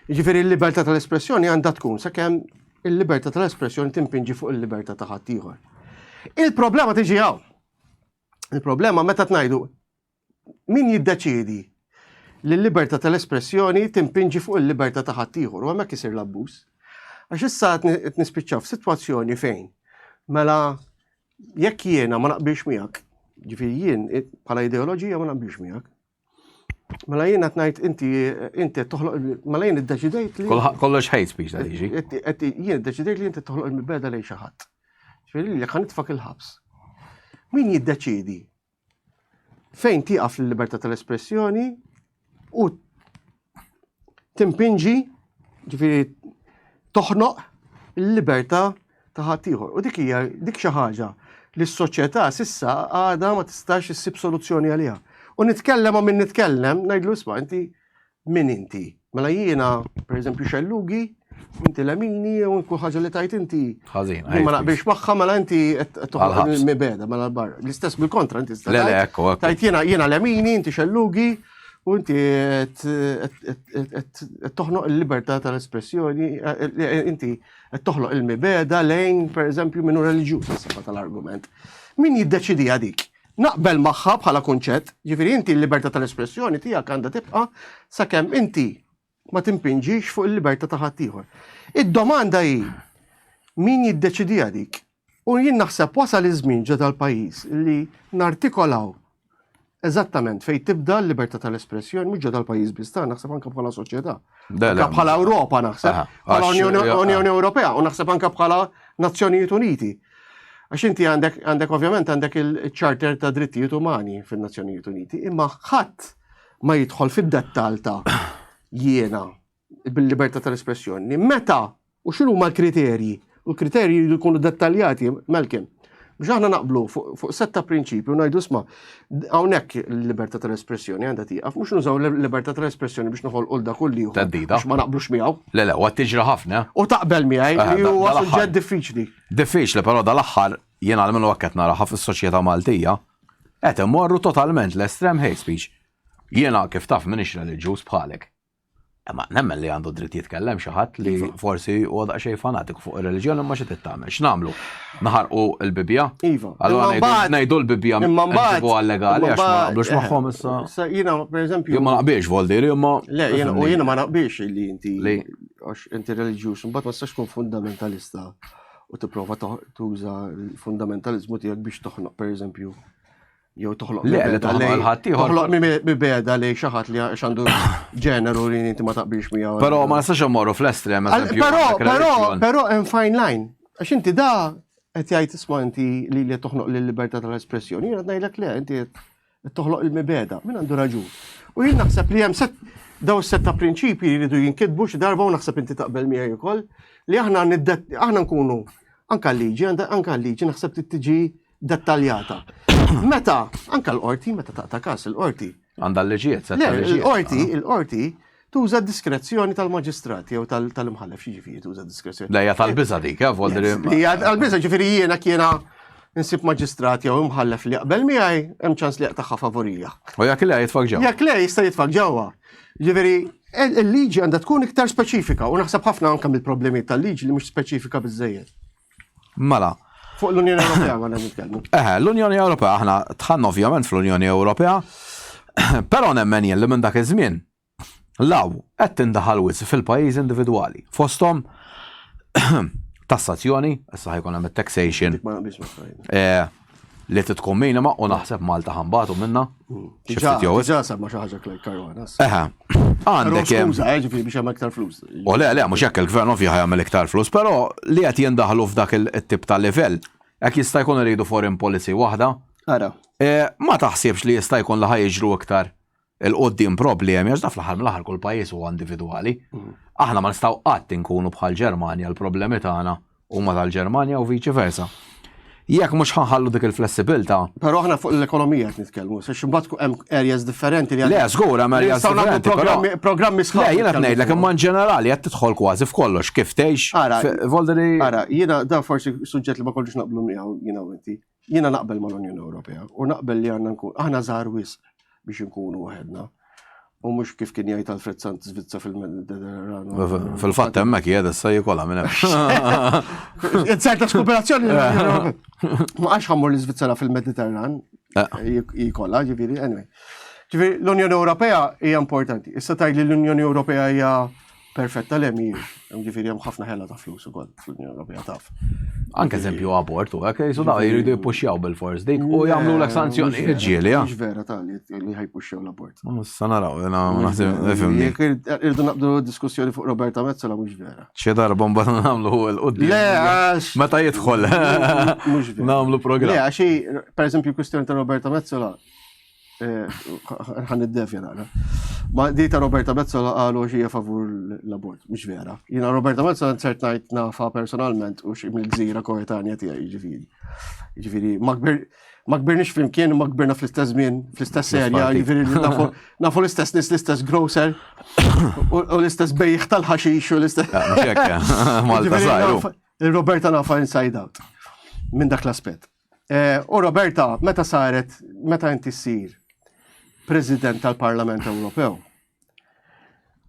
Jiġifieri l-libertà tal-espressjoni għandha tkun sakemm il-libertà tal-espressjoni timpinġi fuq il-libertà ta' ħaddieħor. Il-problema tiġi hawn. Il-problema meta tnajdu min jiddeċiedi li l-libertà tal-espressjoni timpinġi fuq il-libertà ta' ħaddieħor u hemmhekk isir l-abbuż. Għax issa qed nispiċċaw f'sitwazzjoni fejn mela jekk jiena ma naqbilx miegħek, ġifieri jien bħala ideoloġija ma naqbilx miegħek, Mela jien qed ngħid inti inti qed toħloq mela jien iddeċidejt li Kollox hate speech da jiġi. Jien iddeċidejt li inti toħloq il-mibeda lejn xi ħadd. Ġifieri li ħa nitfak il-ħabs. Min jiddeċiedi fejn tieqaf l-libertà tal-espressjoni u timpinġi ġifieri toħnoq il-libertà ta' ħaddieħor. U dik hija dik xi ħaġa li s-soċjetà sissa għadha ma tistax issib soluzzjoni għaliha. U nitkellem ma' min nitkellem, ngħidlu isma' inti min inti? Mela jiena, per eżempju, xellugi, inti lemini, u kull ħaġa li tajt inti. Ħażin. Ma naqbilx magħha mela inti qed toħloq il-mibeda mela barra. L-istess bil-kontra inti Le, le, ekku, ekku. Tajt jiena jiena lemini, inti xellugi, u inti qed toħnoq il-libertà tal-espressjoni, eh, eh, inti Qed toħloq il-mibegħda lejn, pereżempju, min hu reliġjuż għas-saħħa tal-argument. Min jiddeċidiha dik? Naqbel magħha bħala kunċett, ġifieri inti l-libertà tal-espressjoni tiegħek għandha tibqa' sakemm inti ma timpinġix fuq il-libertà ta' ħaddieħor. Id-domanda hi min jiddeċidiha dik? U jien naħseb wasal iż-żmien ġo dal-pajjiż li nartikolaw eżattament fejn tibda l-libertà tal-espressjoni, mhux ġo dal-pajjiż biss ta' naħseb anke bħala soċjetà. Anke bħala Ewropa naħseb, bħala Unjoni Ewropea u naħseb anke bħala Nazzjonijiet Uniti. Għax inti għandek għandek ovvjament għandek il-Charter ta' Drittijiet Umani fin-Nazzjonijiet Uniti, imma ħadd ma jidħol fid-dettall ta' jiena bil-libertà tal-espressjoni. Meta u x'inhuma l-kriterji? U l-kriterji jridu jkunu dettaljati, Malcolm. Biex aħna naqblu fuq setta prinċipju ngħidu isma' hawnhekk il-libertà tal-espressjoni għandha tieqaf, mhux nużaw l-libertà tal-espressjoni biex noħolqu dak u l-ieħor. Teddida. Biex ma naqblux miegħu. Le le, huwa tiġri ħafna. U taqbel miegħi eh, li huwa suġġett diffiċli. Diffiċli, però dal-aħħar jien għal minnu qed naraha fis-soċjetà Maltija qed imorru totalment l-estrem hate speech. Jiena kif taf m'iniex reliġjuż bħalek. Imma nemmen li għandu dritt jitkellem xi ħadd li iva. forsi huwa daqsxejn fanatiku fuq ir-reliġjon imma xi trid tagħmel. X'nagħmlu? Naħarqu l-Bibbja? Iva. Allura ngħidu l-Bibbja imma mbagħad legali għax ma naqblux eh, magħhom issa. Sa jiena pereżempju. Jien ma naqbilx voldiri imma. Le, jiena u jiena ma naqbilx li inti għax inti reliġjuż imbagħad ma tistax tkun fundamentalista u tipprova tuża l-fundamentalizmu tiegħek biex toħnoq pereżempju jew toħloq Le, li toħloq għal ħaddieħor. Toħloq mibeda li xi ħadd li għandu ġeneru li inti ma taqbilx miegħu. Però ma nistax immorru fl-estrem, eżempju. Però, però, però hemm fine line. Għax inti da qed jgħid isma' inti li li toħnoq lil-libertà tal-espressjoni, jiena ngħidlek le, inti qed toħloq il-mibeda, min għandu raġun. U jien naħseb li hemm set daw set ta' prinċipji li jridu jinkitbu xi darba u naħseb inti taqbel miegħi ukoll li aħna aħna nkunu anka l-liġi, anka l-liġi naħseb tiġi dettaljata. Meta, anka l-qorti, meta taqta' każ il-qorti. Għandha l-liġijiet, setta liġijiet. Il-qorti, il-qorti tuża diskrezzjoni tal-maġistrat jew tal-imħallef xi tuża diskrezzjoni. Lejja tal-biża dik, eh, voldri. Hija tal-biża ġifieri jiena kiena insib maġistrat jew imħallef li jaqbel miegħi hemm ċans li jaqtagħha favorija. U jekk le jitfak ġewwa. Jekk le jista' jitfak ġewwa. Ġifieri il-liġi għandha tkun iktar speċifika u naħseb ħafna anke mill-problemi tal-liġi li mhux speċifika biżejjed. Mela. Fuq l-Unjoni Ewropea ma nitkellmu. Eħe, l-Unjoni Ewropea aħna tħanna ovvjament fl-Unjoni Ewropea, però nemmen jien li minn dak iż-żmien law qed tindaħal wisq fil-pajjiż individwali. Fosthom tassazzjoni, issa ħajkun hemm it-taxation. Eh, li tkun minima u naħseb Malta ħambatu minna. Mm. Diġà semma xi ħaġa Clyde Caruana. Eħe. Għandek. Skuża, eh, ġifieri biex hemm iktar flus. U le, le, mhux hekk il-gvern ovvja ħajamel iktar flus, però li qed jindaħlu f'dak it-tip ta' livell, hekk jista' jkun iridu foreign policy waħda. Ara. Eh, ma taħsibx li jista' jkun li ħajġru iktar il-qoddim problemi, għax da fl-aħħar mill-aħħar kull pajjiż huwa individwali. Mm. Aħna ma nistgħu qatt inkunu bħal Ġermanja l-problemi tagħna huma tal-Ġermanja u viċi versa. Jekk mhux ħanħallu dik il-flessibilità. Però aħna fuq l-ekonomija qed nitkellmu, se imbagħad hemm areas differenti li Le, żgur hemm areas differenti. Programmi sħab. Le, jiena qed ngħidlek imma in ġenerali qed tidħol kważi f'kollox kif tgħix. Ara, Ara, jiena da forsi suġġett li ma kollux naqblu miegħu jiena u inti. Jiena naqbel mal-Unjoni Ewropea u naqbel li għandna nkun aħna żgħar wisq biex inkunu waħedna. U mhux kif kien jgħid Alfred Sant Svizza fil-Mediterranu. Fil-fatt hemmhekk qiegħed issa jikolha minn hemm. Ċerta skoperazzjoni. Ma għax ħammur l-Svizzera fil-Mediterran eh. jikola, ġifieri, anyway. Ġifieri l-Unjoni Ewropea hija importanti. Issa tgħid li l-Unjoni Ewropea hija Perfetta le mhijiex. Hemm ġifieri hemm ħafna ħela ta' flus ukoll fl-Unjoni Ewropea taf. Anke eżempju abort u hekk jisu daw jridu jippuxjaw bil-fors dik u jagħmlu l sanzjoni ġieli. Mhux vera ta' li ħajpuxjaw l-abort. Issa naraw, jiena naħseb nifhimni. Irridu naqbdu diskussjoni fuq Roberta Metsola mhux vera. Xi darba mbagħad nagħmlu l-qudiem. Le, għax. Meta jidħol. Mhux vera. Nagħmlu programm. Le, għax pereżempju kwistjoni ta' Roberta Metsola Eh, ħan id-devja naqra. Ma di ta' Roberta Metsola qalu xi favur l-abort, mhux vera. Jiena Roberta Metsola nsert ngħid nafa personalment u xi mill-gżira koetanja tiegħi ġifieri. Ġifieri ma kbir ma kbirniex flimkien, ma kbirna fl-istess żmien, fl-istess serja, ġifieri nafu l-istess nies, l-istess grocer u l-istess bejħ tal-ħaxix u l-istess. Malta żgħiru. Roberta nafa inside out minn dak l-aspett. Eh, u Roberta, meta saret, meta inti ssir President tal-Parlament Ewropew,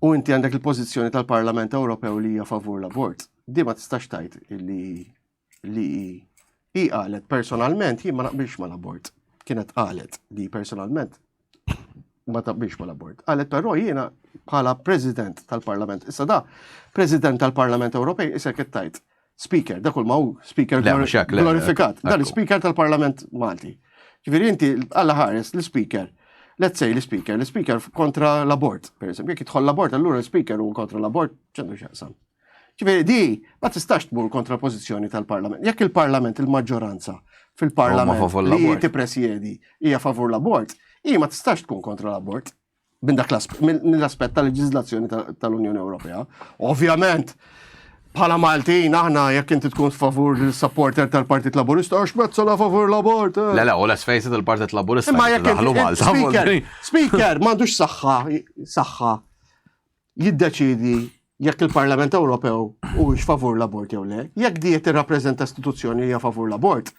u inti għandek il-pożizzjoni tal-Parlament Ewropew li hija favur l-abort, di ma tistax tajt li li hi qalet personalment jien ma naqbilx mal-abort. Kienet qalet li personalment ma taqbilx mal-abort. Qalet però jiena bħala President tal-Parlament, issa da, President tal-Parlament Ewropej, issa qed tajt Speaker, dak ma hu speaker glorifikat. Dan speaker tal-Parlament Malti. Ġifieri inti alla ħares l-speaker. Let's say l-speaker, l-speaker kontra l-abort, per eżempju, jekk jidħol l-abort, allura l-speaker hu kontra l-abort, ċendu xaqsam. Ġifieri di ma tistax tmur kontra pożizzjoni tal-Parlament. Jekk il-Parlament il-maġġoranza fil-Parlament li tippresjedi hija favur l-abort, hi ma tistax tkun kontra l-abort minn dak l-aspett tal-leġiżlazzjoni tal-Unjoni Ewropea. Ovvjament, bħala Maltin aħna jekk inti tkun favur il-supporter tal-Partit Laburista, għax mezzola favur l-abort. Eh. Le, le, u let's face it, il-Partit Laburista. Imma jekk Malta. Speaker, speaker, m'għandux saħħa, saħħa jiddeċidi jekk il-Parlament Ewropew huwiex favur l-abort jew le. Jekk di qed tirrappreżenta istituzzjoni hija favur l-abort.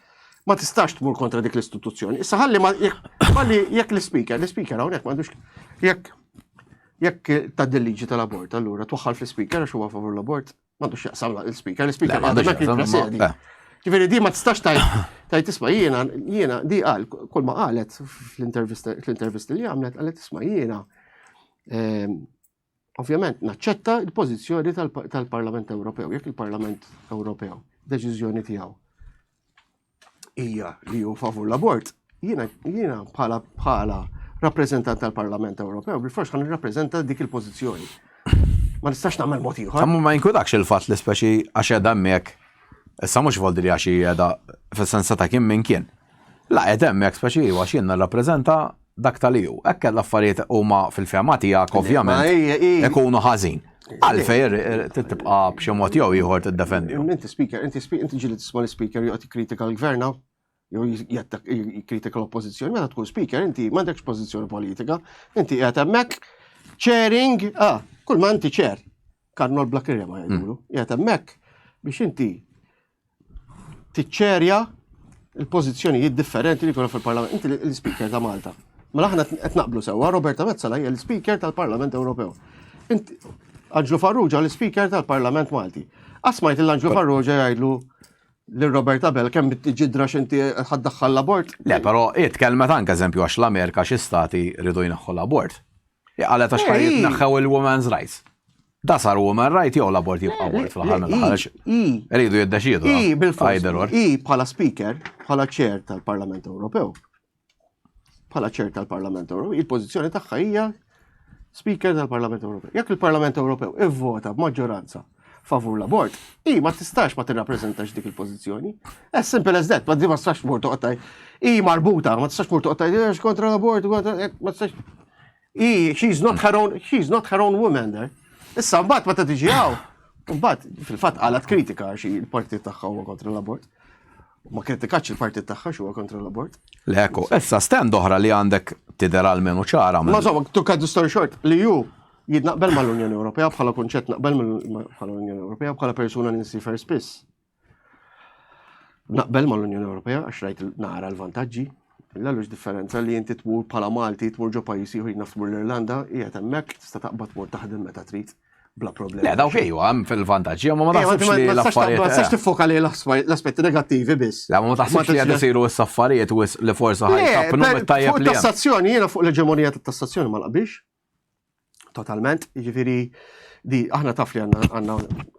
Ma tistax tmur kontra dik l-istituzzjoni. Issa ħalli ma ħalli jekk l-ispeaker, l-ispeaker hawnhekk m'għandux jekk jekk tgħaddi l-liġi tal-abort, allura twaħħal fl-ispeaker għax huwa favur l-abort, m'għandux jaqsam l-ispeaker, l-ispeaker m'għandux jaqsam. Eh. Ġifieri di ma tistax tajt tajt isma' jiena jiena di qal kull ma qalet fl-intervista fl-intervista li għamlet qalet isma' jiena ehm, Ovvjament naċċetta l-pożizzjoni tal-Parlament Ewropew, jekk il-Parlament Ewropew deċiżjoni tiegħu hija li hu favur l-abort, jiena jiena bħala bħala rappreżentant tal-Parlament Ewropew bil-fors ħan nirrappreżenta dik il-pożizzjoni. Ma nistax nagħmel mod ieħor. Imma ma jinkwidakx il-fatt li speċi għax qiegħda hemmhekk, issa mhux voldi li għax hi qiegħda fis-sens ta' kien min kien. La qiegħed hemmhekk speċi għax jien nirrappreżenta dak tal-EU. Hekk l-affarijiet huma fil-fehma tiegħek ovvjament ikunu ħażin. Għalfejn tibqa' b'xi mod jew ieħor tiddefendi. Inti speaker, inti inti ġieli tisma' l-speaker joqgħod jikkritika l-gvern jew jikkritika l-oppożizzjoni, meta tkun speaker inti m'għandekx pożizzjoni politika, inti qiegħed hemmhekk chairing, ah, kull ma inti chair. Karnol bla kirja ma jgħidulu, qiegħed hemmhekk biex inti tiċċerja il-pożizzjonijiet differenti li jkunu fil-Parlament. Inti l-Speaker ta' Malta. Mela aħna qed naqblu sewwa, Roberta Metsola hija l-Speaker tal-Parlament Ewropew. Inti Anġlu Farrugia l-Speaker tal-Parlament Malti. Asmajt il-Anġlu Farrugia jgħidlu lil Roberta Bell kemm ġidra x'inti ħaddaħħal l-abort. Le, però hi tkellmet anke eżempju għax l-Amerika xi stati rridu jneħħu l-abort. Qalet għax ħa jitneħħew il-women's rights. Da sar woman right jew l-abort jibqa' abort fl-aħħar mill-aħħar. Iridu jiddeċiedu. I bil-fors. I bħala speaker, bħala chair tal-Parlament Ewropew. Bħala chair tal-Parlament Ewropew, il-pożizzjoni tagħha hija speaker tal-Parlament Ewropew. Jekk il-Parlament Ewropew ivvota b'maġġoranza favur l-abort, i ma tistax ma tirrappreżentax dik il-pożizzjoni. As simple as that, ma tistax tmur toqgħod I marbuta, ma tistax tmur toqgħod kontra l-abort, ma tistax I, she's not her own, she's not her own woman there. Issa mbagħad meta tiġi hawn, mbagħad fil-fatt qalat kritika għax il-partit tagħha huwa kontra l-abort. Ma kritikatx il-partit tagħha huwa kontra l-abort. Leku, issa stand oħra li għandek tidher għalmenu ċara. Ma insomma, to cut the story short, li ju jid naqbel mal-Unjoni Ewropea bħala kunċett naqbel bħala Unjoni Ewropea bħala persuna li nsifer spiss. Naqbel mal-Unjoni Ewropea għax rajt nara l-vantaġġi. L-għalux differenza li inti tmur bħala Malti, tmur ġo pajjiż ieħor naf tmur l-Irlanda, qiegħed hemmhekk tista' taqbad tmur taħdem meta trid bla problemi. Le, dawk ejwa, hemm fil-vantaġġi, ma ma taħsibx li l-affarijiet. Ma tistax tiffoka li l-aspetti negattivi biss. Le, ma taħsibx li qed isiru issa affarijiet li forsi ħajtapnu mit-tajjeb li. Tassazzjoni, jiena fuq l-eġemonija tat-tassazzjoni ma naqbilx. Totalment, jiġifieri di aħna taf li għandna għandna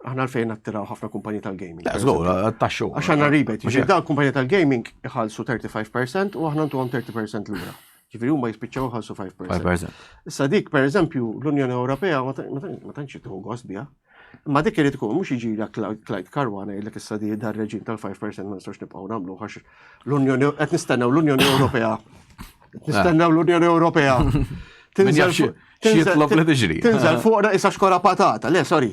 aħna għalfejn nattiraw ħafna kumpaniji tal-gaming. Żgur, taxxu. Għax għandna rebate, jiġifieri dawn kumpaniji tal-gaming iħallsu 35% u aħna ntuhom 30% lura. Ġifieri huma jispiċċaw iħallsu 5%. Issa dik pereżempju l-Unjoni Ewropea ma tantx tieħu gost biha. Imma dik irid ikun mhux jiġi Clyde Caruana jgħidlek issa di dar reġim tal-5% ma nistgħux nibqgħu nagħmlu għax l-Unjoni qed nistennew l-Unjoni Ewropea. Nistennew l-Unjoni Ewropea. Tinżel jitlob li tiġri. Tinżel fuqna issa xkora patata, le sorry.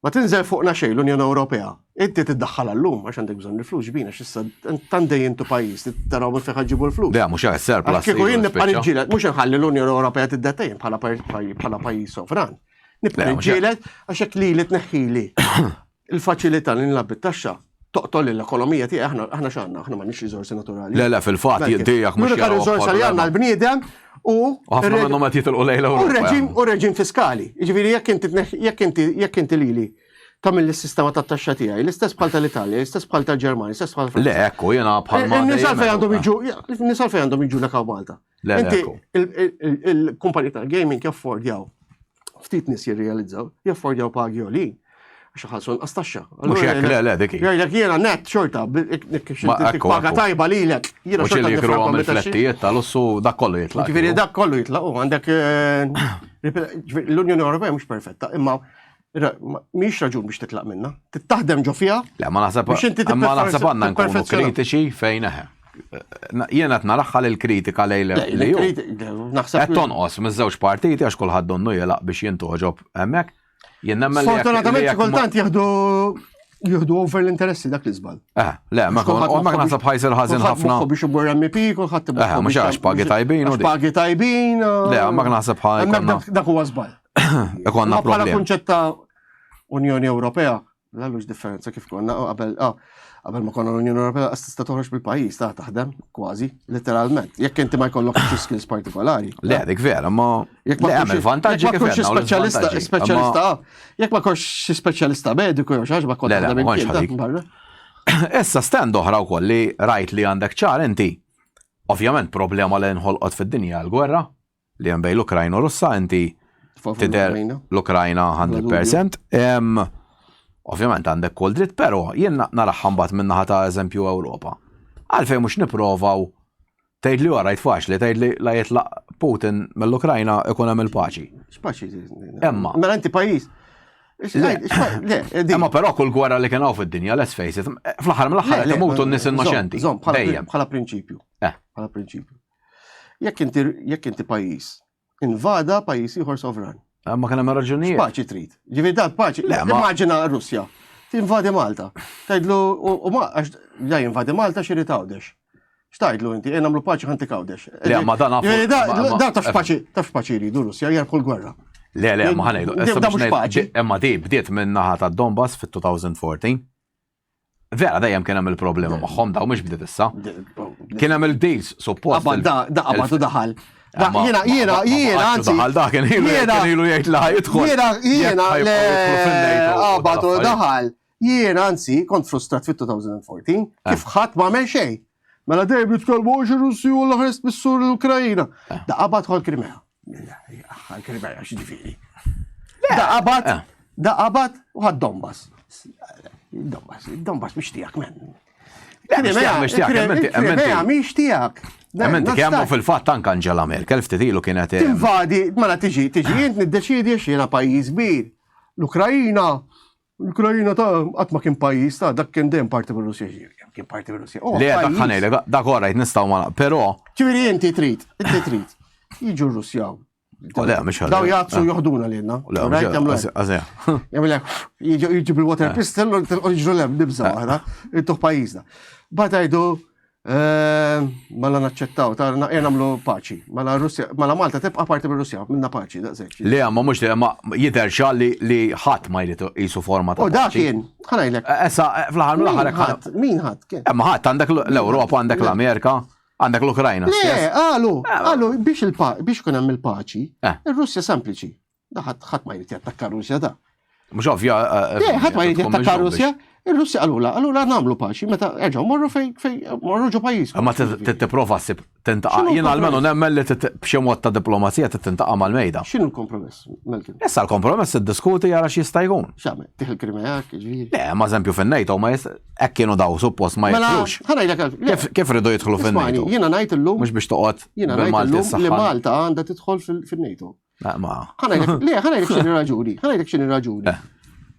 Ma tinżel fuqna xejn l-Unjoni Ewropea. Inti tiddaħħal għallum għax għandek bżonn il-flus ġbina x'issa tant dejjem tu pajjiż taraw minn fejn ġibu l-flus. Le mhux hekk surplus. Kieku jien nibqa' niġġieled mhux inħalli l-Unjoni Ewropea tiddettajn bħala pajjiż sovran. Nibqa' niġġieled għax hekk lili tneħħili il-faċilità li nilgħab bit-taxxa toqtol l-ekonomija tiegħi aħna aħna x'għandna, aħna m'għandniex riżorsi naturali. Le le fil-fatt jiddejjak mhux. L-unika riżorsa li għandna l-bniedem u ħafna minnhom qed jitilqu lejn U reġim u reġim fiskali. Jiġifieri jekk inti jekk inti jekk inti lili tagħmel is-sistema tat-taxxa tiegħi, l-istess bħal tal-Italja, l-istess bħal tal-Ġermanja, l-istess bħal Le, ekku, jiena bħal ma. In-nies għalfejn għandhom jiġu, in-nies għalfejn għandhom jiġu lek Malta. Inti il-kumpaniji tal-gaming jaffordjaw, ftit nies jirrealizzaw, jaffordjaw pagi għolin għax ħalsu nqas taxxa. Mhux hekk, le, le, dik. Jgħidlek jiena net xorta, paga tajba lilek. Jiena xorta. Mhux li jikru għam il-flettijiet tal-lussu dak kollu jitlaq. Ġifieri dak kollu jitlaq u għandek eh, l-Unjoni Ewropea mhux perfetta, imma Mhix raġun biex titlaq minna. Taħdem ġo fiha. Le, ma naħseb biex inti ma naħseb għandna nkunu kritiċi fejn eħe. Jiena qed naraħħal il-kritika lejn li Naħseb qed tonqos miż-żewġ partiti għax kulħadd donnu jilaq biex jintoġob hemmhekk. Jien nemmen li Sfortunatament kultant jieħdu jieħdu over l-interessi dak l-iżbal. Eh, le, ma ma naħseb ħajsir ħażin ħafna. Biex imur MEP, kulħadd Eh, mhux għax pagi tajbin. Għax pagi tajbin. Le, ma naħseb ħaj. Dak huwa żball. Ikonna problemi. Bħala kunċett ta' Unjoni Ewropea, l-għalux differenza kif konna qabel. Ah, Qabel ma konna l-Unjoni Ewropea qas tista' toħroġ mill-pajjiż ta' taħdem kważi, literalment. Jekk inti ma jkollok xi skills partikolari. Le, dik vera, ma Jekk ma hemm il-vantaġġi kif hemm speċjalista, speċjalista, jekk ma kontx xi speċjalista mediku jew xi ħaġa ma kont taħdem imkien barra. Issa stand oħra wkoll li rajt li għandek ċar inti. Ovvjament problema li nħolqot fid-dinja l-gwerra li hemm bejn l-Ukrajna u Russa inti tidher l-Ukrajna 100%. Ovvjament għandek kull dritt, però jien naraħħa mbagħad min-naħa ta' eżempju Ewropa. Għalfejn mhux nipprovaw tgħid li rajt faċli tgħid li la jitlaq Putin mill-Ukrajna ikun hemm il-paċi. X'paċi? Emma. Mela inti pajjiż. Imma però kull gwerra li kien hawn fid-dinja, let's face it, fl-aħħar mill-aħħar qed imutu n-nies innoċenti. Bħala prinċipju. Eh. Bħala prinċipju. Jekk inti jekk inti pajjiż invada pajjiż ieħor sovran. Eh, ma kien hemm raġunijiet. Paċi trid. Ġifieri dan paċi. Immaġina Russja tinvadi Malta. Tgħidlu u ma għax ja jinvadi Malta xi rid Għawdex. X'tgħidlu inti? Ejja nagħmlu paċi ħantik Għawdex. Le, ma dan Dan tafx paċi, tafx paċi jridu Russja jerbħu l-gwerra. Le, le, ma ħanejdu. Da mhux paċi. Imma di bdiet minn naħa ta' Donbass fit-2014. Vera dejjem kien hemm il-problema magħhom daw mhux bdiet issa. Kien hemm il-deals suppost. Qabad da da qabad u daħal. Jiena jiena jiena anzi. Daħal da kien ilu kien ilu jgħid li jidħol. Jiena jiena le qabad u daħal. Jiena anzi kont frustrat fit-2014 eh. kif ħadd ma għamel xejn. Mela dejjem jitkellmu għax ir-Russi u l-ħrest missur l-Ukrajina. Eh. Da qabad ħol Krimea. Krimea x'ġifieri. Da qabad, eh. da qabad u ħad Donbass. Donbass, Donbass mhix tiegħek men. Krimea mhix tiegħek. Emmenti kemm fil-fatt anke Angela Merkel ftit ilu kienet eh, Tinvadi, mela tiġi, tiġi int niddeċiedi x'jiena pajjiż kbir. L-Ukrajina L-Ukrajina ta' qatt ma kien pajjiż ta' dak kien dejjem parti mir-Russja kien parti mir-Russja. Oh, Le, dak ħanejlek, dak orajt nistgħu ma però. Ġifieri inti trid, inti trid. Jiġu r-Russja. Oh, le, mhux Daw jgħazzu eh. joħduna lilna. Le, mhux Jagħmilek jiġu bil-water eh. pistol u jiġru lem nibża eh. waħda, intuħ pajjiżna. Bad għajdu Ehm, mela naċċettaw, ta' naqja nagħmlu paċi. Mela Russja, mela Malta tibqa' parti mir-Russja, minna paċi, daqshekk. Le, ma mhux li ma jidher xa li li ħadd ma jrid qisu forma ta' U dak kien, ħanajlek. Eh, issa eh, fl-aħħar mill-aħħar ħadd, min ħadd kien. Eh, ma ħadd għandek l-Ewropa, għandek l-Amerika, għandek l-Ukrajna. Le, qalu, qalu biex il biex ikun hemm il-paċi, ir-Russja sempliċi. Da ħadd ma jrid jattakka Russja da. Mhux ovvja. Eh, eh, Le, ħadd ma jrid jattakka Russja. Ir-Russja qalula, qalula nagħmlu paċi meta erġgħu morru fej fej morru ġo pajjiż. Ma tipprova ssib tintaqa'. Jien almenu nemmen li b'xi mod ta' diplomazija tintaqa' mal-mejda. X'inhu l-kompromess, Malcolm? Issa l-kompromess iddiskuti jara x'jista' jkun. X'għamel? Tieħ il-Krimea, ġifieri. Le, ma eżempju fin-NATO ma hekk kienu daw suppost ma mela, jidħlux. Kif ridu jidħlu fin-NATO? Jiena ngħid illum. Mhux biex toqgħod. Jiena ngħid illum li Malta għandha tidħol fin-NATO. Ma. Le, ħanajlek xini raġuni, ħanajlek xini raġuni. Eh.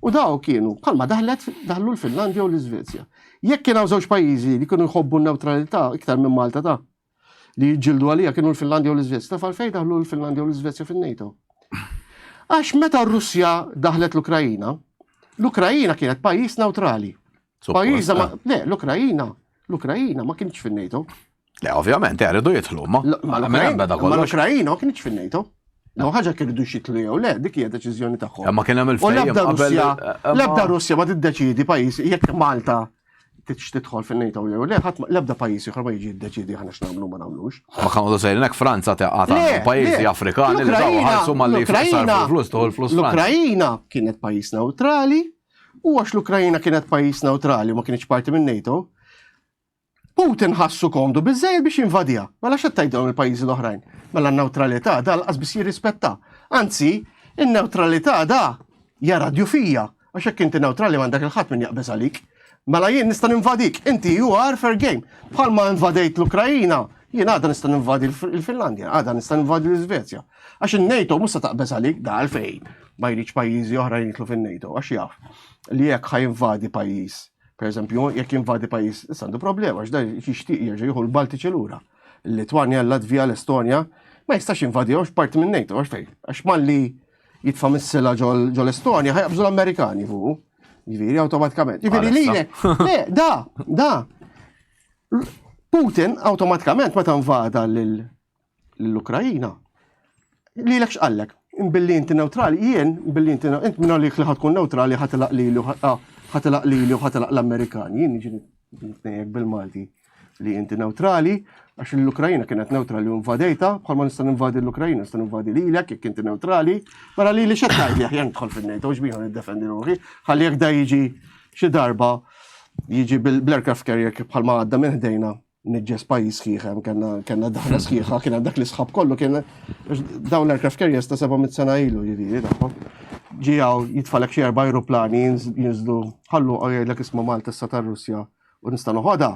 U daw kienu, bħalma daħlet daħlu l-Finlandja u l-Iżvezja. Jekk kien hawn żewġ pajjiżi li kienu jħobbu n-neutralità iktar minn Malta ta' li jġildu għalija kienu l-Finlandja u l-Iżvezja. Taf għalfejn daħlu l-Finlandja u l-Iżvezja fin-NATO. Għax meta r-Russja daħlet l-Ukrajina, l-Ukrajina kienet pajjiż neutrali. Pajjiża ma, eh. le, l-Ukrajina, l-Ukrajina ma kienx fin-NATO. Le, ovvjament, jridu jidħlu, ma. Ma l-Ukrajina ma kienx fin-NATO. Law ħaġa kienu jidħlu jew le, dik hija deċiżjoni tagħhom. Ma kien hemm il-ftehim qabel. Eh, l-ebda Russja ma tiddeċiedi pajjiż jekk Malta titx tidħol fin-NATO jew le, ħadd l-ebda pajjiż ieħor ma jiġi jiddeċiedi aħna x'nagħmlu ma nagħmlux. Ma kanu sejrin hekk Franza teqgħat pajjiżi Afrikani li daw ħarsu malli flus tuħu l-flus. L-Ukrajina kienet pajjiż neutrali U għax l-Ukrajina kienet pajjiż neutrali u ma kienx parti minn NATO, Putin ħassu komdu biżejjed biex jinvadija. Mela x'qed tgħidilhom il-pajjiżi l-oħrajn? Mela n-neutralità da laqas biss jirrispetta. Anzi, in-neutralità da jara djufija. Għax jekk inti neutrali m'għandek il-ħadd min jaqbeż għalik. Mela jien nista' ninvadik, inti you are fair game. Bħalma invadejt l-Ukrajina, jien għada nista' ninvadi l-Finlandja, għada nista' ninvadi l-Iżvezja. Għax in-NATO mhux se taqbeż għalik da għalfejn ma jridx pajjiżi oħra jitlu fin-NATO għax jaf li jekk ħajinvadi pajjiż, pereżempju, jekk jinvadi pajjiż, issa għandu problema għax dan jixtieq jerġa' jieħu l-Baltiċi lura. Il-Litwanja, l-Latvija, l-Estonja, ma jistax jinvadihom parti minn NATO għax fejn. Għax malli jitfa' missila ġol estonja ħajqbżu l-Amerikani fuq. Ġifieri awtomatikament. Ġifieri li le, da, da. Putin awtomatikament meta invada lil l-Ukrajina. Lilek x'qallek? Billi inti neutrali, jien billi inti int minn għalik li ħatkun neutrali ħatilaq li ah, Ħa tilaq lili u ħa tilaq l-Amerikani. Jien niġi nitnejjek bil-Malti li inti neutrali, għax l-Ukrajina kienet neutrali u invadejta, bħalma nista' ninvadi l-Ukrajina, nista' ninvadi lilek jekk inti neutrali, mela lili x'qed tgħidli aħjar nidħol fin-NATO x'bieħu niddefendi ruħi, ħalli jekk da jiġi xi darba jiġi bil-aircraft carrier bħalma għadda minn ħdejna niġġes pajjiż sħiħ hemm kellna kellna daħla sħiħa, kien hemm dak l-isħab kollu kien dawn l-aircraft carriers ta' 700 sena ilu jiġifieri tagħhom. Ġijaw jitfalek xi erba' aeroplani jinżlu ħallu jgħidlek isma' Malta issa tar-Russja u nista' noħodha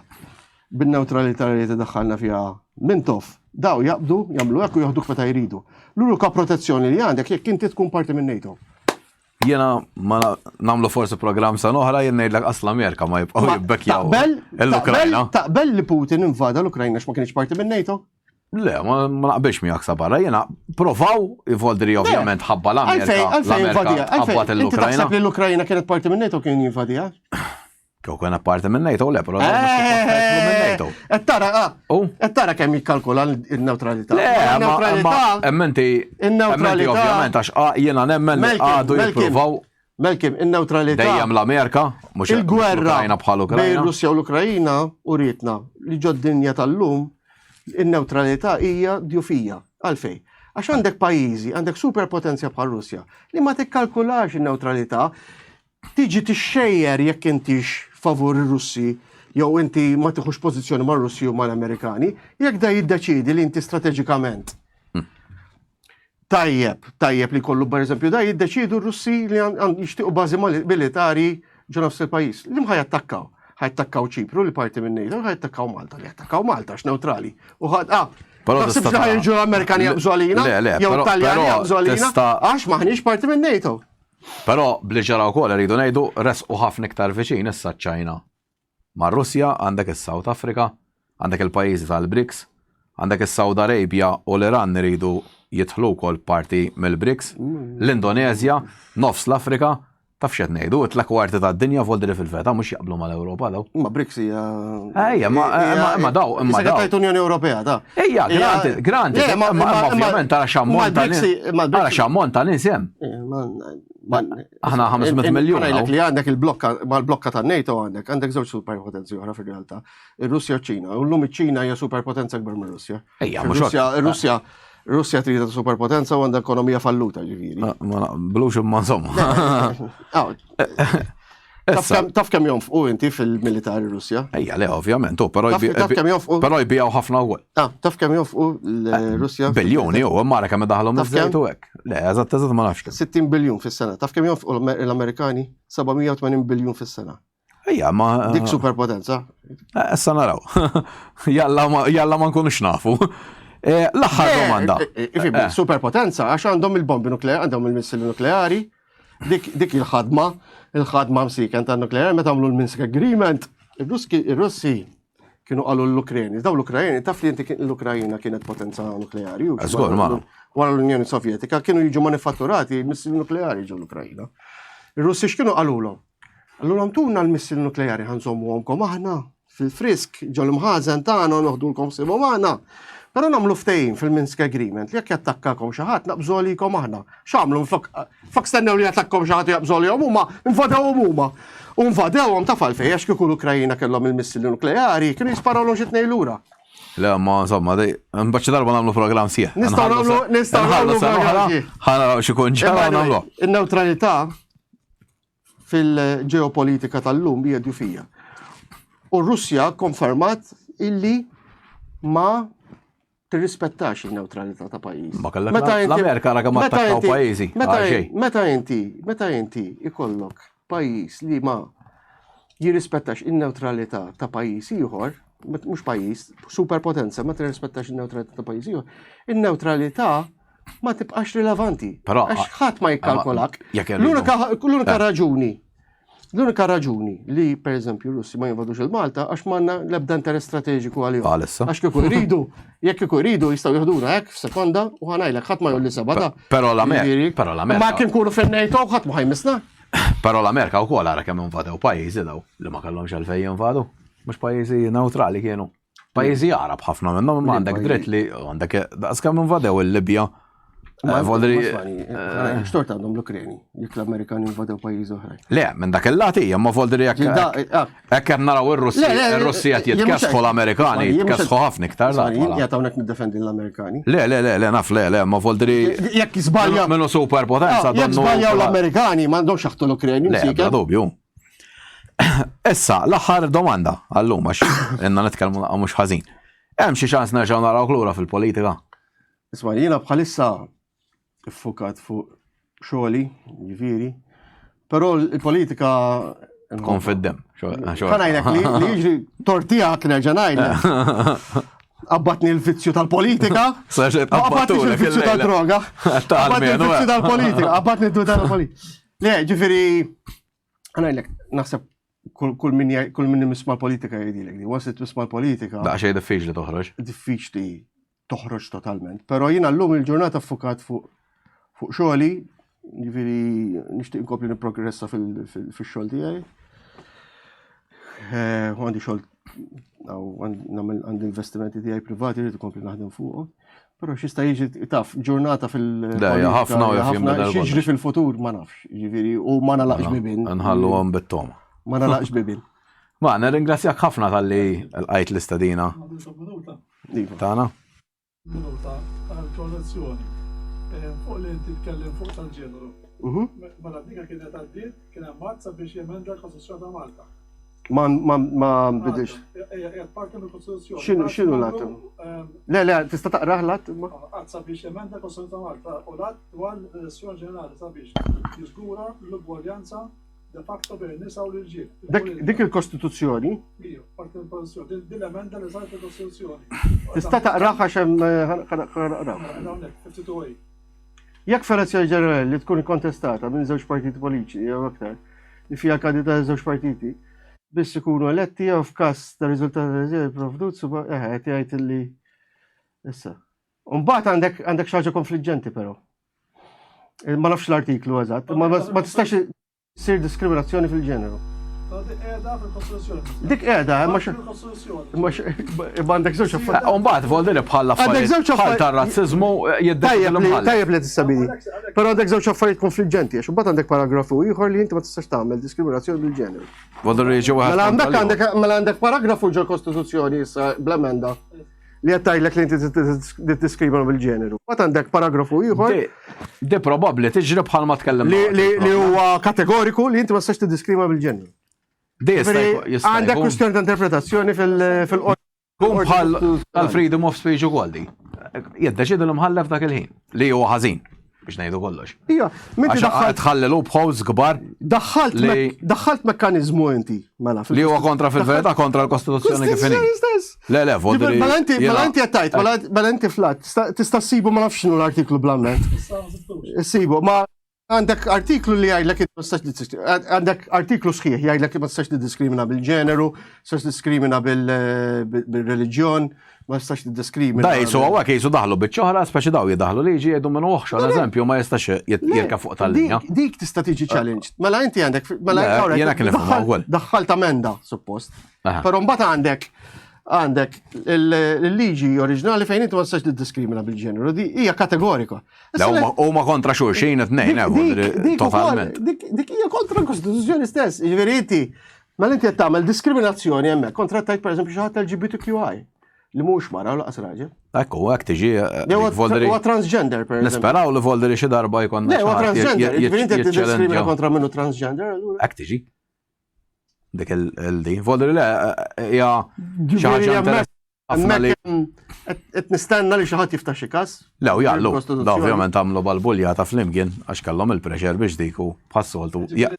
bin-newtralità li tiddaħħalna fiha Mintoff, daw jaqbdu, jagħmlu hekk u joħduk meta jridu. L-unika protezzjoni li għandek jekk inti tkun parti minn NATO. Jena ma namlu forsi program sa oħra jien ngħidlek qas l-Amerika ma jibqgħu jibbekkjaw. Taqbel taqbel li Putin invada l-Ukrajna x'ma kienx parti minn NATO? Le, ma naqbilx miegħek sa barra. Jiena provaw ivoldri ovvjament ħabba l-Amerika. Għalfejn invadija. Għalfejn Inti li l-Ukrajna kienet parti minn NATO kien jinvadija? Kieku kien parti minn NATO, le, però minn NATO. Qed tara, ah, qed tara kemm jikkalkula l-neutralità. Le, ma emmenti, emmenti ovvjament għax ah, jiena nemmen li għadu jippruvaw. Melkim, in-neutralità. Dejjem l-Amerika, mhux il-gwerra bħal Ukrajna. Bejn Russja u l-Ukrajina u rietna li ġod-dinja tal-lum in-neutralità hija djufija. Għalfej. Għax għandek pajjiżi, għandek superpotenzja bħal Russja li ma tikkalkulax in-neutralità tiġi tixxejjer jekk intix favur ir-Russi jew inti ma tiħux pożizzjoni mar-Russi u mal-Amerikani, jekk da jiddeċidi li inti strateġikament. Tajjeb, tajjeb li kollu per eżempju da jiddeċidu r-Russi li jixtiequ bażi militari ġo nofs il-pajjiż. Li ħa jattakkaw? Ħa jattakkaw Ċipru li parti minn NATO, ħa jattakkaw Malta, li jattakkaw Malta għax neutrali. U ħadd ah, Però tista' li ħajġu l-Amerikani jaqbżu għalina, jew Taljani jaqbżu għalina, għax maħniex parti minn NATO. Però bli ġara wkoll irridu ngħidu resqu ħafna iktar viċin issa ċ-Ċina. Mar-Russja għandek is-South Africa, għandek il-pajjiżi tal-BRICS, għandek is-Saudi Arabia u l-Iran iridu jidħlu wkoll parti mill-BRICS, l-Indoneżja, nofs l-Afrika, taf x'qed ngħidu, it-tla kwarti tad-dinja voldri fil-verità mhux jaqblu mal-Ewropa daw. Ma BRICS hija. Ejja, ma imma daw, imma daw. Tajt Unjoni Ewropea, ta. Ejja, granted, granted, imma ovvjament tara x'ammont ta' tara x'ammont ta' nies hemm. Aħna 500 miljun. Ngħidlek li għandek il-blokka mal-blokka tan-NATO għandek, għandek żewġ superpotenzi oħra fir-realtà, ir-Russja u ċ-Ċina. U llum iċ-Ċina hija superpotenza akbar mir-Russja. Ejja, mhux Russja, Russja Russja trid ta' superpotenza u għandha ekonomija falluta ġifieri. Ma naqblux imma insomma. Taf kemm jonfqu inti fil-militari Russja? Ejja, le, ovvjament, u però taf kemm jonfqu. Però jbijaw ħafna wkoll. Ah, taf kemm jonfqu l-Russja? Biljuni, u mara kemm idaħlhom iż-żejt u hekk. Le, eżatt eżatt ma nafx. 60 biljun fis-sena. Taf kemm jonfqu l-Amerikani? 780 biljun fis-sena. Ejja, ma. Dik superpotenza. Eh, issa naraw. Jalla ma nkunux nafu. Eh, l-aħħar eh, domanda. Superpotenza, għax għandhom il-bombi nukleari, għandhom il-missili nukleari, dik il-ħadma, il-ħadma msiken ta' nukleari, meta għamlu l-Minsk Agreement, il-Russi kienu qalu l-Ukreni. Daw l-Ukrajeni, taf li inti l-Ukrajina kienet potenza nukleari. Wara l-Unjoni Sovjetika kienu jiġu manifatturati missili nukleari ġo l-Ukrajina. Il-Russi x'kienu qalulhom? Qalulhom tuna l-missili nukleari ħanżommuhomkom aħna fil-frisk ġol imħażen tagħna noħdulkom ħsiebhom aħna. Però nagħmlu ftehim fil-Minsk Agreement li jekk jattakkakom xi ħadd naqbżu għalikom aħna. X'għamlu flok flok stennew li jattakkom xi ħadd jaqbżu għalihom huma invadewhom huma. U invadewhom taf għalfejn għax kieku l-Ukrajina kellhom il-missili nukleari kienu jisparawlhom xi tnejn lura. Le, ma insomma, dej, mbagħad xi darba nagħmlu programm sieħ. Nistgħu nagħmlu nistgħu nagħmlu programm sieħ. Ħa naraw xi kun ġara nagħmlu. In-newtralità fil-ġeopolitika tal-lum hija djufija. U r-Russja konfermat illi ma tirrispettax il-neutralità ta' pajjiż. Ma kellek l-Amerika ra kemm attakkaw pajjiżi. Meta inti, meta inti ikollok pajjiż li ma jirrispettax in-neutralità ta' pajjiż ieħor, mhux pajjiż, superpotenza ma tirrispettax in-neutralità ta' pajjiż ieħor, in-neutralità ma tibqax rilevanti. Però għax ħadd ma jikkalkolak. L-unika eh. raġuni L-unika raġuni li, per eżempju, Russi ma jinvadux il-Malta għax manna l-ebda interess strateġiku għalihom. Għalissa. Għax kieku jridu, jekk kieku jridu jistgħu jieħduna hekk f'sekonda u ħanajlek ħadd ma jolli seba' ta' Però l-Amerika. Però l-Amerika. Ma kien kunu fin-NATO ħadd ma ħajmisna. Però l-Amerika wkoll ara kemm invadew pajjiżi daw li ma kellhomx għalfejn jinvadu. Mhux pajjiżi neutrali kienu. Pajjiżi Arab ħafna minnhom imma għandek dritt li għandek daqs kemm invadew il-Libja. Eh, Voldri. Eh, x'tort għandhom l-Ukreni jekk l-Amerikani invadew pajjiż oħrajn. Le, minn dak il-lat hija, ma voldri jekk ah. hekk qed naraw ir-Russi, ir-Russi qed jitkessħu l-Amerikani, jitkessħu ħafna iktar. Jien qiegħed hawnhekk niddefendi l-Amerikani. Le, le, le, le, naf le, le, ma voldri. Jekk żbalja. Minnu superpotenza. Ah, jekk żbaljaw l-Amerikani m'għandhomx jaħtu l-Ukreni. Le, bla dubju. Issa, l-aħħar domanda għallum għax inna nitkellmu naqgħu mhux ħażin. Hemm xi ċans nerġgħu narawk lura fil-politika? Isma' jiena bħalissa ffukat fuq xogħli, jiġifieri, però l-politika Tkun fid-dem. Ħanajlek li jiġri tortijak nerġa' ngħidlek. Abbatni l-vizzju tal-politika. Abbatni l-vizzju tal-droga. Abbatni l-vizzju tal-politika. Abbatni l-vizzju tal-politika. Le, ġifieri, ħanajlek, naħseb kull min kull min misma l-politika jgħidilek li once tisma' l-politika. Daqsxejn diffiċli toħroġ. Diffiċli toħroġ totalment. Però jiena llum il-ġurnata ffukat fuq fuq xogħli, jiġifieri nixtieq inkompli nipprogressa fil-xogħol tiegħi. Eh, għandi xogħol għandi investimenti tiegħi privati rrid ikompli naħdem fuqhom. Però xista jiġi taf ġurnata fil- ħafna ħafna jiġri fil-futur ma nafx, jiġifieri u ma nalaqx mela, bibin. Nħallu għom bit-toma. Ma nalaqx bibin. Ma nirringrazzjak ħafna tal-li l-qajt l-istadina. Iva. Tagħna. Minuta għal korrezzjoni. Eh, fuq li inti tkellem fuq tal-ġeneru. Mhm. Mela dika kienet għaddiet kien hemm att sabiex jemenda l-Kostituzzjoni ta' Malta. Ma ma ma bidix. Qiegħed parti mill-Kostituzzjoni. X'inhu x'inhu l-att? Ehm, Le le tista' taqrah l-att imma. Att sabiex jemenda l-Kostituzzjoni ta' Malta u l-att dwar l-elezzjoni ġenerali sabiex jiżgura l-ugwaljanza de facto bejn nisa u l-irġiel. Dik il-Kostituzzjoni? Ija, parti mill-Kostituzzjoni. Din l-emenda li saret il-Kostituzzjoni. Tista' taqrah għax hemm eh, ħanaqraw. Hawnhekk, 52A. Jekk f'elezzjoni ġenerali li tkun ikkontestata minn żewġ partiti politiċi jew aktar li fiha kandidati żewġ partiti biss ikunu eletti jew f'każ ta' riżultat tal-elezzjoni provdut suba eh qed jgħid li issa. Mbagħad għandek għandek xi ħaġa konfliġġenti però. Eh, ma nafx l-artiklu eżatt, ma ma tistax ssir diskriminazzjoni fil-ġeneru. Dik qiegħda fil-Kostituzzjoni. Dik qiegħda, imma xi imma imma għandek żewġ affarijiet. U mbagħad voldili bħal Għandek żewġ affarijiet bħal affarijiet- tar-razziżmu eh, jiddeċiedi Tajjeb li l-imħallef. tajjeb li tista' bidi. Però għandek żewġ affarijiet konfliġġenti għax imbagħad għandek paragrafu ieħor li inti ma tistax tagħmel diskriminazzjoni bil-ġeneru. Voldili jiġi wieħed Mela kontra għandek l-ieħor. għandek mela għandek paragrafu ġol Kostituzzjoni issa bl-emenda li qed tgħidlek li inti tiddiskrimina bil-ġeneru. Mbagħad għandek paragrafu ieħor Di- Di probabbli tiġri bħal ma tkellimna. li li- li huwa kategoriku li inti ma tistax tiddiskrimina bil-ġeneru. Di jista' jkun- jista' Għandek jkun. kwistjoni ta' interpretazzjoni fil- fil-qorti. Kun bħal tal-freedom of speech ukoll di. Jiddeċidu l-imħallef dak il-ħin li huwa ħażin biex ngħidu kollox. Ija, minti Għax daħħalt tħalli loopholes kbar daħħalt li- mek- daħħalt mekkaniżmu inti, mela. li huwa kontra fil-verità kontra l-Kostituzzjoni kif inhi. Stess. Le, le, voldri. Mela inti mela jiena- inti qed tgħid, mela mela inti flat, tista' tista' ssibu ma nafx x'inhu l-artiklu bl-amment. Issa ma sibtux. Sibu, ma għandek artiklu li jgħidlek ma tistax għandek artiklu sħiħ jgħidlek ma tistax tiddiskrimina bil-ġeneru, tistax tiddiskrimina bil-reliġjon, ma tistax tiddiskrimina. Da jisu għawek jisu daħlu biċċoħra, speċi daw jidaħlu liġi jgħidu minn uħx, għal eżempju, ma jistax jirka fuq tal-linja. Dik, dik tista' tiġi challenged. Mela inti għandek, mela Le, hawnhekk jiena kien nifhimha daħħalt- wkoll. Daħħalt amenda, suppost. Aha. Però mbagħad għandek għandek il-liġi oriġinali fejn inti ma tistax tiddiskrimina bil-ġeneru, di hija kategorika. Le, huma- huma kontra xulxin it-tnejn, eh, voldri, Dik ukoll, totalment. Dik dik hija kontra l-Kostituzzjoni stess. Jiġifieri inti, mela inti qed tagħmel diskriminazzjoni hemmhekk kontra tgħid pereżempju xi ħadd LGBTQI li mhux mara u laqas raġel. Ekku, hekk tiġi eh, Jew dik voldri. huwa transgender pereżempju. Nisperaw li voldri xi darba jkollna Le, huwa xi ħadd transgender, jiġifieri inti qed tiddiskrimina jiċċellenġja. kontra minnu transgender, allura. Hekk tiġi. Dik il-di. Voldri le, eh, hija xi ħaġa Ġifieri hemmhekk- interessanti ħafna li. hemmhekk qed nistenna li xi ħadd jiftaħ xi każ. Le, u jaqlu. Da Kostituzzjoni. ovvjament għamlu balbulja ta' flimkien għax kellhom il-pressure biex dik u bħas-soltu. Ja,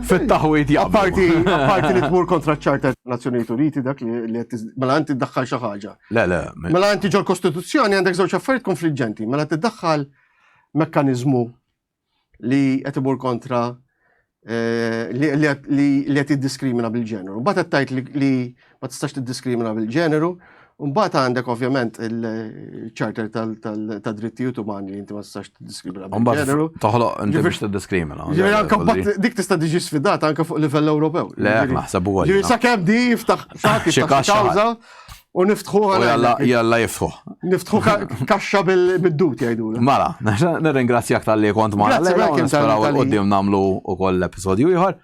Fit-taħwit jaqblu. Apparti apparti li tmur kontra ċ-Charter Nazzjonijiet Uniti dak li li qed tiż- mela inti ddaħħal xi ħaġa. Le, le, mi- Mela inti ġol kostituzzjoni għandek żewġ affarijiet konfliġġenti, mela tiddaħħal mekkaniżmu li qed imur kontra eh, li li li qed jiddiskrimina bil-ġeneru. Mbagħad qed tgħid li- li ma tistax tiddiskrimina bil-ġeneru, u mbagħad għandek ovvjament il-Charter tad-drittijiet umani li inti ma tistax tiddiskrimina Mbagħad bil-ġeneru. toħloq inti Ġifieri- biex tiddiskrimina. Ġifieri anke mbagħad dik tista' tiġi sfidata anke fuq livell Ewropew. Le, hekk naħseb ukoll Ġifieri jiena. sakemm di jiftaħ Xi xi każ xi kawża. U niftħu U jalla jalla jiftħu. Niftħu kaxxa bil-dut jgħidula. Mela, nirringrazzjak tal-li kont magħna lejla u nisperaw il-qudiem nagħmlu ukoll episodju ieħor.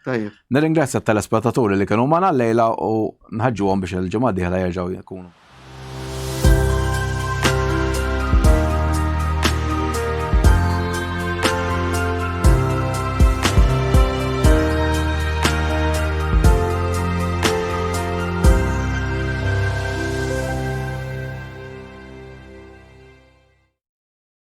Nirringrazzja t-telespettaturi li kienu magħna lejla u nħaġġuhom biex il-ġimgħa dieħla jerġgħu jkunu.